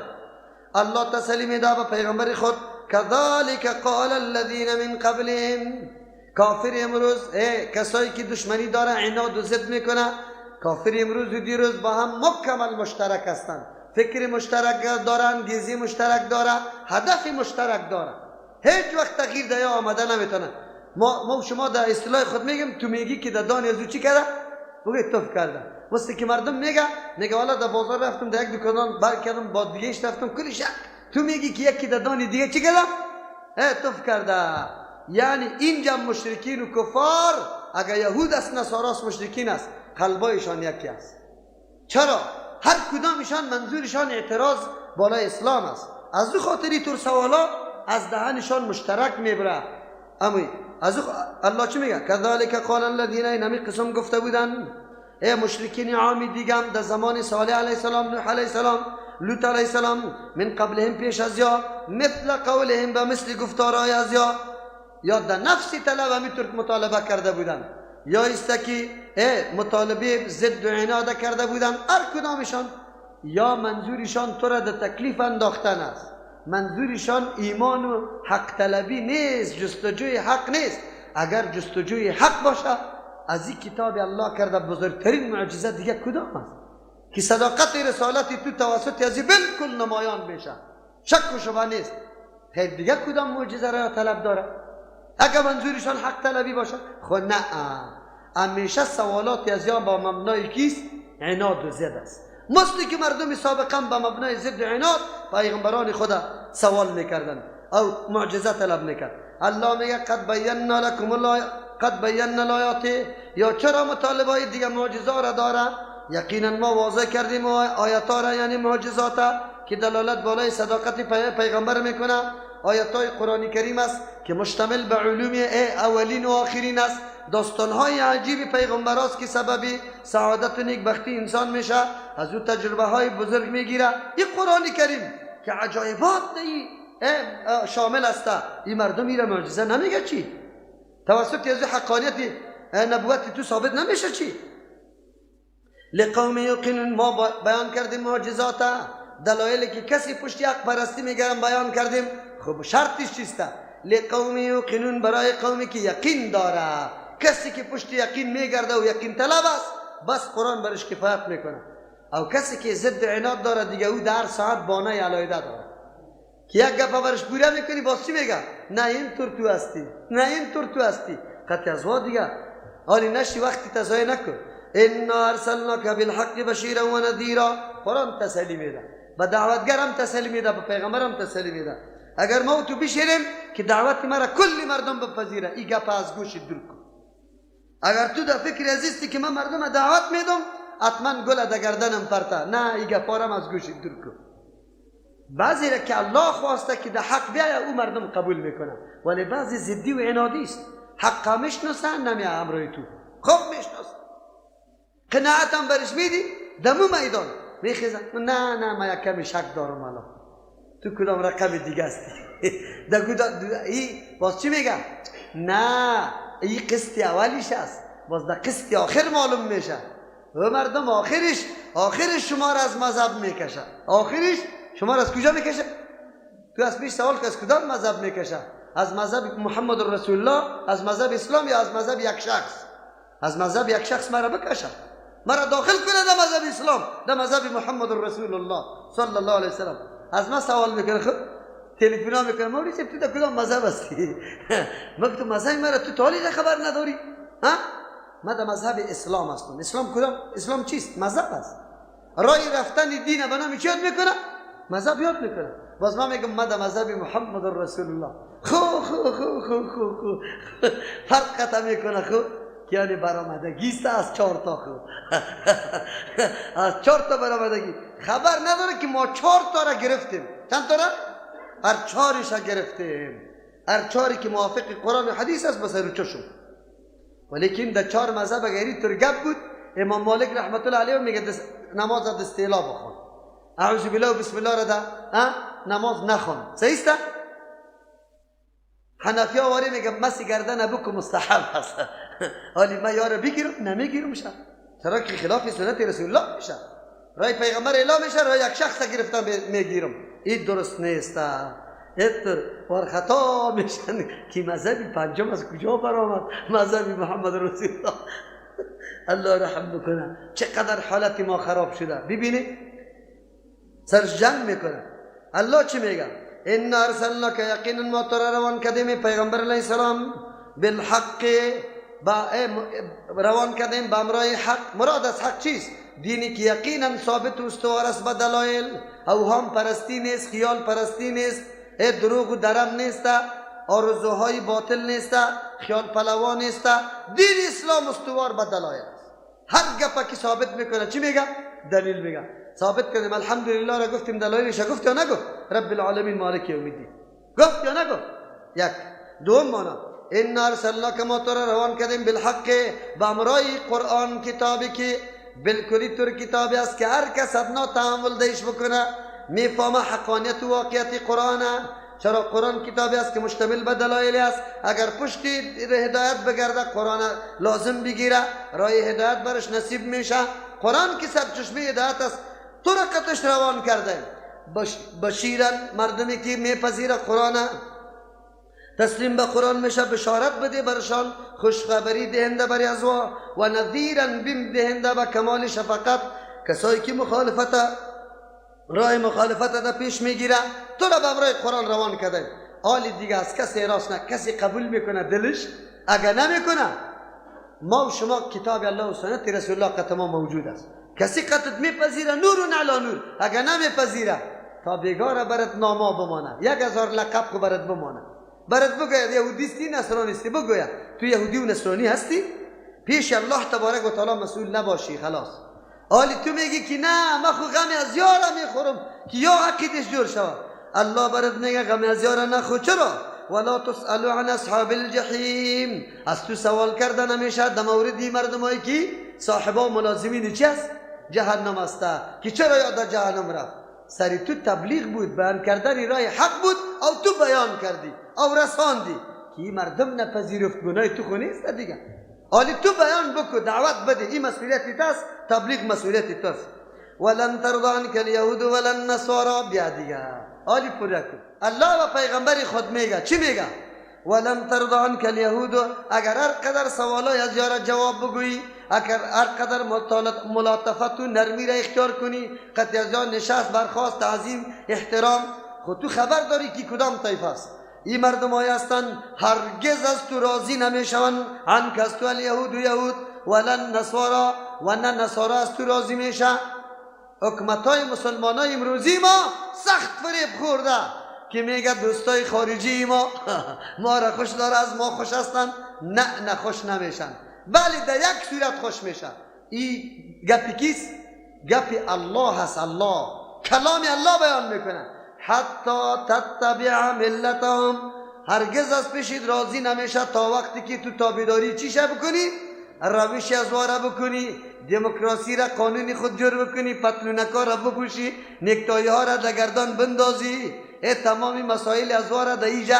الله تسلی میده به پیغمبر خود، کذالک قال الذین من قبلهم. کافر امروز کسایی که دشمنی داره، عناد و ضد میکنه، کافر امروز و دیروز با هم مکمل مشترک هستند، فکر مشترک دارن، گیزی مشترک داره، هدف مشترک داره، هیچ وقت تغییر در آمده نمیتونه. ما شما در اصطلاح خود میگیم تو میگی که در دان از چی کرده؟ بگه تف کرده. مثل که مردم میگه والا در بازار رفتم، در یک دکان بر کردم، با دیگهش رفتم، کلش تو میگی که یکی در دان دیگه چی کرده؟ تف کرده. یعنی اینجا مشرکین و کفار، اگر یهود است، نصاراست، مشرکین است، قلبایشان یکی است. چرا؟ هر کدامشان منظورشان اعتراض بالای اسلام است. از او خاطری تور سوالا از دهنشان مشترک میبره. اما از او الله چی میگه؟ کذالک قال الذین، این همی قسم گفته بودن ای مشرکین عامی دیگم در زمان صالح علیه السلام، نوح علیه السلام، لوط علیه السلام، من قبلهم پیش از یا، مثل قولهم به مثل گفتارهای از یا در نفس طلب همی ترک مطالبه کرده بودن، یا است که مطالبه ضد و عناد کرده بودن. هر کدامشان یا منظورشان تو را در تکلیف انداختن است، منظورشان ایمان و حق طلبی نیست، جستجوی حق نیست. اگر جستجوی حق باشه، از این کتاب الله کرده بزرگترین معجزه دیگه کدام است که صداقت رسالت تو توسط از بالکل نمایان میشه، شک و شبه نیست. خیر دیگه کدام معجزه را طلب داره؟ اگر منظورشان حق طلبی باشه، خب نه، همیشه سوالات از یا با مبنای کیست؟ عناد و ضد است. مثل که مردم سابقا با مبنای ضد و عناد پیغمبران خدا سوال میکردن او معجزه طلب میکرد. الله میگه قد بینا لکم الله، قد بینا الآیات، یا چرا مطالبه های دیگه معجزه را داره؟ یقینا ما واضح کردیم آیات را، یعنی معجزات که دلالت بالای صداقت پیغمبر میکنه. آیات های قرآن کریم است که مشتمل به علوم اولین و آخرین است. داستانهای عجیب پیغمبراست که سبب سعادت و نیکبختی انسان میشه، از او تجربه های بزرگ میگیره. این قرآن کریم که عجایبات شامل است، این مردم میره معجزه نمیگه چی؟ توسط از حقانیت نبوت تو ثابت نمیشه چی؟ لقوم یوقنون، ما بیان کردیم معجزات، دلایلی که کسی پشت حق پرستی میگرم بیان کردیم. خب شرطش چیست؟ لقوم یوقنون، برای قومی که یقین داره. کسی که پشت یقین میگرده و یقین طلب است، بس قرآن برش کفایت میکنه. او کسی که ضد عناد داره دیگه، او در ساعت بانه علایده داره که یک گپه برش پوره میکنی، باز چی میگه؟ نه اینطور تو هستی، نه اینطور تو هستی، قطع از وا دیگه حالی نشی، وقتی تضایع نکن. انا ارسلناک بالحق بشیرا و نذیرا. قرآن تسلی میده، به دعوتگرم تسلی میده، به پیغمبرم تسلی میده. اگر ما تو بشیریم که دعوت مرا کل مردم بپذیره، این گپ از گوش دور کن. اگر تو در فکر عزیزی که من مردم دعوت میدم، حتما گل در گردنم پرته، نه، این گپارم از گوش دور کن. بعضی را که الله خواسته که در حق بیایه، او مردم قبول میکنه، ولی بعضی ضدی و عنادی است، حق میشناسن نمیه همراه تو. خوب میشناسن، قناعت هم برش میدی، دمو میدان میخیزن، نه نه، ما یک کمی شک دارم، الان تو کدام رقم دیگه هستی؟ ای باز چی میگم؟ نه، این قسط اولیش است، باز در قسط آخر معلوم میشه. و مردم آخرش شما را از مذهب میکشه. آخرش شما را از کجا میکشه؟ تو از پیش سوال که از کدام مذهب میکشه؟ از مذهب محمد رسول الله، از مذهب اسلام، یا از مذهب یک شخص؟ از مذهب یک شخص مرا بکشه، مرا داخل کنه در مذهب اسلام، در مذهب محمد رسول الله صلی الله علیه وسلم. از ما سوال میکنه، خب تلفن ها میکنه، مولوی صاحب تو در کدام مذهب هستی؟ ما گفتم مذهب مرا تو تالی خبر نداری؟ ها؟ ما در مذهب اسلام هستم. اسلام کدام؟ اسلام چیست؟ مذهب است. رای رفتن دین به نام چی یاد میکنه؟ مذهب یاد میکنه. باز ما میگم ما در مذهب محمد رسول الله. خو خو خو خو خو خو فرق قطع میکنه. خو یعنی برآمدگی است از چهار تا، خو از چهار تا برآمدگی خبر نداره که ما چهار تا را گرفتیم. چند تا را؟ هر چهارش را گرفتیم، هر چهاری که موافق قرآن و حدیث است بس رو چشم. ولیکن در چهار مذهب اگر طور گپ بود، امام مالک رحمت الله علیه میگه نماز از استعلا بخوان، اعوذ بالله و بسم الله را ده نماز نخوان، صحیح است؟ حنفی واری میگه مسی گردن بکن مستحب است. حالی ما یارو بگیرم نمیگیرم میشه، چرا که خلاف سنت رسول الله میشه، رای پیغمبر اعلام میشه، رای یک شخص گرفتم میگیرم، این درست نیست. اینطور بار خطا میشن که مذهبی پنجم از کجا برآمد؟ مذهبی محمد رسول الله. الله رحم بکنه چقدر حالت ما خراب شده. ببینی سرش جنگ میکنه. الله چی میگه؟ انا ارسلناک، یقینا ما تو را روان کردیم پیغمبر علیه السلام، بالحق با روان کردیم به امرای حق. مراد از حق چیست؟ دینی که یقینا ثابت و استوار است به دلایل، اوهام پرستی نیست، خیال پرستی نیست، دروغ و درم نیست، آرزوهای باطل نیست، خیال پلوا نیست. دین اسلام استوار به دلایل است. هر گپه که ثابت میکنه چی میگه؟ دلیل میگه. ثابت کردیم الحمدلله را گفتیم، دلایلش گفت یا نگفت؟ رب العالمین مالک یوم الدین گفت یا نگفت؟ یک. دوم معنا انا ارسلناک، ما تو را روان کردیم بالحق به امرای قرآن، کتابی که بالکلی تر کتابی است که هر کس ادنا تحمل دیش بکنه میفهمه حقانیت و واقعیت قرآن. چرا قرآن کتابی است که مشتمل به دلایل است. اگر پشت هدایت بگرده قرآن لازم بگیره، رای هدایت برش نصیب میشه. قرآن که سرچشمه هدایت است، تو را قطش روان کرده. بشیرن مردمی که میپذیره قرآن، تسلیم به قرآن میشه، بشارت بده برشان، خوشخبری دهنده بر ازوا، و نذیرن بیم دهنده به کمال شفقت کسایی که مخالفت رای مخالفت ده پیش میگیره. تو را به امرای قرآن روان کرده. آلی دیگه از کسی راست نه، کسی قبول میکنه دلش، اگر نمیکنه ما و شما کتاب الله و سنت رسول الله قطع ما موجود است. کسی قطعت میپذیره نور و علی نور، اگر نمیپذیره تا بیگاره برات ناما بمانه، 1000 لقب خو برات بمانه، برات بگوید یهودیستی نصرانیستی، بگوید تو یهودی و نصرانی هستی، پیش الله تبارک و تعالی مسئول نباشی خلاص. آلی تو میگی که نه من خو غم از یارم میخورم که یا عقیدش جور شود، الله برات میگه غم از یار نخو. چرا؟ ولا تسأل عن اصحاب الجحیم. از تو سوال کرده نمیشه در مورد مردمایی که صاحبا ملازمین چی است؟ جهنم است، که چرا یاد جهنم رفت؟ سری تو تبلیغ بود، بیان کردن رای حق بود، او تو بیان کردی او رساندی که این مردم نپذیرفت، گناه تو خو نیست دیگه. حالی تو بیان بکو، دعوت بده، این مسئولیت تاست، تبلیغ مسئولیت تاست. ولن ترضى عنك اليهود ولا النصارى. بیا دیگه حالی پوره کن. الله و پیغمبر خود میگه چی میگه؟ ولن ترضى عنك اليهود. اگر هر قدر سوالای از یارا جواب بگویی، اگر هر قدر ملاطفت و نرمی را اختیار کنی، قطعی از جان نشست برخاست تعظیم احترام، خود تو خبر داری که کدام طایفه است. این مردم های هستند هرگز از تو راضی نمیشوند، عنک از تو الیهود و یهود، ولن نصارا و نه نصارا از تو راضی میشه. حکمت های مسلمان های امروزی ما سخت فریب خورده که میگه دوستای خارجی ما ما را خوش داره، از ما خوش هستند. نه، نه خوش نمیشن، بله در یک صورت خوش میشن. این گپی کیست؟ گپی الله هست. الله کلام الله بیان میکنه. حتی تتبع ملتهم. هرگز از پیشت راضی نمیشه تا وقتی که تو تابعداری چی شه بکنی؟ روش از واره بکنی، دموکراسی را قانون خود جور بکنی، پتلونکا را بپوشی، نکتایی ها را در گردان بندازی، تمامی مسائل از واره در ایجا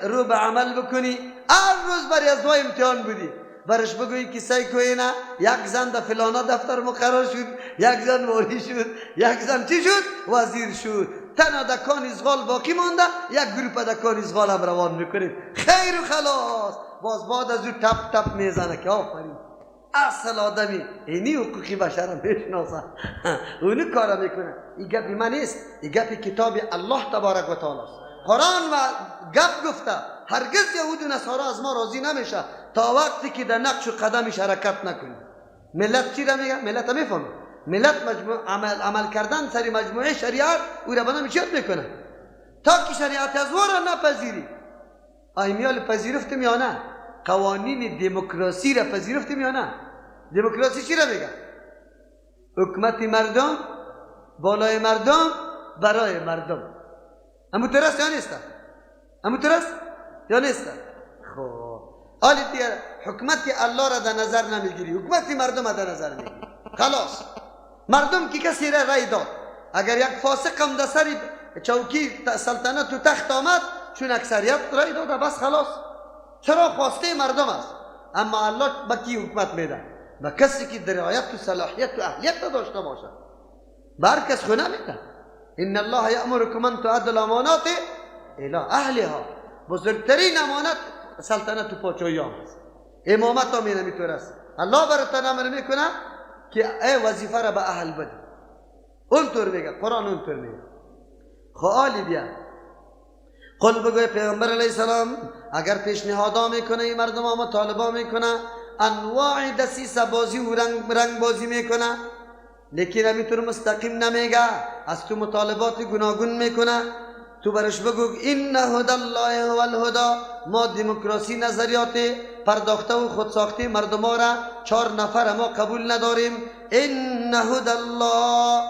رو به عمل بکنی. هر روز برای از امتحان بودی، برش بگویی که سعی کوینه یک زن در فلانا دفتر مقرر شد، یک زن والی شد، یک زن چی شد؟ وزیر شد. تنها در کان ازغال باقی مانده، یک گروپ در کان ازغال هم روان میکنیم. خیر و خلاص. باز بعد از او تپ تپ میزنه که آفرین، اصل آدمی اینی حقوقی بشر میشناسه، اونو کارا میکنه. این گپی من نیست، این گپی کتاب الله تبارک و تعالی است. قرآن و گپ گفته هرگز یهود و نصارا از ما راضی نمیشه تا وقتی که در نقش و قدمش حرکت نکنی. ملت چی را میگه؟ ملت میفهمه. ملت مجموع عمل کردن سر مجموعه شریعت او را بنا میشد میکنه تا که شریعت از را نپذیری. آیمیال پذیرفتم یا نه؟ قوانین دموکراسی را پذیرفتم یا نه؟ دموکراسی چی را میگه؟ حکومت مردم، بالای مردم، برای مردم. همونطور است یا نیست؟ همونطور است یا نیست؟ خب حالی دیگه حکومت الله را در نظر نمیگیری، حکومت مردم را در نظر میگیری. خلاص مردم که کسی را رای داد، اگر یک فاسق هم در سر چوکی سلطنت و تخت آمد، چون اکثریت رای داده بس خلاص، چرا خواسته مردم است. اما الله به کی حکومت میده؟ به کسی که درایت و صلاحیت و اهلیت داشته باشه. به هر کس خو نمیده. ان الله یامرکم ان تؤدوا الامانات الی اهلها. بزرگترین امانت سلطنت و پاچایی است، امامت هم اینمیطور است. الله براتان امر میکنه که ای وظیفه را به اهل بده. اونطور میگه قرآن، اونطور میگه. خوالی بیا قل بگوی پیغمبر علیه السلام، اگر پیشنهادا میکنه این مردم ها مطالبه میکنه، انواع دسیسه بازی و رنگ بازی میکنه، لیکن همینطور مستقیم نمیگه، از تو مطالبات گوناگون میکنه. تو برش بگو ان هدى الله هو الهدى. ما دموکراسی نظریات پرداخته و خودساخته مردم ها را 4 نفر ما قبول نداریم. ان هدى الله،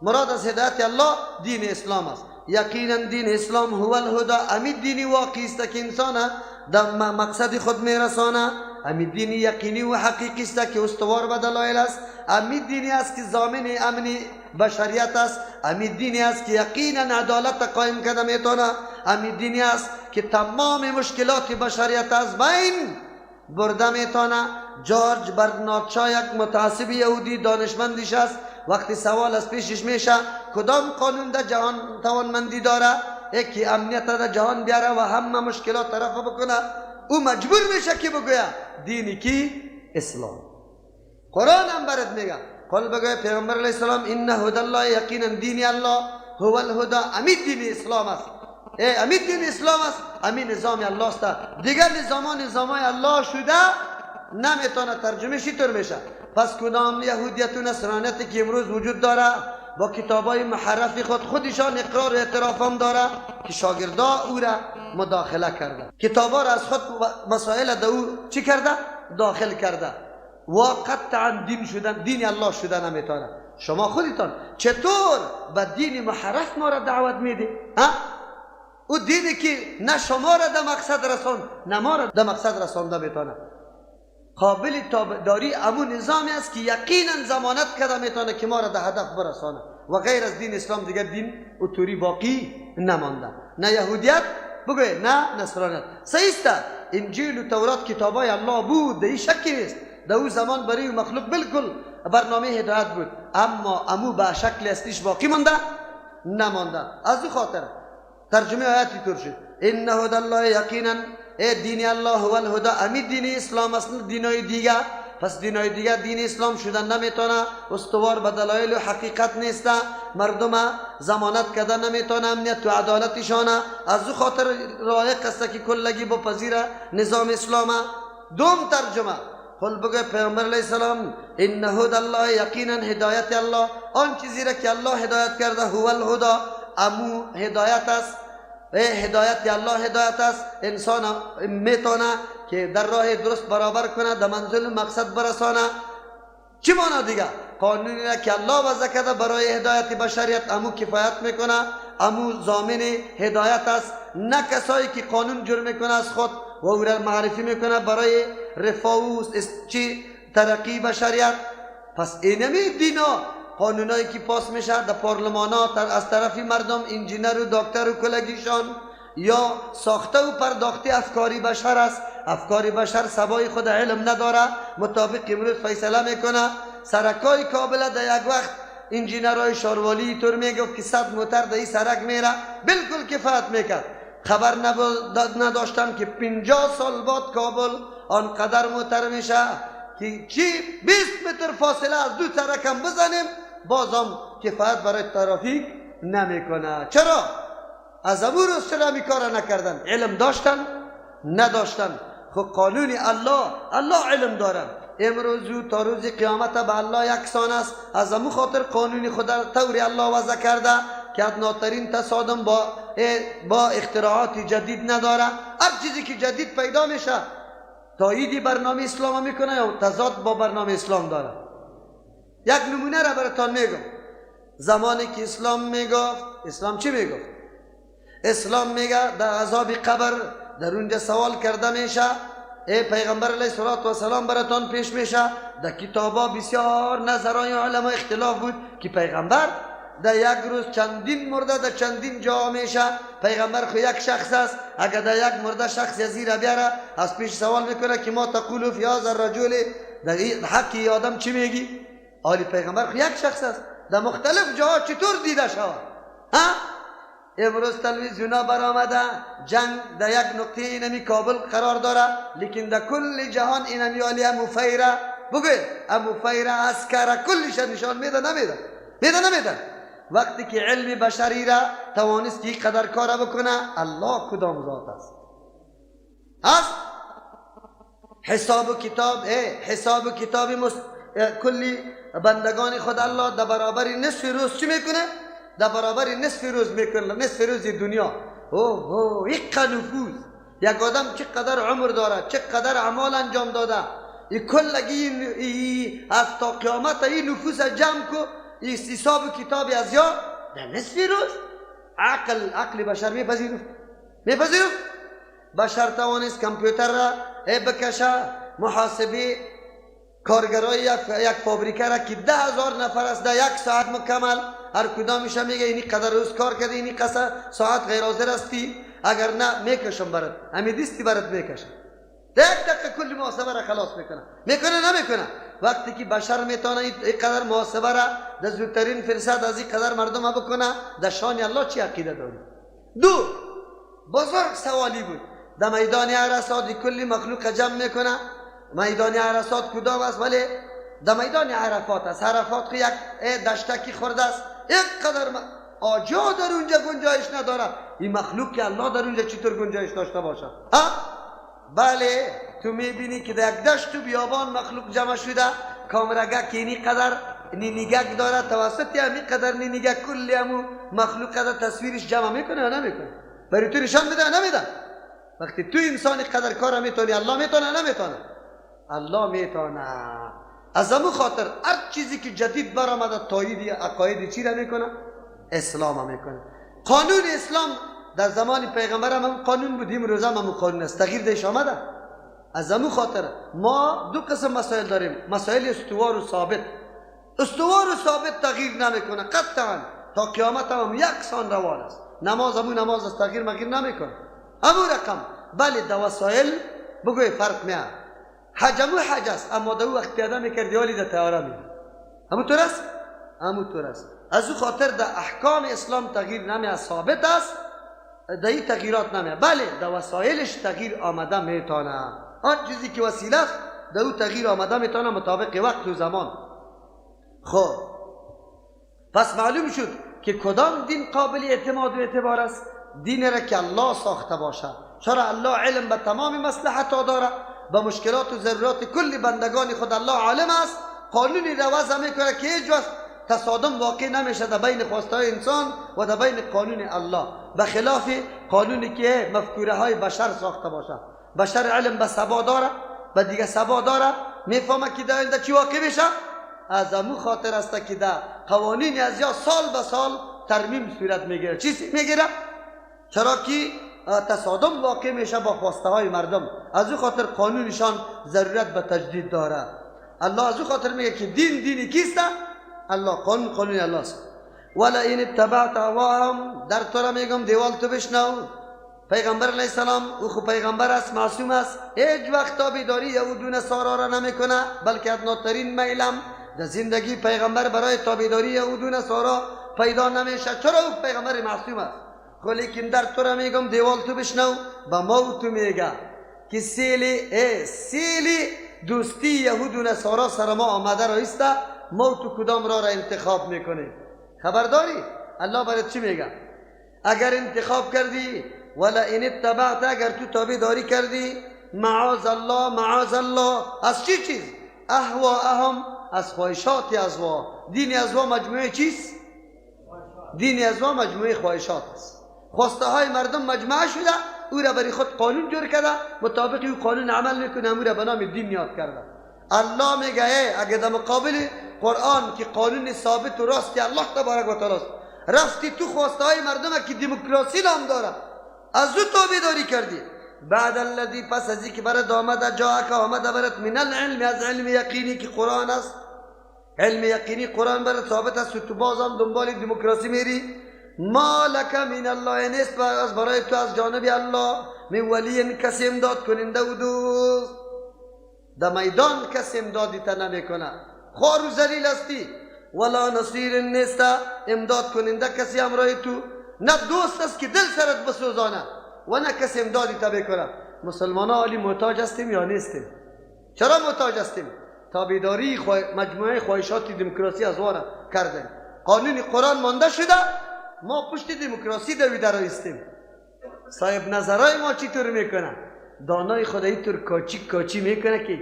مراد از هدایت الله دین اسلام است. یقینا دین اسلام هو الهدى، امی دینی واقعی است که انسان در مقصد خود میرسانه، امی دینی یقینی و حقیقی است که استوار به دلایل است، امی دینی است که ضامن امن بشریت است، امی دینی است که یقینا عدالت قائم کرده میتونه، امی دینی است که تمام مشکلات بشریت از بین برده میتونه. جورج برنارد شا یک متعصب یهودی دانشمندش است، وقتی سوال از پیشش میشه کدام قانون در جهان توانمندی داره یکی امنیت در جهان بیاره و همه مشکلات رفع بکنه، او مجبور میشه که بگویه دینی کی؟ اسلام. قرآن هم برات میگه قل بگوی پیغمبر علیه السلام ان هدى الله، یقینا دین الله هو الهدى، امی دین اسلام است. امی دین اسلام است، امی نظام الله است. دیگر نظام نظام الله شده نمیتونه ترجمه شی طور میشه. پس کدام یهودیت و نصرانیت که امروز وجود داره با کتابای محرف خود خودشان اقرار و اعتراف هم داره که شاگردا او را مداخله کرده، کتابا را از خود مسائل در او چی کرده؟ داخل کرده. و قطعا دین شدن، دین الله شده نمیتونه. شما خودتان چطور به دین محرف ما را دعوت میدی؟ ها؟ او دینی که نه شما را در مقصد رساند نه ما را در مقصد رسانده میتونه. قابل تابعداری امو نظامی است که یقینا ضمانت کرده میتونه که ما را در هدف برسانه و غیر از دین اسلام دیگه دین اوتوری باقی نمانده. نه یهودیت بگوی نه نصرانیت. صحیح است، انجیل و تورات کتابای الله بود، در این شکی نیست. در او زمان برای مخلوق بالکل برنامه هدایت بود، اما امو به شکل اصلیش باقی مانده نمانده. از او خاطر ترجمه آیت طور شد ان هدى الله یقینا، ای دین الله هو الهدى، امی دین اسلام است دینای دیگه. پس دینای دیگه دین اسلام شدن نمیتونه، استوار به دلایل و حقیقت نیست، مردم ضمانت کرده نمیتونه امنیت و عدالتشانه. از او خاطر لایق است که کلگی با پذیر نظام اسلام. دوم ترجمه قل بگه پیامبر علیه السلام ان هدى الله یقینا هدایت الله، آن چیزی را که الله هدایت کرده هو الهدى، امو هدایت است. هدایت الله هدایت است. انسان میتونه که در راه درست برابر کنه، در منزل مقصد برسانه. چی مانا دیگه؟ قانونی را که الله وضع کرده برای هدایت بشریت امو کفایت میکنه، امو ضامن هدایت است. نه کسایی که قانون جور میکنه از خود و او را معرفی میکنه برای رفاه و چی ترقی بشریت. پس اینمی دینا قانونایی که پاس میشه در پارلمانات از طرف مردم، انجینر و دکتر و کلگیشان، یا ساخته و پرداخته افکاری بشر است. افکار بشر سبای خود علم نداره، مطابق امروز فیصله میکنه. سرکای کابل در یک وقت انجینرهای شاروالی طور میگفت که 100 موتر در این سرک میره، بالکل کفایت میکرد. خبر نداشتم که 50 سال بعد کابل آنقدر موتر میشه که چی 20 متر فاصله از دو سرک هم بزنیم بازم کفایت برای ترافیک نمیکنه. چرا؟ از امو روز چرا می کار نکردن؟ علم داشتن؟ نداشتن. خب قانون الله، الله علم داره. امروز تا روز قیامت به الله یکسان است. از امو خاطر قانون خدا طور الله وضع کرده که ادناترین تصادم با اختراعات جدید نداره. هر چیزی که جدید پیدا میشه تایید برنامه اسلام میکنه یا تضاد با برنامه اسلام داره. یک نمونه را براتان میگم. زمانی که اسلام میگفت، اسلام چی میگفت؟ اسلام میگه در عذاب قبر در اونجا سوال کرده میشه، ای پیغمبر علیه الصلاة والسلام براتان پیش میشه. در کتابا بسیار نظرهای علما اختلاف بود که پیغمبر در یک روز چندین مرده در چندین جا میشه. پیغمبر خو یک شخص است، اگر در یک مرده شخص زیر بیاره از پیش سوال میکنه که ما تقول فی هذا الرجل، در حق آدم چی میگی؟ آلی پیغمبر خو یک شخص است، در مختلف جاها چطور دیده شود؟ ها؟ امروز تلویزیونا برآمده، جنگ در یک نقطه اینمی کابل قرار داره، لیکن در کل جهان اینمی آلی امو فیره، بگوی امو فیره عسکره کلش نشان میده. نمیده؟ میده نمیده؟ وقتی که علم بشری را توانست که قدر کار بکنه، الله کدام ذات است؟ است حساب و کتاب، حساب و کتاب کلی بندگان خود الله در برابر نصف روز چی میکنه؟ در برابر نصف روز میکنه، نصف روز دنیا. اوه اوه یک نفوذ، یک آدم چقدر عمر داره، چقدر اعمال انجام داده، این کلگی از تا قیامت این نفوس جمع کو، این حساب و کتاب از یا در نصف روز. عقل بشر میپذیرفت؟ میپذیرفت؟ بشر توانست کامپیوتر را بکشه، محاسبه کارگرای یک فابریکه را که 10,000 نفر است در یک ساعت مکمل، هر کدامش میگه اینی قدر روز کار کرده، اینی قصه ساعت غیر حاضر هستی، اگر نه میکشم برات، همین دیستی برات میکشم. در یک دقیقه کل محاسبه را خلاص میکنه. میکنه نمیکنه؟ وقتی که بشر میتونه این قدر محاسبه را در زودترین فرصت از این قدر مردم بکنه، در شان الله چی عقیده داری؟ دو بزرگ سوالی بود در میدان عرصات کلی مخلوق جمع میکنه. میدان عرصات کدام است؟ ولی در میدان عرفات است. عرفات یک دشتکی خورده است، یک قدر آجا در اونجا گنجایش نداره. این مخلوق که الله در اونجا چطور گنجایش داشته باشه؟ ها؟ بله، تو میبینی که در یک دشت و بیابان مخلوق جمع شده، کامرگه که اینی قدر نینیگک داره، توسط همین قدر نینیگک کلی همو مخلوق قدر تصویرش جمع میکنه یا نمیکنه؟ برای تو نشان میده یا نمیده؟ وقتی تو انسان قدر کار میتونی، الله میتونه نمیتونه؟ الله میتونه. از همون خاطر هر چیزی که جدید برآمده تایید عقاید چی را میکنه؟ اسلام میکنه. قانون اسلام در زمان پیغمبر هم قانون بود، امروز هم قانون است، تغییر دیش آمده. از همون خاطر ما دو قسم مسائل داریم، مسائل استوار و ثابت. استوار و ثابت تغییر نمیکنه قطعا، تا قیامت هم یکسان روان است. نماز همون نماز است، تغییر مغیر نمیکنه، همون رقم. بله در وسایل بگوی فرق میاد. حج همون حج است، اما در وقت پیاده میکردی حالی در طیاره میره، همون طور است، همون طور است. از او خاطر در احکام اسلام تغییر نمیاد، ثابت است، در این تغییرات نمیاد. بله در وسایلش تغییر آمده میتونه، آن چیزی که وسیله است در او تغییر آمده میتونه مطابق وقت و زمان. خب پس معلوم شد که کدام دین قابل اعتماد و اعتبار است؟ دین را که الله ساخته باشد. چرا الله علم به تمام مصلحت ها داره، به مشکلات و ضرورات کل بندگان خود الله عالم است. قانونی را وضع میکنه که هیچ وقت تصادم واقع نمیشه در بین خواستهای انسان و در بین قانون الله، به خلاف قانونی که مفکوره های بشر ساخته باشه. بشر علم به سبا داره، به دیگه سبا داره، میفهمه که در آینده چی واقع میشه. از امو خاطر است که در قوانین از یا سال به سال ترمیم صورت میگیره. چی میگیره؟ چرا که تصادم واقع میشه با خواسته های مردم. از او خاطر قانونشان ضرورت به تجدید داره. الله از او خاطر میگه که دین دینی کیست؟ الله. قانون قانون الله است. ولا این اتبعت اهواهم، در تو را میگم دیوال تو بشنو. پیغمبر علیه السلام او خو پیغمبر است، معصوم است، هیچ وقت تابعداری یهود و نصارا را نمیکنه، بلکه ادناترین میلم در زندگی پیغمبر برای تابعداری یهود و نصارا پیدا نمیشه. چرا؟ او پیغمبر معصوم است. خو لیکن در تو را میگم دیوال تو بشنو، به ما و تو میگه که سیل دوستی یهود و نصارا سر ما آمده رایسته، ما تو کدام را را انتخاب میکنی؟ خبرداری؟ الله برات چی میگه؟ اگر انتخاب کردی، ولا این اتبعت، اگر تو تابعداری کردی، معاذ الله، معاذ الله، از چی چیز؟ اهواهم، از خواهشات ازوا. دین ازوا مجموعه چیست؟ دین ازوا مجموعه خواهشات است. خواسته های مردم مجموعه شده، او را برای خود قانون جور کرده، مطابق او قانون عمل میکنه، او را به نام دین یاد کرده. الله میگه اگر در مقابل قرآن که قانون ثابت و راستی الله تبارک و تعالی است، رفتی تو خواسته های مردم که دموکراسی نام داره، از او تابعداری کردی، بعد الذی، پس از اینکه برات آمده، جاءک آمده برات، من العلم، از علم یقینی که قرآن است، علم یقینی قرآن برات ثابت است، تو بازم دنبال دموکراسی میری. ما لک من الله، نیست از برای تو از جانب الله من ولی، کسی امداد کننده و دوست. در میدان کسی امدادی تا نمیکنه، خوار و ذلیل هستی. ولا نصیر، نیست امداد کننده کسی همراه تو، نه دوست است که دل سرت بسوزانه و نه کسی امدادی تا بکنه. مسلمان ها عالی محتاج هستیم یا نیستیم؟ چرا محتاج هستیم؟ تابعداری مجموعه خواهشات دموکراسی از واره کردیم. قانون قرآن مانده شده، ما پشت دموکراسی دویده رایستیم. صاحب نظرهای ما چطور میکنه؟ دانای خدایی طور کاچی کاچی میکنه که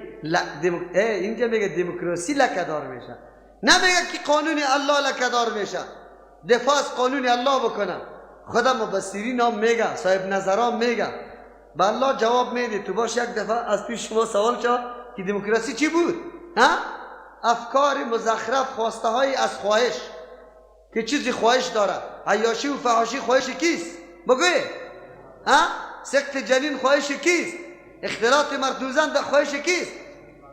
اینجا میگه دموکراسی لکه‌دار میشه، نمیگه که قانون الله لکه‌دار میشه. دفاع از قانون الله بکنه. خدا مبصری نام میگه، صاحب نظران میگه، به الله جواب میده. تو باش یک دفعه از پیش شما سوال شد که دموکراسی چی بود؟ ها؟ افکار مزخرف، خواسته های از خواهش، که چیزی خواهش داره. عیاشی و فحاشی خواهش کیست؟ بگوی. ها؟ سقط جنین خواهش کیست؟ اختلاط مرد و زن در خواهش کیست؟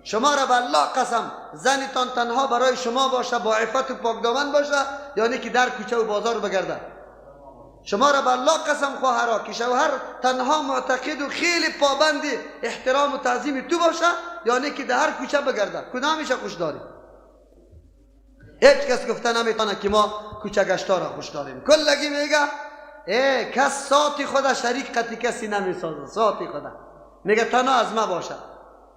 شما را به الله قسم، زنتان تنها برای شما باشه، با عفت و پاکدامن باشه، یعنی که در کوچه و بازار بگرده. شما را به الله قسم خواهرا که شوهر تنها معتقد و خیلی پابند احترام و تعظیم تو باشه، یعنی که در هر کوچه بگرده. کدامش خوش داری؟ هیچ کس گفته نمیتونه که ما کوچه گشتا را خوش داریم. کلگی میگه ای کس ساعت خدا شریک قطعی کسی نمیسازه. ساعت خدا میگه تنها از ما باشه.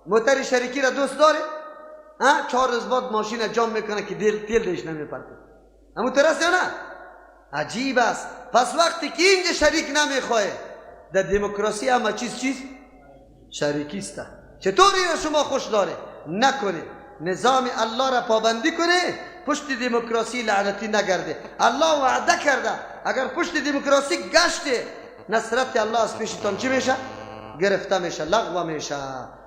موتر شریکی را دوست داره؟ ها، 4 روز بعد ماشین جام میکنه که تیل دیش نمیپرده. همون است یا نه؟ عجیب است. پس وقتی که اینجا شریک نمیخواه، در دموکراسی همه چیز شریکی است. چطور این شما خوش داره؟ نکنه. نظام الله را پابندی کنه، پشت دموکراسی لعنتی نگرده. الله وعده کرده اگر پشت دموکراسی گشته، نصرت الله از پیشتان چی میشه؟ گرفته میشه، لغو میشه.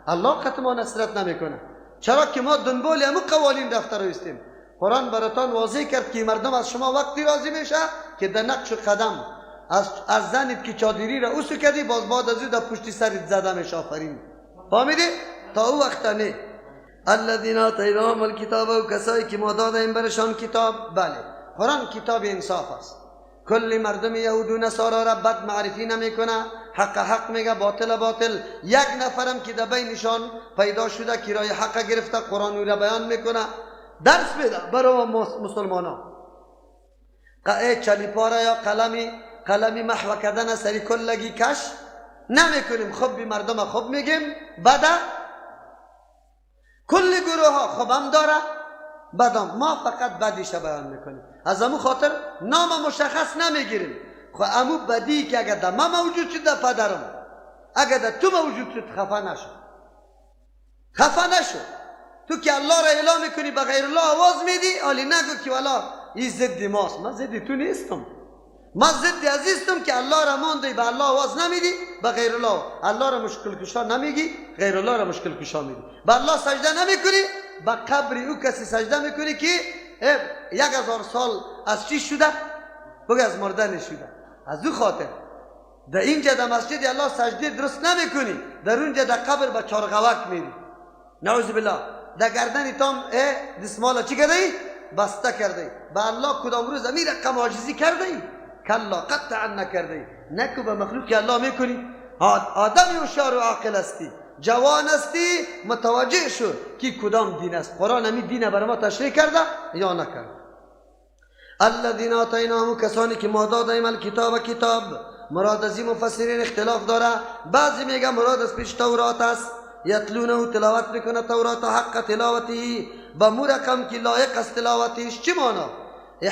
الله قط ما نصرت نمیکنه. چرا که ما دنبال همو قوانین رفته رویستیم. قرآن براتان واضح کرد که مردم از شما وقتی راضی میشه که در نقش و قدم از زنید که چادری را اوسو کردی، باز بعد از او در پشتی سرت زدمش. آفرین، فهمیدی؟ تا او وقت نه. الذین آتیناهم الکتاب، و کسایی که ما دادیم برشان کتاب. بله، قرآن کتاب انصاف است. کل مردم یهود و نصارا را بد معرفی نمیکنه، حق حق میگه، باطل باطل. یک نفرم که در بینشان پیدا شده که رای حق گرفته، قرآن او را بیان میکنه، درس میده برای مسلمانان. چلیپارا یا قلمی محو کردن سری کلگی کش نمیکنیم. خوب بی مردم خوب میگیم، بده کل گروه ها خوبم داره بدم، ما فقط بدیش بیان میکنیم. از امو خاطر نام مشخص نمیگیریم. خب امو بدی که اگر در ما موجود شد در پدرم، اگر در تو موجود شد خفه نشو، خفه نشو. تو که الله را اعلام میکنی به غیر الله آواز میدی، آلی نگو که والا این ضد ماست. من ضد تو نیستم، من ضد عزیزتم که الله را ماندی، به الله آواز نمیدی، به غیر الله. الله را مشکل کشا نمیگی، غیر الله را مشکل کشا میدی. به الله سجده نمیکنی، به قبر او کسی سجده میکنی که 1000 سال از چی شده؟ بگه از مردن شده. از او خاطر در اینجا در مسجد الله سجده درست نمیکنی، در اونجا در قبر به چارغوک میری. نعوذ بالله. در گردن تام دستمال چی کردی؟ بسته کردی. به الله کدام روز امیر رقم عاجزی کردی؟ کلا، قطعا نکردی. نکو به مخلوق که الله میکنی. آدم هوشیار و عاقل هستی، جوان هستی، متوجه شو که کدام دین است. قرآن همی دین برای ما تشریح کرده یا نکرده؟ الذین آتیناهم، کسانی که ما دادیم الکتاب کتاب. مراد از این مفسرین اختلاف داره. بعضی میگه مراد از پیش تورات است، یتلونه تلاوت میکنه تورات حق تلاوتی، به مو رقم که لایق است تلاوتیش. چی مانا؟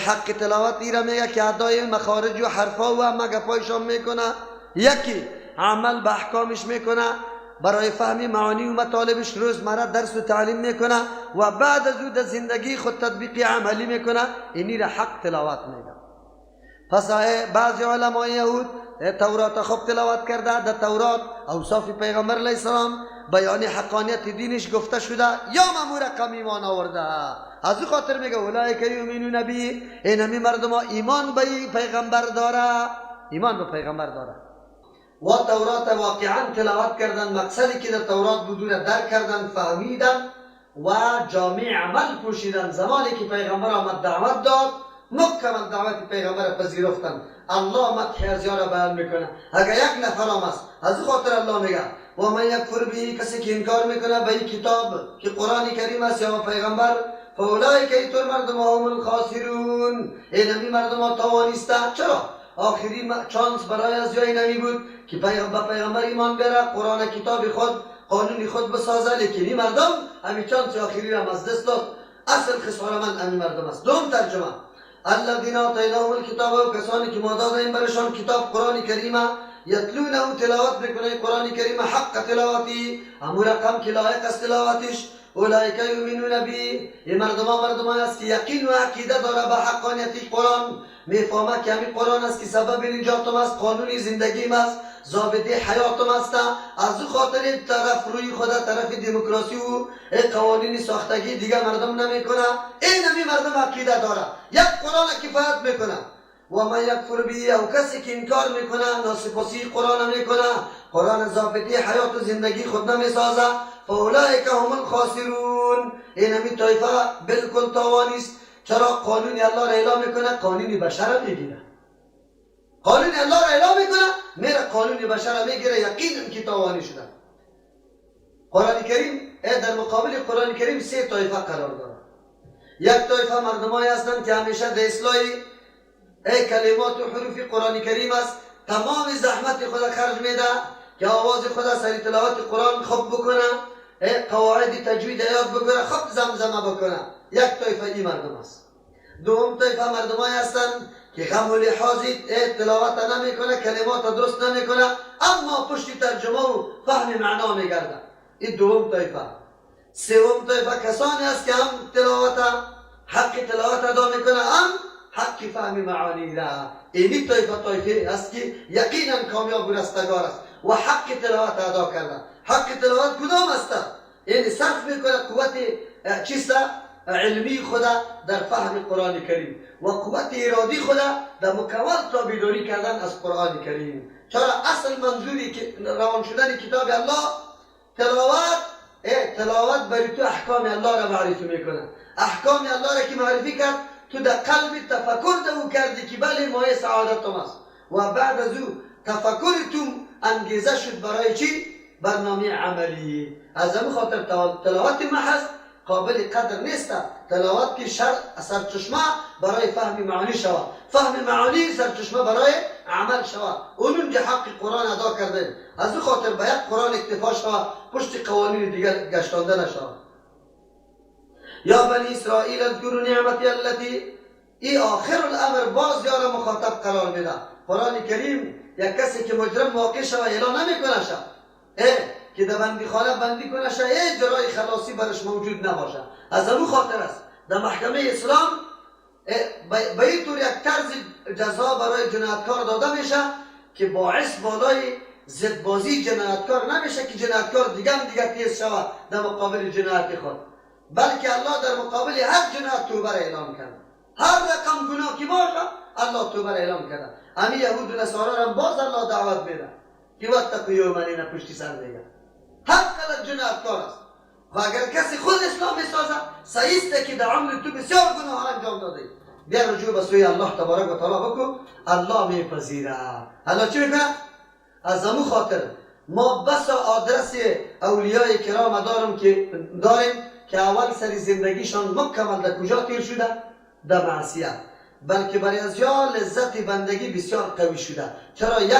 حق تلاوت ای را میگه که ادای مخارج و حرفا و همه گپایشان میکنه. یکی عمل به احکامش میکنه، برای فهم معانی و مطالبش روزمره درس و تعلیم میکنه و بعد از او در زندگی خود تطبیقی عملی میکنه. اینی را حق تلاوت میگه. پس بعضی علمای یهود تورات خوب تلاوت کرده، در تورات اوصاف پیغمبر علیه السلام، بیان حقانیت دینش گفته شده، یا مامور رقم ایمان آورده. از او خاطر میگه اولئک یؤمنون به، اینمی مردم ها ایمان به پیغمبر داره، ایمان به پیغمبر داره. و تورات واقعا تلاوت کردن، مقصدی که در تورات بود را درک کردن، فهمیدن و جامع عمل پوشیدن. زمانی که پیغمبر آمد دعوت داد، مکمل دعوت پیغمبر پذیرفتن. الله مدح از یارا بیان میکنه. اگر یک نفر آمد، از او خاطر الله میگه و من یکفر به، کسی که انکار میکنه به این کتاب که قرآن کریم است یا پیغمبر، فاولئک ایتور مردم هم الخاسرون، اینمی مردم ها توانسته. چرا؟ آخری چانس برای از یا اینمی بود که به پیغمبر ایمان بیاره، قرآن کتاب خود، قانون خود بسازه، لیکن این مردم همی چانس آخری را از دست داد. اصل خساره من همی مردم است. دوم ترجمه الذین آتیناهم الکتاب، و کسانی که ما دادیم برشان کتاب قرآن کریم، یتلونه تلاوت میکنه قرآن کریم حق تلاوتی، امو رقم که لایق است تلاوتش. اولئک یؤمنون به، این مردم است که یقین و عقیده داره به حقانیت قرآن، میفهمه که همین قرآن است که سبب نجاتم است، قانون زندگیم است، ضابطه حیاتم است. از او خاطر طرف روی خود طرف دموکراسی و قوانین ساختگی دیگه مردم نمیکنه. این همی مردم عقیده داره، یک قرآن کفایت میکنه. و من یکفر به، او کسی که انکار میکنه، ناسپاسی قرآن میکنه، قرآن ضابطه حیات و زندگی خود نمیسازه، فاولئک هم الخاسرون، این همی طایفه بالکل تاوانی است. چرا؟ قانون الله را اعلام میکنه، قانون بشر میگیره. قانون الله را اعلام میکنه، میره قانون بشر میگیره، یقینا که تاوانی شده. قرآن کریم در مقابل قرآن کریم سه طایفه قرار داره. یک طایفه مردمایی هستند که همیشه در اصلاح کلمات و حروف قرآن کریم است، تمام زحمت خود خرج میده که آواز خود سر تلاوت قرآن خوب بکنه، قواعد تجوید یاد بکنه، خوب زمزمه بکنه. یک طایفه این مردم است. دوم طایفه مردمایی هستند که غم و لحاظ تلاوت نمیکنه، کلمات درست نمیکنه، اما پشت ترجمه و فهم معنا میگرده. این دوم طایفه. سوم طایفه کسانی است که هم تلاوت حق تلاوت ادا میکنه، هم حق فهم معانی را. اینی طایفه طایفه است که یقینا کامیاب و رستگار است و حق تلاوت ادا کرده. حق تلاوت کدام است؟ یعنی صرف میکنه قوت چیست؟ علمی خود در فهم قرآن کریم و قوت ارادی خود در مکمل تابعداری کردن از قرآن کریم. چرا اصل منظوری که روان شدن کتاب الله تلاوت، تلاوت برای تو احکام الله را معرفی میکنه. احکام الله را که معرفی کرد تو در قلب تفکر دو کردی که بله مایه سعادتم است و بعد از او تفکر تو انگیزه شد برای چی؟ برنامه عملی. از همین خاطر تلاوت محض قابل قدر نیست. تلاوت که سرچشمه برای فهم معانی شود، فهم معانی سرچشمه برای عمل شود، اونجا حق قرآن ادا کرده. از او خاطر باید قرآن اکتفا شود، پشت قوانین دیگر گشتانده نشود. یا بنی اسرائیل اذکروا نعمتی التي، ای آخر الامر باز یار مخاطب قرار میده. قرآن کریم یک کسی که مجرم واقع شود اعلان نمیکنه شد، که در بندیخانه بندی کنه شه، جرای خلاصی برش موجود نباشه. از همون خاطر است در محکمه اسلام به این طور یک طرز جزا برای جنایتکار داده میشه که باعث بالای ضدبازی جنایتکار نمیشه که جنایتکار دیگه هم دیگه تیز شود در مقابل جنایت خود، بلکه الله در مقابل هر جنایت توبه را اعلام کرده. هر رقم گناه که باشه الله توبه را اعلام کرده. همین یهود و نصارا را باز الله دعوت میده که واتقوا یوما، اینا پشتی سر میگه هر قدر جنایتکار است. و اگر کسی خود اسلام میسازه صحیح است که در عمر تو بسیار گناه انجام داده، بیا رجوع به سوی الله تبارک و تعالی بکن، الله میپذیره. الله چی میکنه؟ از همون خاطر ما بس آدرس اولیای کرام دارم که داریم که اول سری زندگیشان مکمل در کجا تیر شده؟ در معصیت، بلکه برای از یا لذت بندگی بسیار قوی شده. چرا یک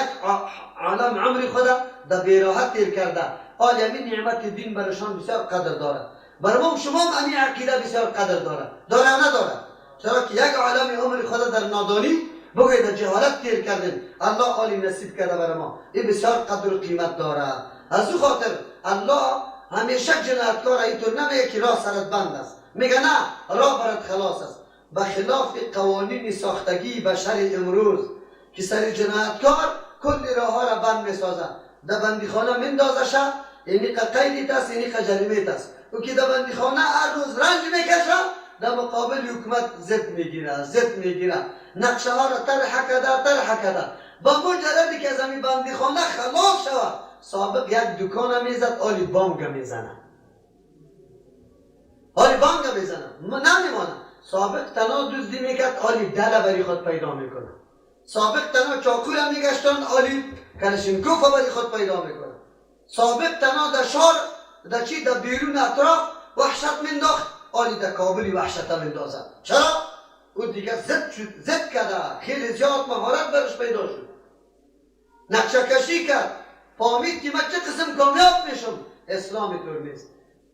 عالم عمر خود در بیراحت تیر کرده. حال همین نعمت دین برشان بسیار قدر داره. برای ما شما هم همین عقیده بسیار قدر داره، داره نداره؟ چرا که یک عالم عمر خود در نادانی بگوید در جهالت تیر کردیم، الله عالی نصیب کرده برای ما، این بسیار قدر و قیمت داره. از او خاطر الله همیشه جنایتکار اینطور نمیگه که راه سرت بند است، میگه نه راه برات خلاص است. به خلاف قوانین ساختگی بشر امروز که سر جنایتکار کل راه ها را بند میسازه، در بندیخانه میندازشه، اینی قیدیت است، اینی جریمه است. او که در بندیخانه هر روز رنج میکشه در مقابل حکومت ضد میگیره، ضد میگیره، نقشه ها را طرح کرده، طرح کرده. با مجردی که از همین بندیخانه خلاص شود، سابق یک دکان میزد، آلی بانگ میزنه، آلی بانگ میزنه، نمیمانه. سابق تنها دزدی میکرد، آلی دل بری خود پیدا میکنه. سابق تنها چاقو را میگشتن، آلی کلشینکوف بری خود پیدا میکنه. سابق تنها در شار در چی در بیرون اطراف وحشت مینداخت، آلی در کابلی وحشت میندازد. چرا؟ او دیگه زد شد، زد کرده، خیلی زیاد مهارت برش پیدا شد، نقشه کشی کرد، فهمید که من چه قسم کامیاب میشم. اسلام طور نیست،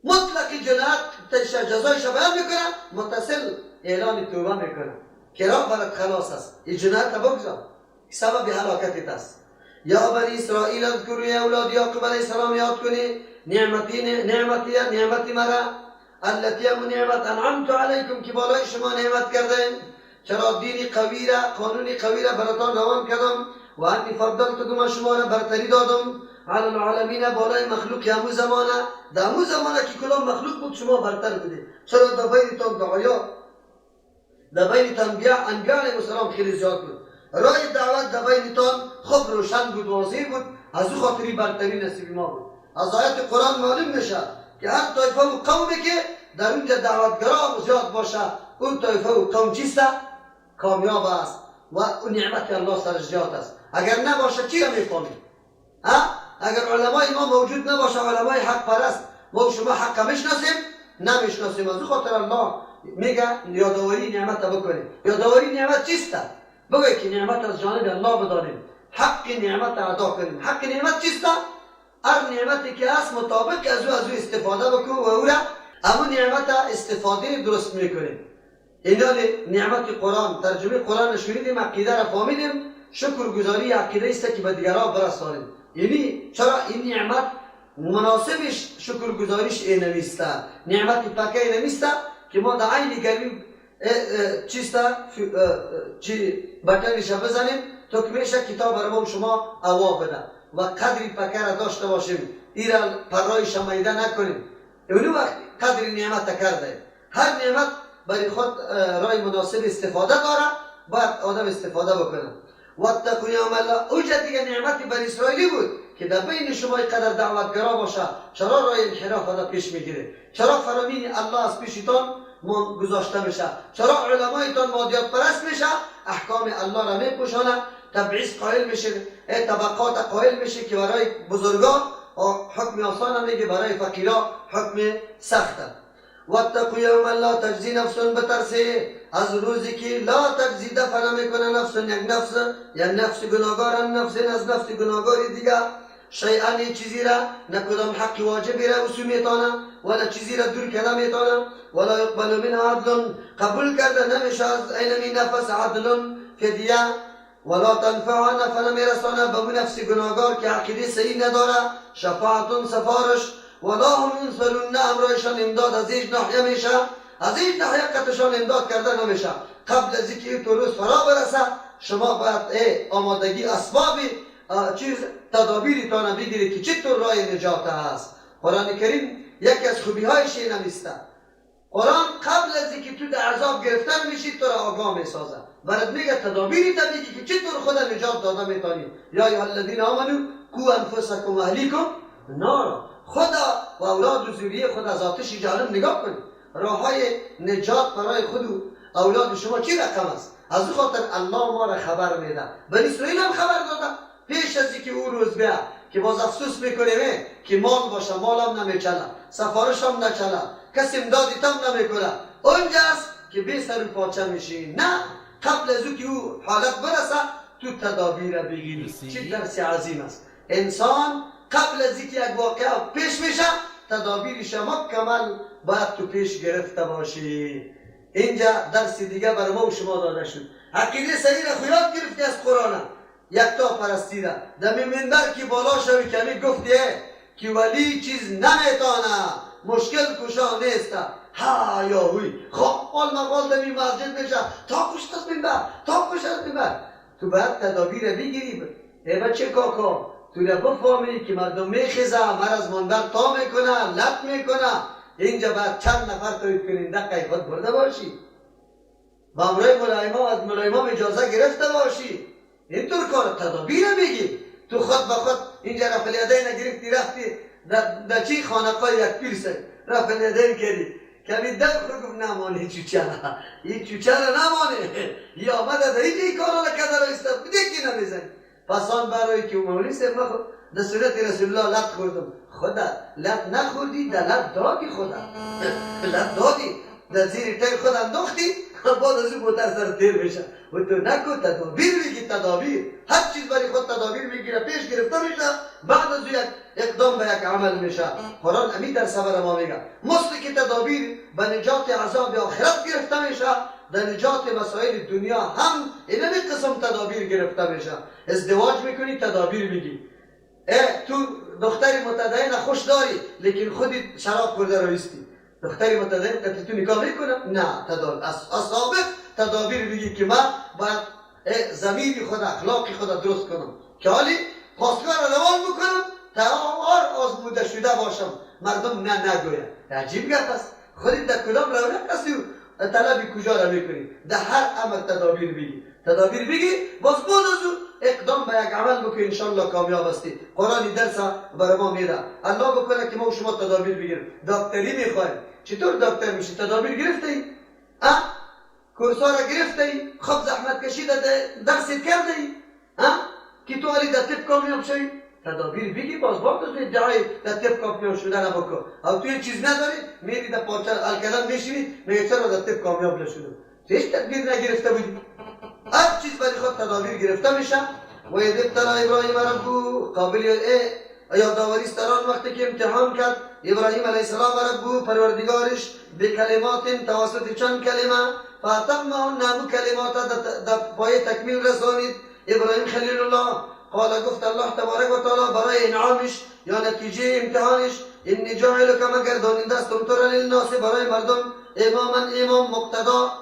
مطلق جنایت جزایش بیان میکنه، متصل اعلان توبه میکنه که راه برات خلاص است، این جنایت بگذار سبب هلاکتت است. یا بنی اسرائیل اذکروا یا اولاد یعقوب علیه السلام یاد کنی نعمتی نعمتی نعمتی مرا التي نعمت انعمت علیکم که بالای شما نعمت کردیم. چرا دین قوی را قانون قوی را براتان روان کردم و انی فضلتکم شما را برتری دادم علی العالمین بالای مخلوق همو زمانه. در همو زمانه که کلام مخلوق بود شما برتر بودید. چرا در بینتان دعایا در بینتان انبیاء علیهم السلام خیلی زیاد بود، رای دعوت در بینتان خوب روشن بود، واضح بود، از او خاطری برتری نصیب ما بود. از آیت قرآن معلوم میشه که هر طایفه و قومی که در اونجا دعوتگرا زیاد باشه اون طایفه و قوم چیست؟ کامیاب است و اون نعمت الله سرش زیاد است. اگر نباشه چی میفهمیم؟ اگر علمای ما موجود نباشه، علمای حق پرست، ما شما حق میشناسیم؟ نمیشناسیم. از خاطر الله میگه یادآوری نعمت بکنیم. یادآوری نعمت چیست؟ بگه که نعمت از جانب الله بدانیم، حق نعمت ادا کنیم. حق نعمت چیست؟ هر نعمتی که هست مطابق از او استفاده بکن و او را امو نعمت استفاده درست میکنیم. اینا نعمت قرآن، ترجمه قرآن شنیدیم، عقیده را فهمیدیم، شکرگزاری عقیده است که به دیگران برسانیم. یعنی چرا این نعمت مناسبش شکرگزاریش اینمیسته، نعمت پاکه اینمیسته که ما در عین گرمی چیسته چی بٹنش بزنیم تکمیش کتاب برای شما اوا بده و قدری پاکه را داشته باشیم، ایرا پرایش میده نکنیم. اونو وقت قدر نعمت کرده. هر نعمت برای خود رای مناسب استفاده داره، باید آدم استفاده بکنه. واتقوا یوما لا، اوجه دیگه نعمتی بر اسرائیلی بود که در بین شما قدر دعوتگرا باشه، چرا رای انحراف آدم پیش میگیره؟ چرا فرامین الله از پیشتان گذاشته میشه؟ چرا علمایتان مادیات پرست میشه؟ احکام الله را میپوشانه، تبعیض قائل میشه، طبقات قائل میشه که برای بزرگان حکم آسان میگه، برای فقیرا حکم سخته. واتقوا یوما لا تجزی نفس، بترسه از روزی که لا تجزی دفع نمیکنه نفس، یک نفس یا نفس گناهگار، نفس از نفس گناهگاری دیگه شیئا چیزی را، نه کدام حق واجبی را وصول میتونه ولا چیزی را دور کرده میتونه، ولا یقبل منها عدل، قبول کرده نمیشه از اینمی نفس عدل فدیه، ولا تنفع نفع نمیرسانه به نفس گناهگار که عقیده صحیح نداره، شفاعت سفارش، ولا هم ینصرون، امرایشان امداد از هیچ ناحیه میشه، از هیچ ناحیه قطعشان امداد کرده نمیشه. قبل از اینکه تو روز فرا برسه شما باید آمادگی اسباب چیز تدابیری تانه بگیری که چطور راه نجات هست. قرآن کریم یکی از خوبی هایش این همیسته، قرآن قبل از اینکه تو در عذاب گرفتن میشی تو را آگاه میسازه، برات میگه تدابیری تا میگی که چطور خود نجات داده میتونی. یا ایها الذین آمنوا قوا انفسکم و اهلیکم نارا، خدا و اولاد و ذریه خود از آتش جهنم نگاه کنید. راه های نجات برای خود و اولاد شما چی رقم است؟ از او خاطر الله ما را خبر میده، بنی اسرائیل هم خبر داده پیش از اینکه او روز بیا که باز افسوس میکنیم که مال باشه مالم نمیچله، سفارش هم نچله، کسی امدادی تم نمیکنه، اونجاست که بی سر و پاچه میشی. نه، قبل از او که او حالت برسه تو تدابیر بگیری. چه درس عظیم است. انسان قبل از اینکه یک واقعه پیش میشه تدابیرش مکمل باید تو پیش گرفته باشی. اینجا درس دیگه بر ما و شما داده شد. عقیده صحیح را خو یاد گرفتی از قرآن، یکتا پرستی را در منبر که بالا شوی کمی گفتی که ولی چیز نمیتانه، مشکل کشا نیست، ها یا هوی خب مقال در مسجد میشه تا کشت از منبر، تا کشت از منبر. تو باید تدابیر بگیری. ای بچه کاکا تو را بفهمی که مردم میخیزه، مر از منبر تا میکنه، لط میکنه. اینجا باید چند نفر توید کننده قیفت برده باشی، با امرای ملایما از ملایما اجازه گرفته باشی. اینطور کار تدابیر بگی. تو خود به خود اینجا رفع الیدین گرفتی رفتی در چی خانقاه یک پیر رفع الیدین کردی کمی دم خود گفت نمانه چوچه، این چوچه را نمانه، یا آمده در اینجا این کارا را کرده را ایستاد بده که نمیزنی. پس آن برای که مولوی صاحب من در صورت رسول الله لط خوردم. خدا لط نخوردی، در لط دادی، خدا لط دادی، در زیر تای خود انداختی، بعد از اون متأثر تیر میشه. و تو نکن تدابیر میگی، تدابیر هر چیز برای خود تدابیر میگیره، پیش گرفته میشه، بعد از یک اقدام به یک عمل میشه. قرآن امی در صبر ما میگه مثل که تدابیر به نجات عذاب آخرت گرفته میشه، در نجات مسائل دنیا هم اینمی قسم تدابیر گرفته میشه. ازدواج میکنی تدابیر میگی، تو دختری متدین خوش داری لیکن خودی شراب خورده رویستی، دختری متدین قطعی تو نکاح میکنه؟ نه، تدابیر از سابق تدابیر میگی که من باید ضمیر خود اخلاق خود درست کنم که حالی خواستگار را روان بکنم تا آر آزموده شده باشم، مردم نه نگوید. عجیب گپ است. خودت در کدام رونق هستی و طلب کجا را میکنی؟ در هر امر تدابیر بگی، تدابیر بگی، باز بعد از او اقدام به یک عمل بکنی انشالله کامیاب هستی. قرآن درس برای ما میده. الله بکنه که ما و شما تدابیر بگیریم. دکتری میخوایم، چطور دکتر میشی؟ تدابیر گرفتی؟ کورسا را گرفتی؟ خب زحمت کشیده درست کردی؟ که تو علی در طب کامیاب شوی؟ تدابیر بگی، باز بعد از ادعای در طب کامیاب شدن بکن. او تو چیز نداری میری در پاچه الکلام میشینی میگه چرا در طب کامیاب نشدم؟ تو هیچ تدبیر نگرفته بودی. هر چیز برای خود تدابیر گرفته میشه. و اذ ابتلی ابراهیم ربه، قابل یادآوری است در آن وقتی که امتحان کرد ابراهیم علیه السلام ربه پروردگارش به کلمات توسط چند کلمه، فاتمهن، همو کلمات در پای تکمیل رسانید ابراهیم خلیل الله. قال گفت الله تبارک و تعالی برای انعامش یا نتیجه امتحانش، انی جاعلک من گرداننده استم تو را للناس برای مردم اماما امام مقتدا.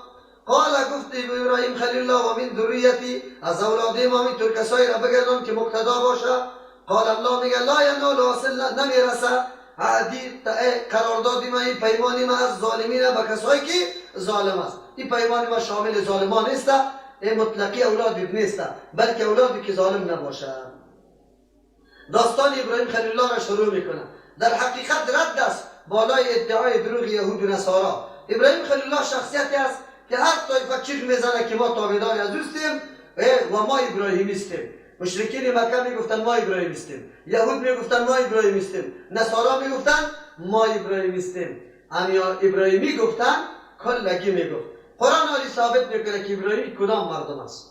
قال گفت ابراهیم خلیل الله و من ذریتی، از اولاد امامی تو کسایی را بگردان که مقتدا باشه. قال الله میگه لا ینال حاصل نمیرسه قرارداد ما، این پیمان ما از ظالمین به کسایی که ظالم است. این پیمان ما شامل ظالمان نیست، این مطلقی اولاد نیست، بلکه اولادی که ظالم نباشه. داستان ابراهیم خلیل الله را شروع میکنه. در حقیقت رد است بالای ادعای دروغ یهود و نصارا. ابراهیم خلیل الله شخصیتی است که هر طایفه چیغ میزنه که ما تابعدار از اوستیم و ما ابراهیمی هستیم. مشرکین مکه میگفتن ما ابراهیم هستیم، یهود میگفتن ما ابراهیم هستیم، نصارا میگفتن ما ابراهیم هستیم. اما ابراهیمی گفتن کلگی میگفت. قرآن عالی ثابت میکنه که ابراهیم کدام مردم است.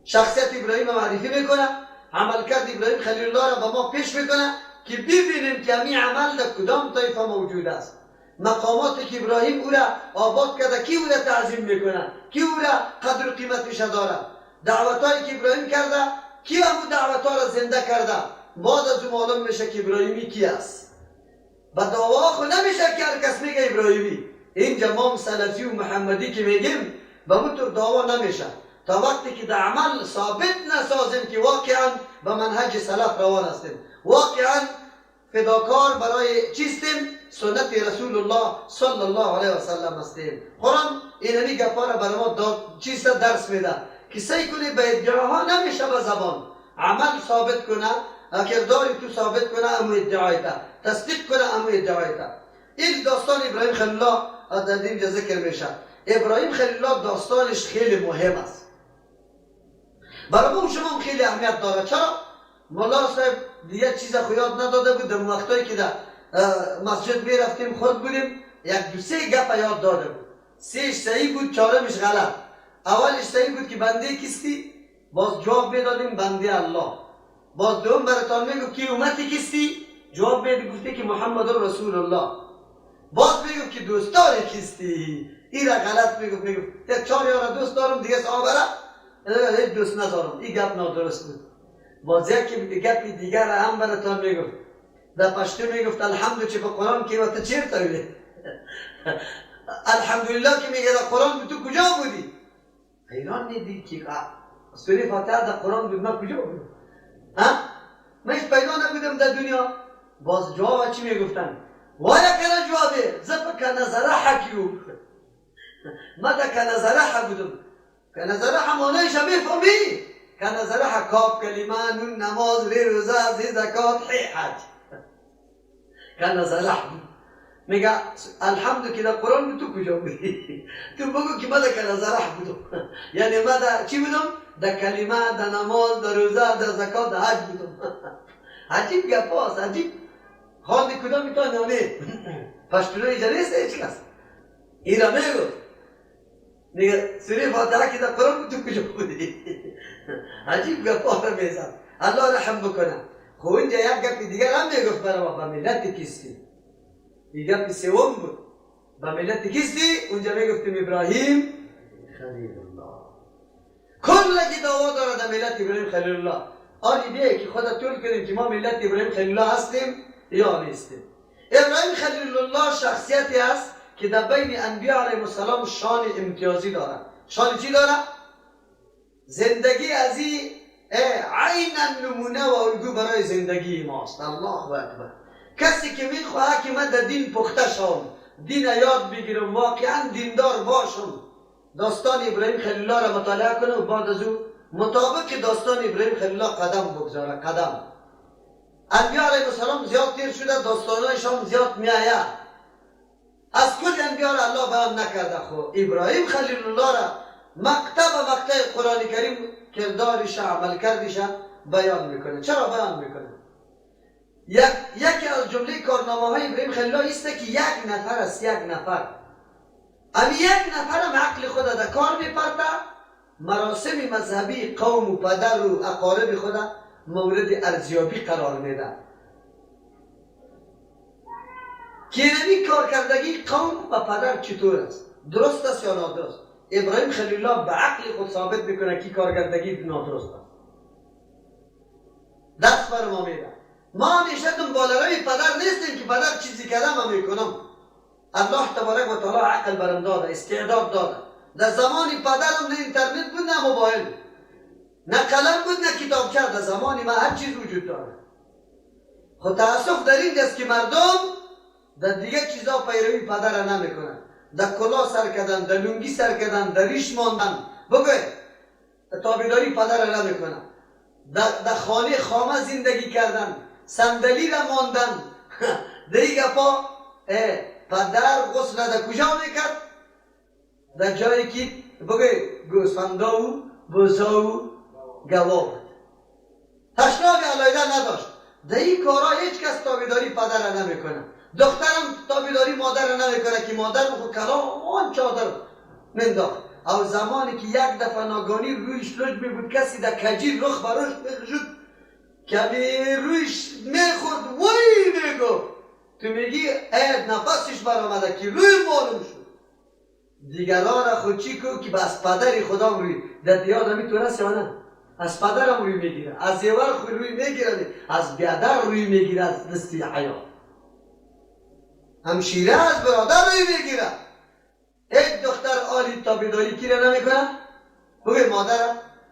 شخصیت ابراهیم معرفی میکنه، عملکرد ابراهیم خلیل الله را به ما پیش میکنه که ببینیم که همین عمل در کدام طایفه موجود است. مقاماتی که ابراهیم او را آباد کرده، کی او را تعظیم میکنه، کی او را قدر و قیمتش داره. دعوتایی که ابراهیم کرده، کی همون دعوتها را زنده کرده. بعد از او معلوم میشه که ابراهیمی کی است. با دعوا خو نمیشه که هر کس میگه ابراهیمی. اینجا ما سلفی و محمدی که میگیم به موتور دعوا نمیشه تا وقتی که در عمل ثابت نسازیم که واقعا به منهج سلف روان هستیم، واقعا فداکار برای چیستیم؟ سنت رسول الله صلی الله علیه و سلم هستیم. قرآن اینمی گپا را برای ما چیست درس میده که سعی کنی به ادعاها نمیشه به زبان، عمل ثابت کنه، کرداری تو ثابت کنه امو ادعای تا، تصدیق کنه امو ادعای تا. این داستان ابراهیم خلیل الله در اینجا ذکر میشه. ابراهیم خلیل الله داستانش خیلی مهم است، برای ما شما خیلی اهمیت داره. چرا؟ مولا صاحب دیگه چیز خو یاد نداده بود. در وقتایی که در مسجد میرفتیم خود بودیم، یک دو سه گپ یاد داده بود. سهش صحیح بود، چهارمش غلط. اولش صحیح بود که بنده کیستی، باز جواب میدادیم بنده الله. باز دوم براتان میگو که امتی کیستی، جواب میدی گفته که محمد رسول الله. باز میگو که دوستدار کیستی، این را غلط میگفت، میگفت یک چهار یارا دوست دارم دیگه صحابه را هیچ دوست ندارم. این گپ نادرست بود. باز یک گپ دیگر را هم براتان میگفت، در پشتو میگفت الحمد چه به قرآن که وقت چیر تایله الحمدلله که میگه در قرآن تو کجا بودی؟ حیران ندید که سوره فاتحه در قرآن بود، من کجا بودم؟ ها؟ من هیچ پیدا نبودم در دنیا. باز جواب چی میگفتن؟ وای کنه جوابه زپ کنه زرح کیو ما در کنه زرح بودم. کنه زرح معنیش میفهمی؟ کنه زرح کاف کلمه نون نماز ری روزه زی زکات حی حج. کنه زرح میگه الحمد که در قرآن تو کجا بودی؟ تو بگو که ما در کنه زرح بودم. یعنی ما در چی بودم؟ در کلمه، در نماز، در روزه، در زکات، در حج بودم. عجیب گپاست، عجیب. خواندی کدام میتونی نه پشتونو اینجا نیست هیچ کس. این را میگفت، میگه سوره فاتحه که در قرآن بود تو کجا بودی؟ عجیب گپا را میزد. الله رحم بکنه. خب اینجا یک گپ دیگر هم میگفت برای ما، به ملت کیستی. این گپ سوم بود، به ملت کیستی. اونجا میگفتیم ابراهیم خلیل الله. کلگی دعوا داره در ملت ابراهیم خلیل الله. آری بیه که خدا طول کنیم که ما ملت ابراهیم خلیل الله هستیم یا نیستیم. ابراهیم خلیل الله شخصیتی است که در بین انبیا علیهم السلام شان امتیازی داره. شان چی داره؟ زندگی از این عینا نمونه و الگو برای زندگی ماست. الله اکبر. کسی که میخواهد که من در دین پخته شوم، دین یاد بگیرم، واقعا دیندار باشم، داستان ابراهیم خلیل الله را مطالعه کنه و بعد از او مطابق داستان ابراهیم خلیل الله قدم بگذاره. قدم انبیا علیهم السلام زیاد تیر شده، داستانهایشان زیاد میآید. از کل انبیا را الله بیان نکرده. خو ابراهیم خلیل الله را مقطع به مقطع قرآن کریم کردارش عملکردش بیان میکنه. چرا بیان میکنه؟ یکی از جمله کارنامه های ابراهیم خلیل الله است که یک نفر است، یک نفر، اما یک نفر هم عقل خود در کار میپرده، مراسم مذهبی قوم و پدر و اقارب خود مورد ارزیابی قرار میده که اینمی کارکردگی قوم و پدر چطور است، درست است یا نادرست. ابراهیم خلیل الله به عقل خود ثابت میکنه که کارکردگی نادرست است. دست بر ما میده. ما همیشه دنبال روی پدر نیستیم که پدر چیزی کرده ما میکنم. الله تبارک و تعالی عقل برم داده، استعداد داده. در زمان پدرم نه اینترنت بود، نه موبایل، نه قلم بود، نه کتابچه. در زمان ما هر چیز وجود داره. خود تاسف در این است که مردم در دیگه چیزا پیروی پدر را نمیکنن. در کلا سر کردن، در لنگی سر کردن، در ریش ماندن، بگوی تابعداری پدر را نمیکنن. در خانه خامه زندگی کردن، صندلی را ماندن. در گپا پدر غسل در کجا میکرد؟ در جایی که بگوی گوسفندا و بزا و گوا بود. تشناب علیحده نداشت. در این کارا هیچ کس تابعداری پدر را نمیکنه. دخترم تابعداری مادر را نمیکنه که مادر خود کلان چادر منداخت. او زمانی که یک دفعه ناگانی رویش لج می بود، کسی در کجی رخ بروش میشد کمی رویش میخورد، وای میگفت، تو میگی ای نفسش برآمده که روی معلوم شد. دیگران را خود چی کو که از پدر خودم روی در دیاد همی تو رس یا نه؟ از پدرم روی میگیره، از زیور خود روی میگیره، از بیادر روی میگیره، از دستی حیا همشیره از برادر روی میگیره. یک دختر عالی تابعداری کی را نمیکنه؟ بگوی مادر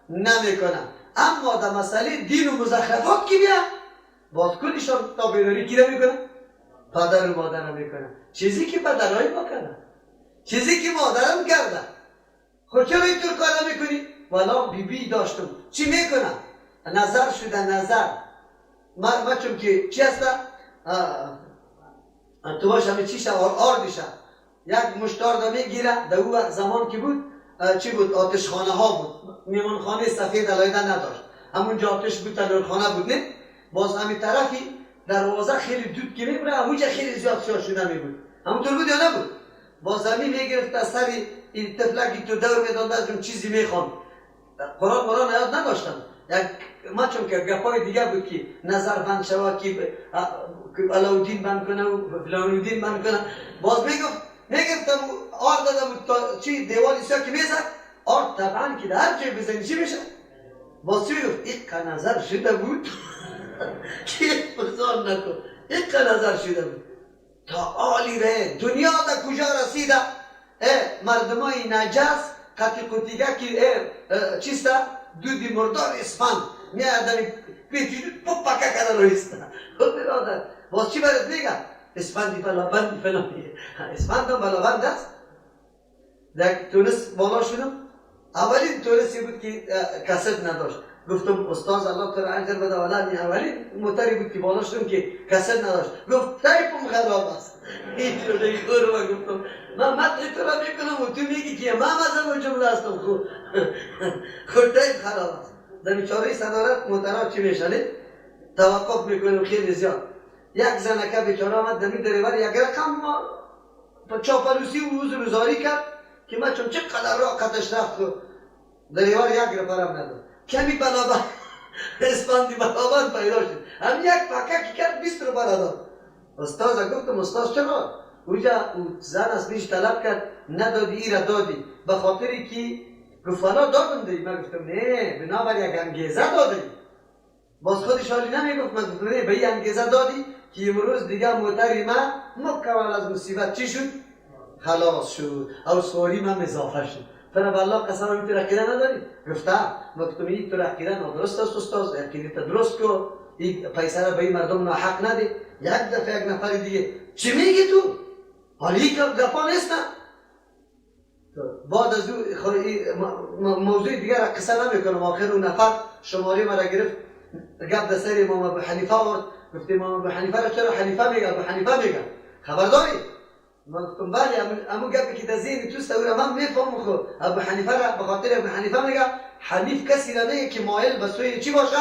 نمیکنه. اما در مسئله دین و مزخرفات کی بیا؟ باز کلشان تابعداری کی را میکنه؟ پدر و مادر میکنه. چیزی که پدرای ما کنه، چیزی که مادرم کرده. خب چرا اینطور کار نمیکنی؟ والا بیبی داشتم چی میکنه؟ نظر شده نظر. ما چون که چی هسته؟ تو باش همه چیشه آردشه. یک مشتار دا میگیره. در او زمان که بود چی بود؟ آتشخانه ها بود. میمانخانه سفید علیحده نداشت، همونجا آتش بود، تنورخانه بود. نه باز همین طرفی دروازه خیلی دود که میبره، همونجا خیلی زیاد سیاه شده می بود. همونطور بود یا نبود؟ باز همین میگرفت از سر این طفلکی تو دور میداد، از اون چیزی میخوان. قرآن یاد نداشتم. یک ما چون که گپای دیگه بود که نظر بند شود که علاودین بند کنه و فلانودین بند کنه. باز میگفت میگفتم آر دادم تا چی دیوال سیاه که میزد آر طبعا که در هر جای بزنی چی میشه؟ باز چی میگفت؟ ایقا نظر شده بود که بزار نکن، ایقا نظر شده بود تا عالی ره دنیا در کجا رسیده. مردمای نجس قطی قطیگه که چیسته؟ دودی مردار اسفند میادمی پیچی دود پاک پاکه کرده رویسته. خب برادر باز چی برات میگه؟ اسفندی بلابندی فلانی، اسفند هم بلابند است. در تونس بالا شدم، اولین تونسی بود که کست نداشت. گفتم استاد الله تعالی اجر بده، ولی اولین موتری بود که بالا شدم که کست نداشت. گفت تایپم خراب است. اینطوری خورم. گفتم من متن تو را میکنم و تو میگی که من از اون جمله هستم. خود تایپ خراب است. در بیچاره صدارت موترها چی میشنه؟ توقف میکنیم خیلی زیاد. یک زنکه بیچاره آمد دمی دریور یک رقم چاپلوسی و روزاری کرد که من چون چقدر راه قطش رفت و دریور یک رپرم نداد. کمی بلابند اسپاندی بلابند پیدا شد، هم یک پکه کرد 20 روپه داد. استاد گفتم استاد چرا؟ اوجا او زن از پیش طلب کرد ندادی، ای را دادی به خاطری که گفت فلا دادم دی. من گفتم نه، بنابر یک انگیزه دادی. باز خودش حالی نمیگفت. من گفتم نه، به این انگیزه دادی که امروز دیگه موتری من مکمل از مصیبت چی شد؟ خلاص شد. او سواری من اضافه شد. فانا بالله قسم این تو عقیده نداری؟ گفتم گفتم این تو عقیده نادرست است استاد، عقیده درست کو، این پیسه را به این مردم ناحق نده. یک دفعه یک نفر دیگه چی میگی تو؟ حالی که گپا نیست. بعد از او موضوع دیگر را قصه نمیکنم. آخر اون نفر شماره مرا گرفت، گپ در سر امام ابو حنیفه آورد. گفت امام ابو حنیفه را چرا حنیفه میگه؟ ابو حنیفه میگه. خبر داری؟ من گفتم بله، امو گپی که در ذهن توست او را من میفهمم. خو ابو حنیفه را به خاطر ابو حنیفه میگه. حنیف کسی را میگه که مایل به سوی چی باشه؟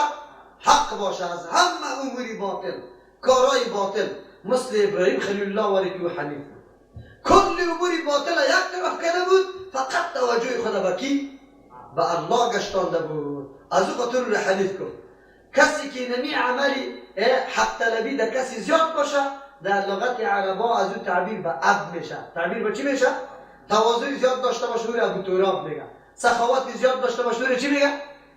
حق باشه، از همه اموری باطل، کارای باطل، مثل ابراهیم خلیل الله ولی که حنیف بود. کل اموری باطل یک طرف کرده بود، فقط توجه خدا به کی؟ به الله گشتانده بود. از او خاطر رو حنیف گفت. کسی که نمی عملی حق طلبی در کسی زیاد باشه، در لغت عربا از او تعبیر به اب میشه. تعبیر به چی میشه؟ تواضع زیاد داشته باشه او ابو تراب میگه. سخاوت زیاد داشته باشه او چی میگه؟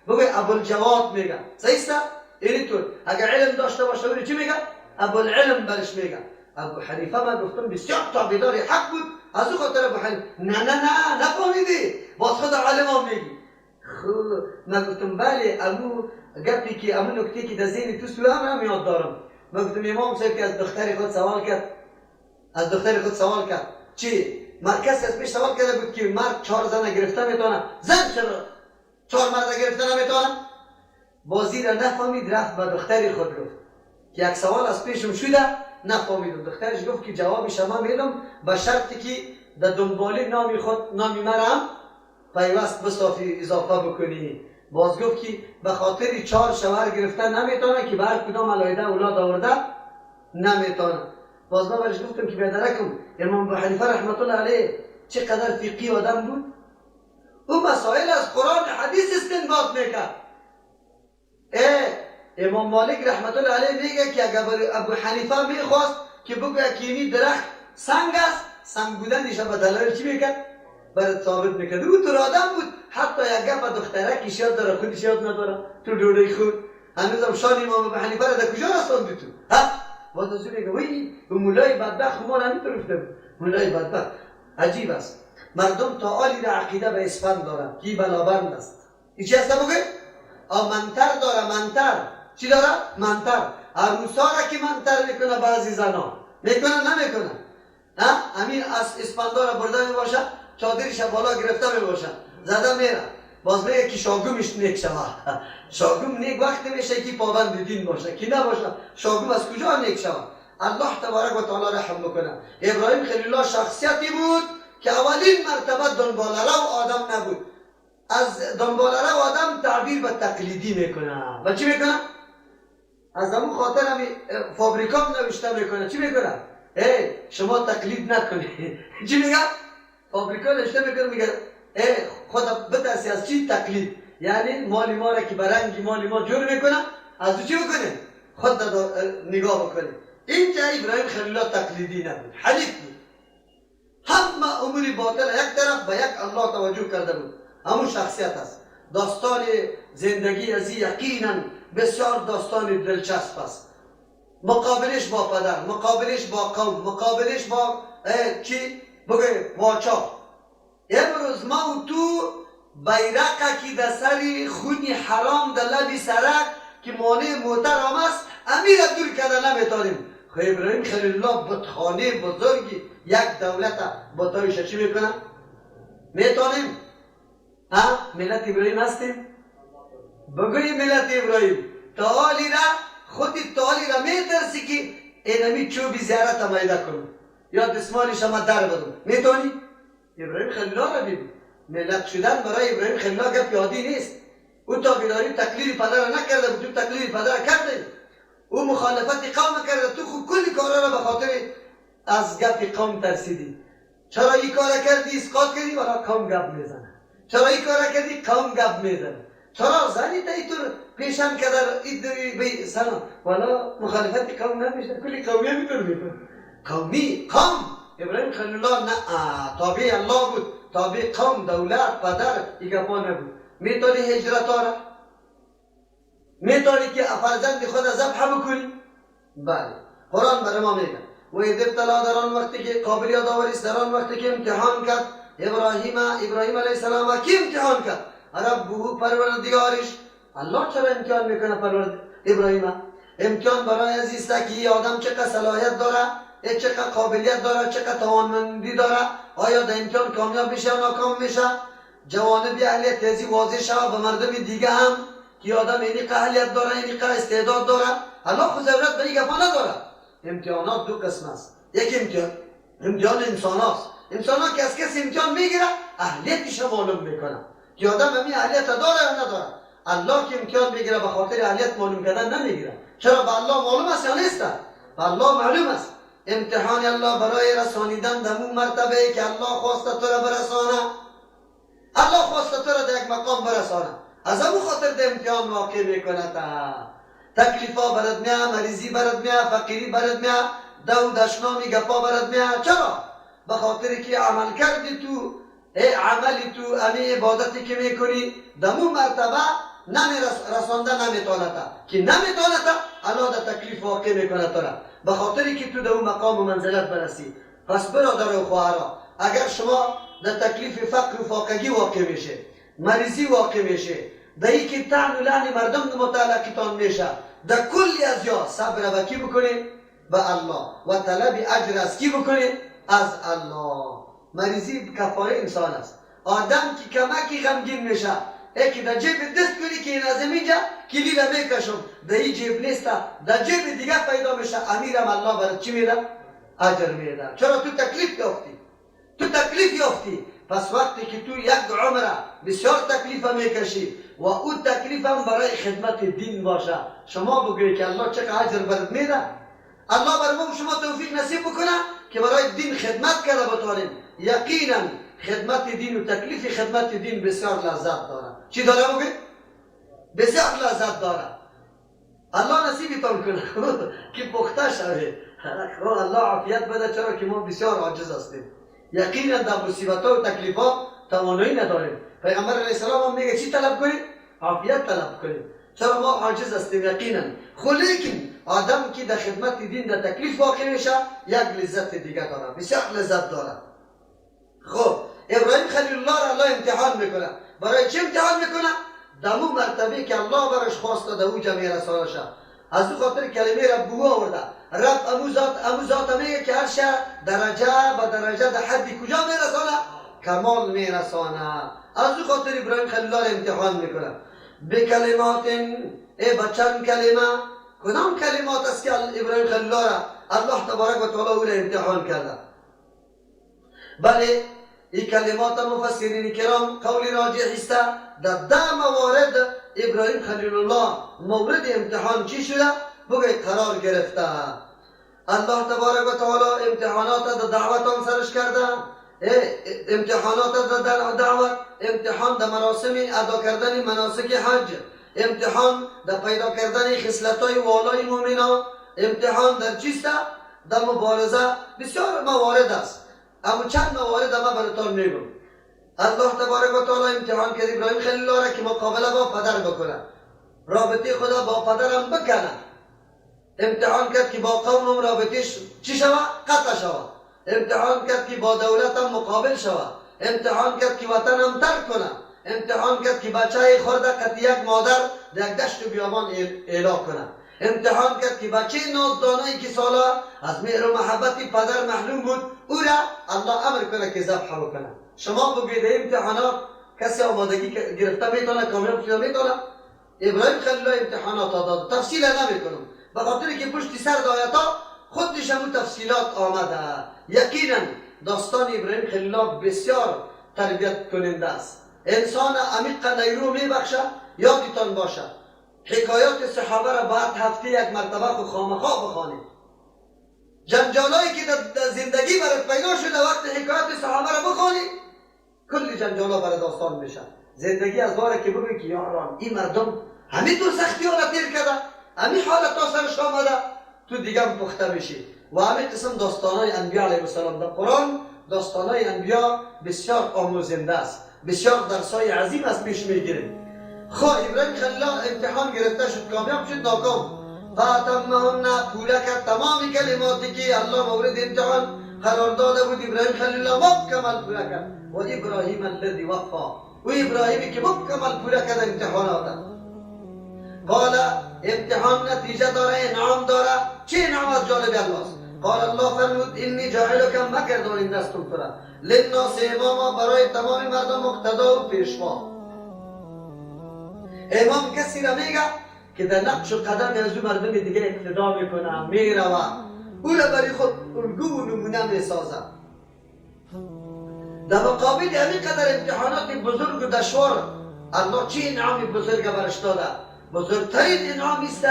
بگه ابوالجواد میگه. صحیح است؟ اینطور اگر علم داشته باشه او چی میگه؟ ابوالعلم برش میگه. ابو حنیفه من گفتم بسیار تابعدار حق بود، از او خاطر ابو حنیفه. نه نه نه نفهمیدی، باز خود عالم میگی. خب من گفتم بله، امو گپی که امو نکته که در ذهن تو سو هم یاد دارم. من گفتم امام صاحب که از دختر خود سوال کرد، از دختر خود سوال کرد چی؟ مرکز از پیش سوال کرده بود که مرد 4 زن گرفته میتونه، زن چرا 4 مرد گرفته نمیتونه؟ بازی را نفهمید، رفت به دختر خود گفت که یک سوال از پیشم شده نفهمیدم. دخترش گفت که جواب شما میدم به شرطی که در دنباله نامی خود نامی مرا پیوست بصافی اضافه بکنی. باز گفت که به خاطر 4 شوهر گرفتن نمیتونه که به هر کدام علاوه اولاد آورده نمیتونه. باز من برش گفتم که بیادرکم امام ابو حنیفه رحمت الله علیه چقدر فقهی آدم بود، او مسائل از قرآن حدیث استنباط میکرد. امام مالک رحمت الله علیه میگه که اگر ابو حنیفه میخواست که بگوید که اینی درخت سنگ است، سنگ بودنش به دلایل چی میکرد؟ برات ثابت میکرد. او تو آدم بود، حتی یک گپ دخترکش یاد داره خودش یاد نداره، تو دوره خود هنوزم شان امام ابو حنیفه را در کجا رساندی تو؟ ها؟ باز از میگه وی مولای بدبخت ما نمیتونم گفتم مولای بدبخت. عجیب است، مردم تا آلی را عقیده به اسفند دارن که بلابند است. این چی هست بگه؟ منتر داره، منتر چی داره؟ منتر. عروسا را که منتر میکنه بعضی زنا میکنه نمیکنه؟ همین از اسفندا را برده میباشه، چادرش بالا گرفته میباشه، زده میره. باز میگه که شاگومش نیک شوه. شاگوم نیک وقتی میشه که پابند دین باشه، که نباشه شاگوم از کجا نیک شوه؟ الله تبارک و تعالی رحم بکنه. ابراهیم خلیل الله شخصیتی بود که اولین مرتبه دنباله رو آدم نبود. از دنباله رو آدم تعبیر به تقلیدی میکنه. و چی میکنه؟ از همون خاطر هم فابریکام نوشته میکنه. چی میکنه؟ ای شما تقلید نکنی. چی میگه؟ فابریکا نوشته میکنه، میگه ای خدا بترسی از چی؟ تقلید. یعنی مال ما را که برنگی مال ما جور میکنه از او چی بکنه؟ خود نگاه بکنه. اینجا ابراهیم خلیل الله تقلیدی نبود، حنیف بود. همه امور باطل یک طرف به یک الله توجه کرده بود. همون شخصیت است. داستان زندگی از یقینا بسیار داستان دلچسب است. مقابلش با پدر، مقابلش با قوم، مقابلش با چی؟ بگه پاچا. امروز ما و تو بیرقه که در سر خونی حرام در لبی سرک که مانع موتر است امیر دور کرده نمیتونیم. خب ابراهیم خلیل الله بتخانه بزرگی یک دولت بتایش چی میکنه؟ میتونیم؟ ها؟ ملت ابراهیم هستیم؟ بگوی ملت ابراهیم تعالی را خودی تعالی را میترسی که اینمی چوبی زیارت میده کنم یا دستمالش ما در بدم، میتونی؟ ابراهیم خلیل الله را ببین. ملت شدن برای ابراهیم خلیل الله گپ عادی نیست. او تابعداری تقلید پدر را نکرده بود، تو تقلید پدر کرده. او مخالفت قوم کرده، تو خود کلی کارا را به خاطر از گپ قوم ترسیدی. چرا این کار کردی؟ اسقاط کردی؟ برای قوم گپ میزنه. چرا این کار کردی؟ قوم گپ میزنه. چرا زنی تا اینطور پیشم کرده سلام والا مخالفت قوم نمیشه، کلی قومی میتونه میکنه. قومی قوم ابراهیم خلیل الله نه تابع الله بود، تابع قوم دولت پدر این گپا نبود. میتونی هجرت آره؟ میتونی که فرزند خود ذبح بکنی؟ بله. قرآن برای ما میگه و اذ ابتلا، در آن وقتی که قابل یادآوری است، در آن وقتی که امتحان کرد ابراهیم علیه السلام. کی امتحان کرد؟ ربه پروردگارش. الله چرا امتحان میکنه پرورد ابراهیم؟ امتحان برای عزیز که این آدم چقدر صلاحیت داره، چقدر قابلیت داره، چقدر توانمندی داره، آیا در امتحان کامیاب میشه یا ناکام میشه؟ جوانب اهلیت ازی واضح شود به مردم دیگه هم که آدم اینی اهلیت داره، اینی استعداد داره. الله خود ضرورت به این گپا نداره. امتحانات دو قسم است. یک امتحان انسان هاست. انسان ها که از کسی امتحان میگیره اهلیتش معلوم میکنه که آدم همین اهلیت داره یا نداره. الله که امتحان میگیره به خاطر اهلیت معلوم کردن نمیگیره. چرا؟ به الله معلوم است یا نیست؟ به الله معلوم است. امتحان الله برای رسانیدن دمو مرتبه ای که الله خواسته تو را برسانه، الله خواسته تو را در یک مقام برسانه، از همون خاطر در امتحان واقع میکنه. تکلیفا برد میا، مریضی برد میا، فقیری برد میا، دو دشنامی گپا برد میا. چرا؟ به خاطر که عمل کردی تو، ای عملی تو، امی عبادتی که میکنی دمو مرتبه نمی رسانده نمیتونه که نمیتونه الله در تکلیف واقع میکنه تو را، به خاطر که تو در اون مقام و منزلت برسی. پس برادر و خواهرا، اگر شما در تکلیف فقر و فاقگی واقع میشه، مریضی واقع میشه، در ای که طعن و لعن مردم متعلقتان میشه، در کلی از یا صبر به کی بکنید؟ به الله. و طلب اجر از کی بکنید؟ از الله. مریضی کفاره انسان است. آدم که کمکی غمگین میشه، یکی در جیب دست کنی که این از اینجا کلیل میکشم، در این جیب نیست، در جیب دیگه پیدا میشه. امیرم الله برات چی میده؟ اجر میده. چرا تو تکلیف یافتی؟ تو تکلیف یافتی. پس وقتی که تو یک عمره بسیار تکلیف میکشی و او تکلیف هم برای خدمت دین باشه، شما بگویی که الله چقدر اجر برات میده. الله بر ما شما توفیق نصیب بکنه که برای دین خدمت کرده بتوانیم. یقینا خدمت دین و تکلیف خدمت دین بسیار لذت داره. چی داره بگوی؟ بسیار لذت داره. الله نصیبتان کنه که پخته شوه. الله عافیت بده، چرا که ما بسیار عاجز هستیم. یقینا در مصیبت ها و تکلیف ها توانایی نداریم. پیغمبر علیه السلام هم میگه چی طلب کنید؟ عافیت طلب کنید. چرا ما عاجز هستیم یقینا. خو لیکن آدم که در خدمت دین در تکلیف واقع میشه یک لذت دیگه داره، بسیار لذت داره. خب ابراهیم خلیل الله را الله امتحان میکنه. برای چی امتحان میکنه؟ دمو مرتبه که الله برش خواسته در او جمعه رسانه شه. از او خاطر کلمه رب بو آورده. رب امو ذات میگه که هر شه درجه به درجه در حدی کجا میرسانه؟ کمال میرسانه. از او خاطر ابراهیم خلیل الله را امتحان میکنه. به کلمات، ای با چند کلمه. کدام کلمات است که ابراهیم خلیل الله را الله تبارک و تعالی او را امتحان کرده؟ بله این کلمات مفسرین کرام قول راجح است. در ده موارد ابراهیم خلیل الله مورد امتحان چی شده؟ بگه قرار گرفته. الله تبارک و تعالی امتحانات در دعوت هم سرش کرده، امتحانات در دعوت، امتحان در مراسم ادا کردن مناسک حج، امتحان در پیدا کردن خصلت‌های والای مؤمنا، امتحان در چیست؟ در مبارزه. بسیار موارد است، اما چند موارد ما براتون میگم. الله تبارک و تعالی امتحان کرد ابراهیم خلیل الله را که مقابله با پدر بکنه، رابطه خدا با پدرم بکنه. امتحان کرد که با قومم رابطهش چی شوه؟ قطع شوه. امتحان کرد که با دولتم مقابل شوه. امتحان کرد که وطنم ترک کنه. امتحان کرد که بچه خورده قطع یک مادر در یک دشت و بیابان اعلا کنه. امتحان کرد که بچه نازدانایی که سالا از مهر و محبت پدر محروم بود، او را الله امر کنه که ذبح بکنه. شما بگویید امتحانات کسی آمادگی گرفته میتونه، کامیاب شده میتونه؟ ابراهیم خلیل الله امتحانات داد. تفصیل نمیکنم به خاطر که پشت سر آیات خودش هم تفصیلات آمده. یقینا داستان ابراهیم خلیل الله بسیار تربیت کننده است. انسان عمیق نیرو میبخشه. یادتان باشه حکایات صحابه را باید هفته یک مرتبه خو خامخا بخوانید. جنجالایی که در زندگی برات پیدا شده وقت حکایات صحابه را بخوانی، کل جنجالا برات آسان میشه. زندگی از باره که بگوی که یاران این مردم همین تو سختی ها را تیر کرده، همین حالت تا سرش آمده، تو دیگه هم پخته میشی. و همین قسم داستانهای انبیا علیه السلام در قرآن، داستانهای انبیا بسیار آموزنده است، بسیار درسای عظیم از پیش میگیریم. خب ابراهیم خلیل الله امتحان گرفته شد، کامیاب شد، ناکام. فاتمهن، پوره کرد تمام کلماتی که الله مورد امتحان قرار داده بود. ابراهیم خلیل الله مکمل پوره کرد. و ابراهیم الذی وفا، و ابراهیمی که مکمل پوره کرد امتحانات. قال امتحان نتیجه داره، انعام داره. چه انعام از جانب الله است؟ قال الله فرمود انی جاعلک مکردان دستم تو را للناس اماما، برای تمام مردم مقتدا و پیشوا. امام کسی را میگه که در نقش و قدم از او مردم دیگه اقتدا میکنه، میروه، او را برای خود الگو و نمونه میسازه. در مقابل همین قدر امتحانات بزرگ و دشوار الله چه انعام بزرگ برش داده؟ بزرگترین انعام است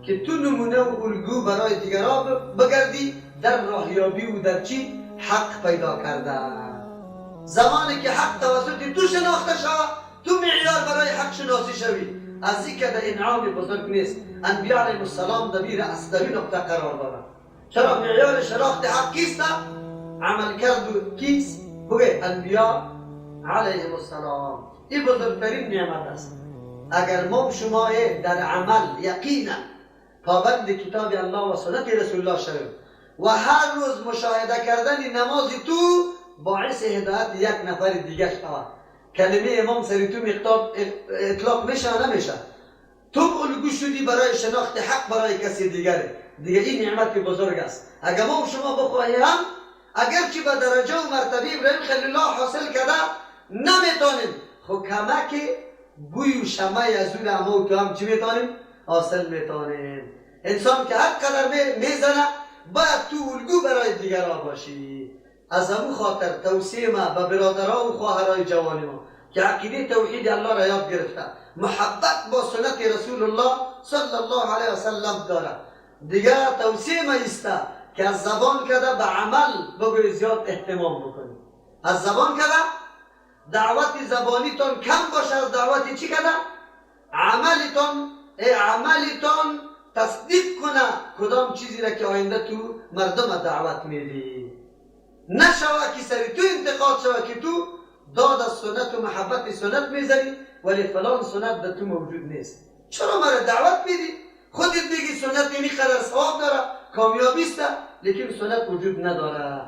که تو نمونه و الگو برای دیگران بگردی در راهیابی و در چی؟ حق پیدا کرده. زمانی که حق توسط تو شناخته شود، تو معیار برای حق شناسی شوی. از این که در انعام بزرگ نیست. انبیاء علیهم السلام دبیر اصلی نقطه قرار دارند. چرا معیار شناخت حق کیست؟ عمل کرد کیست؟ بگه انبیاء علیهم السلام. این بزرگترین نعمت است. اگر ما شما در عمل یقینا پابند کتاب الله و سنت رسول الله شویم و هر روز مشاهده کردن نماز تو باعث هدایت یک نفر دیگه شود، کلمه امام سری تو اطلاق میشه نمیشه؟ تو الگو شدی برای شناخت حق برای کسی دیگره. دیگه این نعمت بزرگ است. اگر ما و شما بخواهیم هم اگرچه به درجه و مرتبه ابراهیم خلیل الله حاصل کرده نمیتونیم، خب کمک بوی و شمع از اون اما تو هم چی میتونیم؟ حاصل میتونیم. انسان که هر قدر میزنه باید تو الگو برای دیگران باشی. از همون خاطر توصیه ما به برادرها و خواهرای جوان ما که عقیده توحید الله را یاد گرفته، محبت با سنت رسول الله صلی الله علیه وسلم داره، دیگه توصیه ما ایسته که از زبان کده به عمل بگوی زیاد اهتمام بکنی. از زبان کده دعوت زبانیتون کم باشه، از دعوت چی کده؟ عملیتون، عملیتون تصدیق کنه کدام چیزی را که آینده تو مردم دعوت میدی. نشوه که سری تو انتقاد شوه که تو داد از سنت و محبت سنت میزنی ولی فلان سنت در تو موجود نیست. چرا مرا دعوت میدی؟ خودت میگی سنت اینی قدر ثواب داره، کامیابی است، لیکن سنت وجود نداره.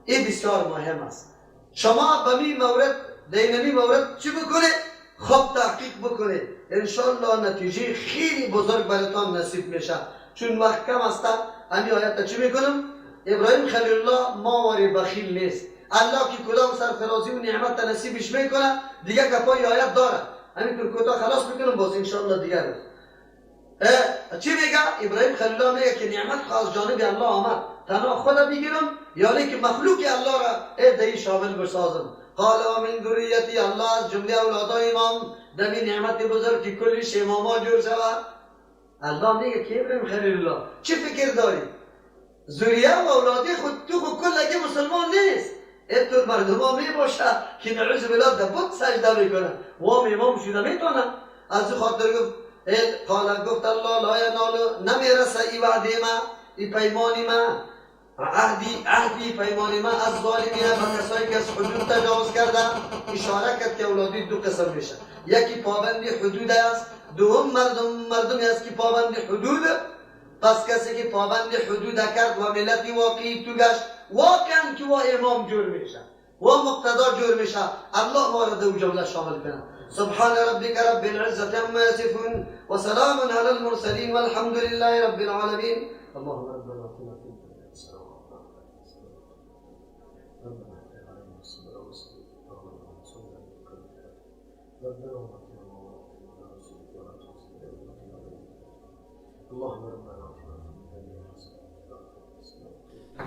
این بسیار مهم است. شما به می مورد دینمی مورد چی بکنه؟ خوب تحقیق بکنه، انشالله نتیجه خیلی بزرگ براتان نصیب میشه. چون وقت کم است، همین آیت چی میکنم؟ ابراهیم خلیل الله ماوری بخیل نیست. الله که کدام سرفرازی و نعمت نصیبش میکنه دیگه کپای آیت داره. همینطور کوتاه خلاص میکنم باز انشالله دیگه روز. چی میگه؟ ابراهیم خلیل الله میگه که نعمت از جانب الله آمد، تنها خدا بگیرم یعنی که مخلوق الله را ای شامل بسازم. قال من ذریتی، الله از جمله اولادای امام دمی نعمت بزرگ که کلش اماما جور شود. الله میگه که ابراهیم خلیل الله چی فکر داری؟ ذریه و اولادی خود تو خود کل مسلمان نیست. اینطور مردم ها می باشه که نعوذ بالله در بت سجده میکنه و هم امام شده میتونه. از خاطر گفت قال گفت الله لا ینال نمیرسه ای وعده ما، ای پیمانی ما، عهدی پیمانی ما از ظالمین و کسایی که از حدود تجاوز کردن. اشاره کرد که اولادی دو قسم میشه، یکی پابند حدود است، دوم مردمی است که پابند حدود. پس کسی که پابند حدود کرد و ملت واقعی تو گشت، واقعا که و امام جور میشه و مقتدا جور میشه. الله ما را دو جمله شامل کنه. سبحان ربك رب العزة عما يصفون وسلام على المرسلين والحمد لله رب العالمين. اللهم ربنا آتنا في الدنيا حسنة اللهم ربنا آتنا في الدنيا حسنة.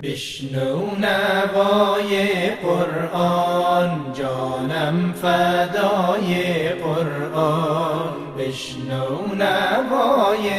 بشنو نوای قرآن، جانم فدای قرآن. بشنو نوای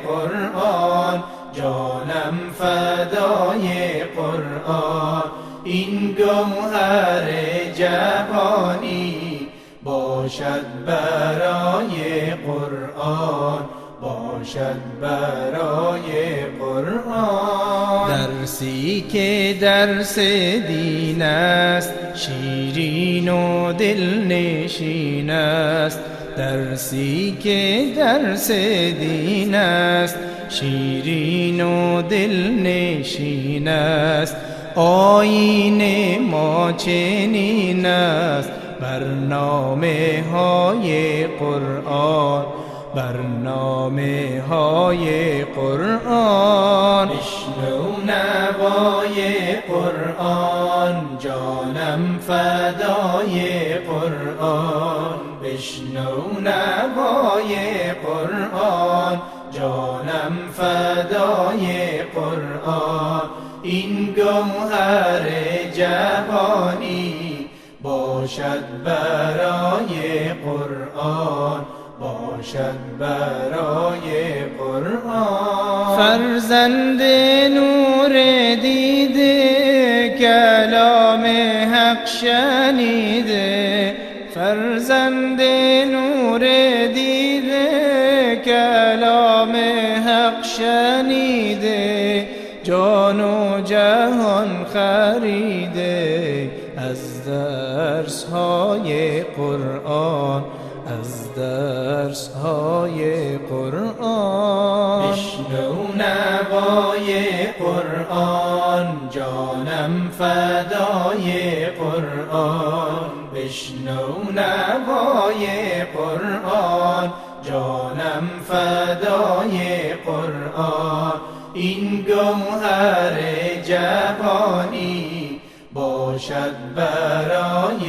قرآن، جانم فدای قرآن. این گوهر جهانی باشد برای قرآن، باشد برای قرآن. درسی که درس دین است، شیرین و دلنشین است. درسی که درس دین است، شیرین و دلنشین است. آیین ما چنین است، برنامه های قرآن، برنامه های قرآن. بشنو نوای قرآن، جانم فدای قرآن. بشنو نوای قرآن، جانم فدای قرآن. این گوهر جهانی باشد برای قرآن، باشد برای قرآن. فرزند نور دیده، کلام حق شنیده. فرزند نور دیده، کلام حق شنیده. جان و جهان خریده از درس های قرآن، از درس های قرآن. بشنو نوای قرآن، جانم فدای قرآن. بشنو نوای قرآن، جانم فدای قرآن. این گوهر جوانی باشد برای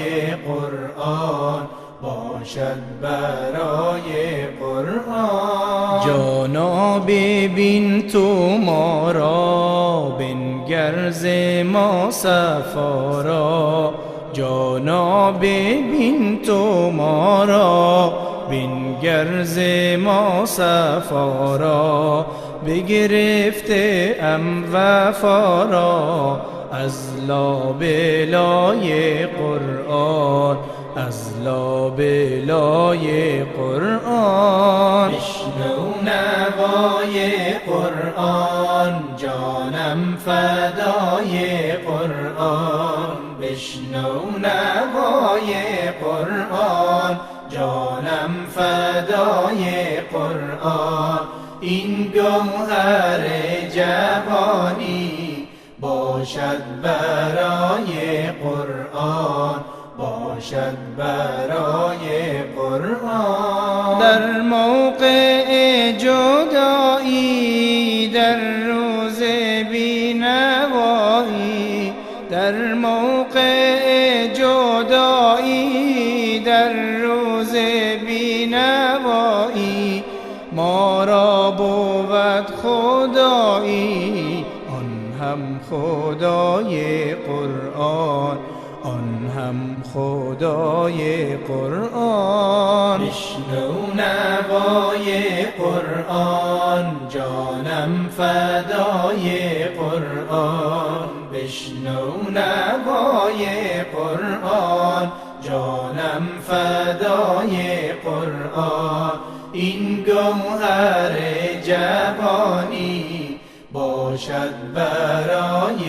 قرآن، باشد برای قرآن. جانا ببین تو ما را، بنگر ز ما صفا را. جانا ببین تو ما را، بنگر ز ما صفا را. بگرفته ام وفا را از لابلای قرآن، از لابلای قرآن. بشنو نوای قرآن، جانم فدای قرآن. بشنو نوای قرآن، جانم فدای قرآن. این گوهر جوانی باشد برای قرآن، باشد برای قرآن. در موقع جدایی، در روز بینوایی، در موقع جدایی، در روز بینوایی، ما را بود خدایی، آن هم خدای قرآن، آن هم خدای قرآن. بشنو نوای قرآن، جانم فدای قرآن. بشنو نوای قرآن، جانم فدای قرآن. این گوهر جوانی باشد برای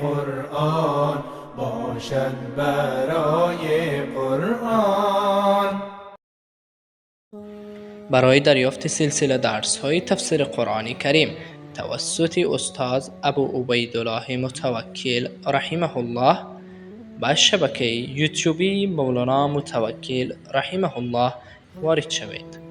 قرآن، باشد برای قرآن. برای دریافت سلسله درس های تفسیر قرآن کریم توسط استاد ابو عبیدالله متوکل رحمه الله به شبکه یوتیوبی مولانا متوکل رحمه الله وارد شوید.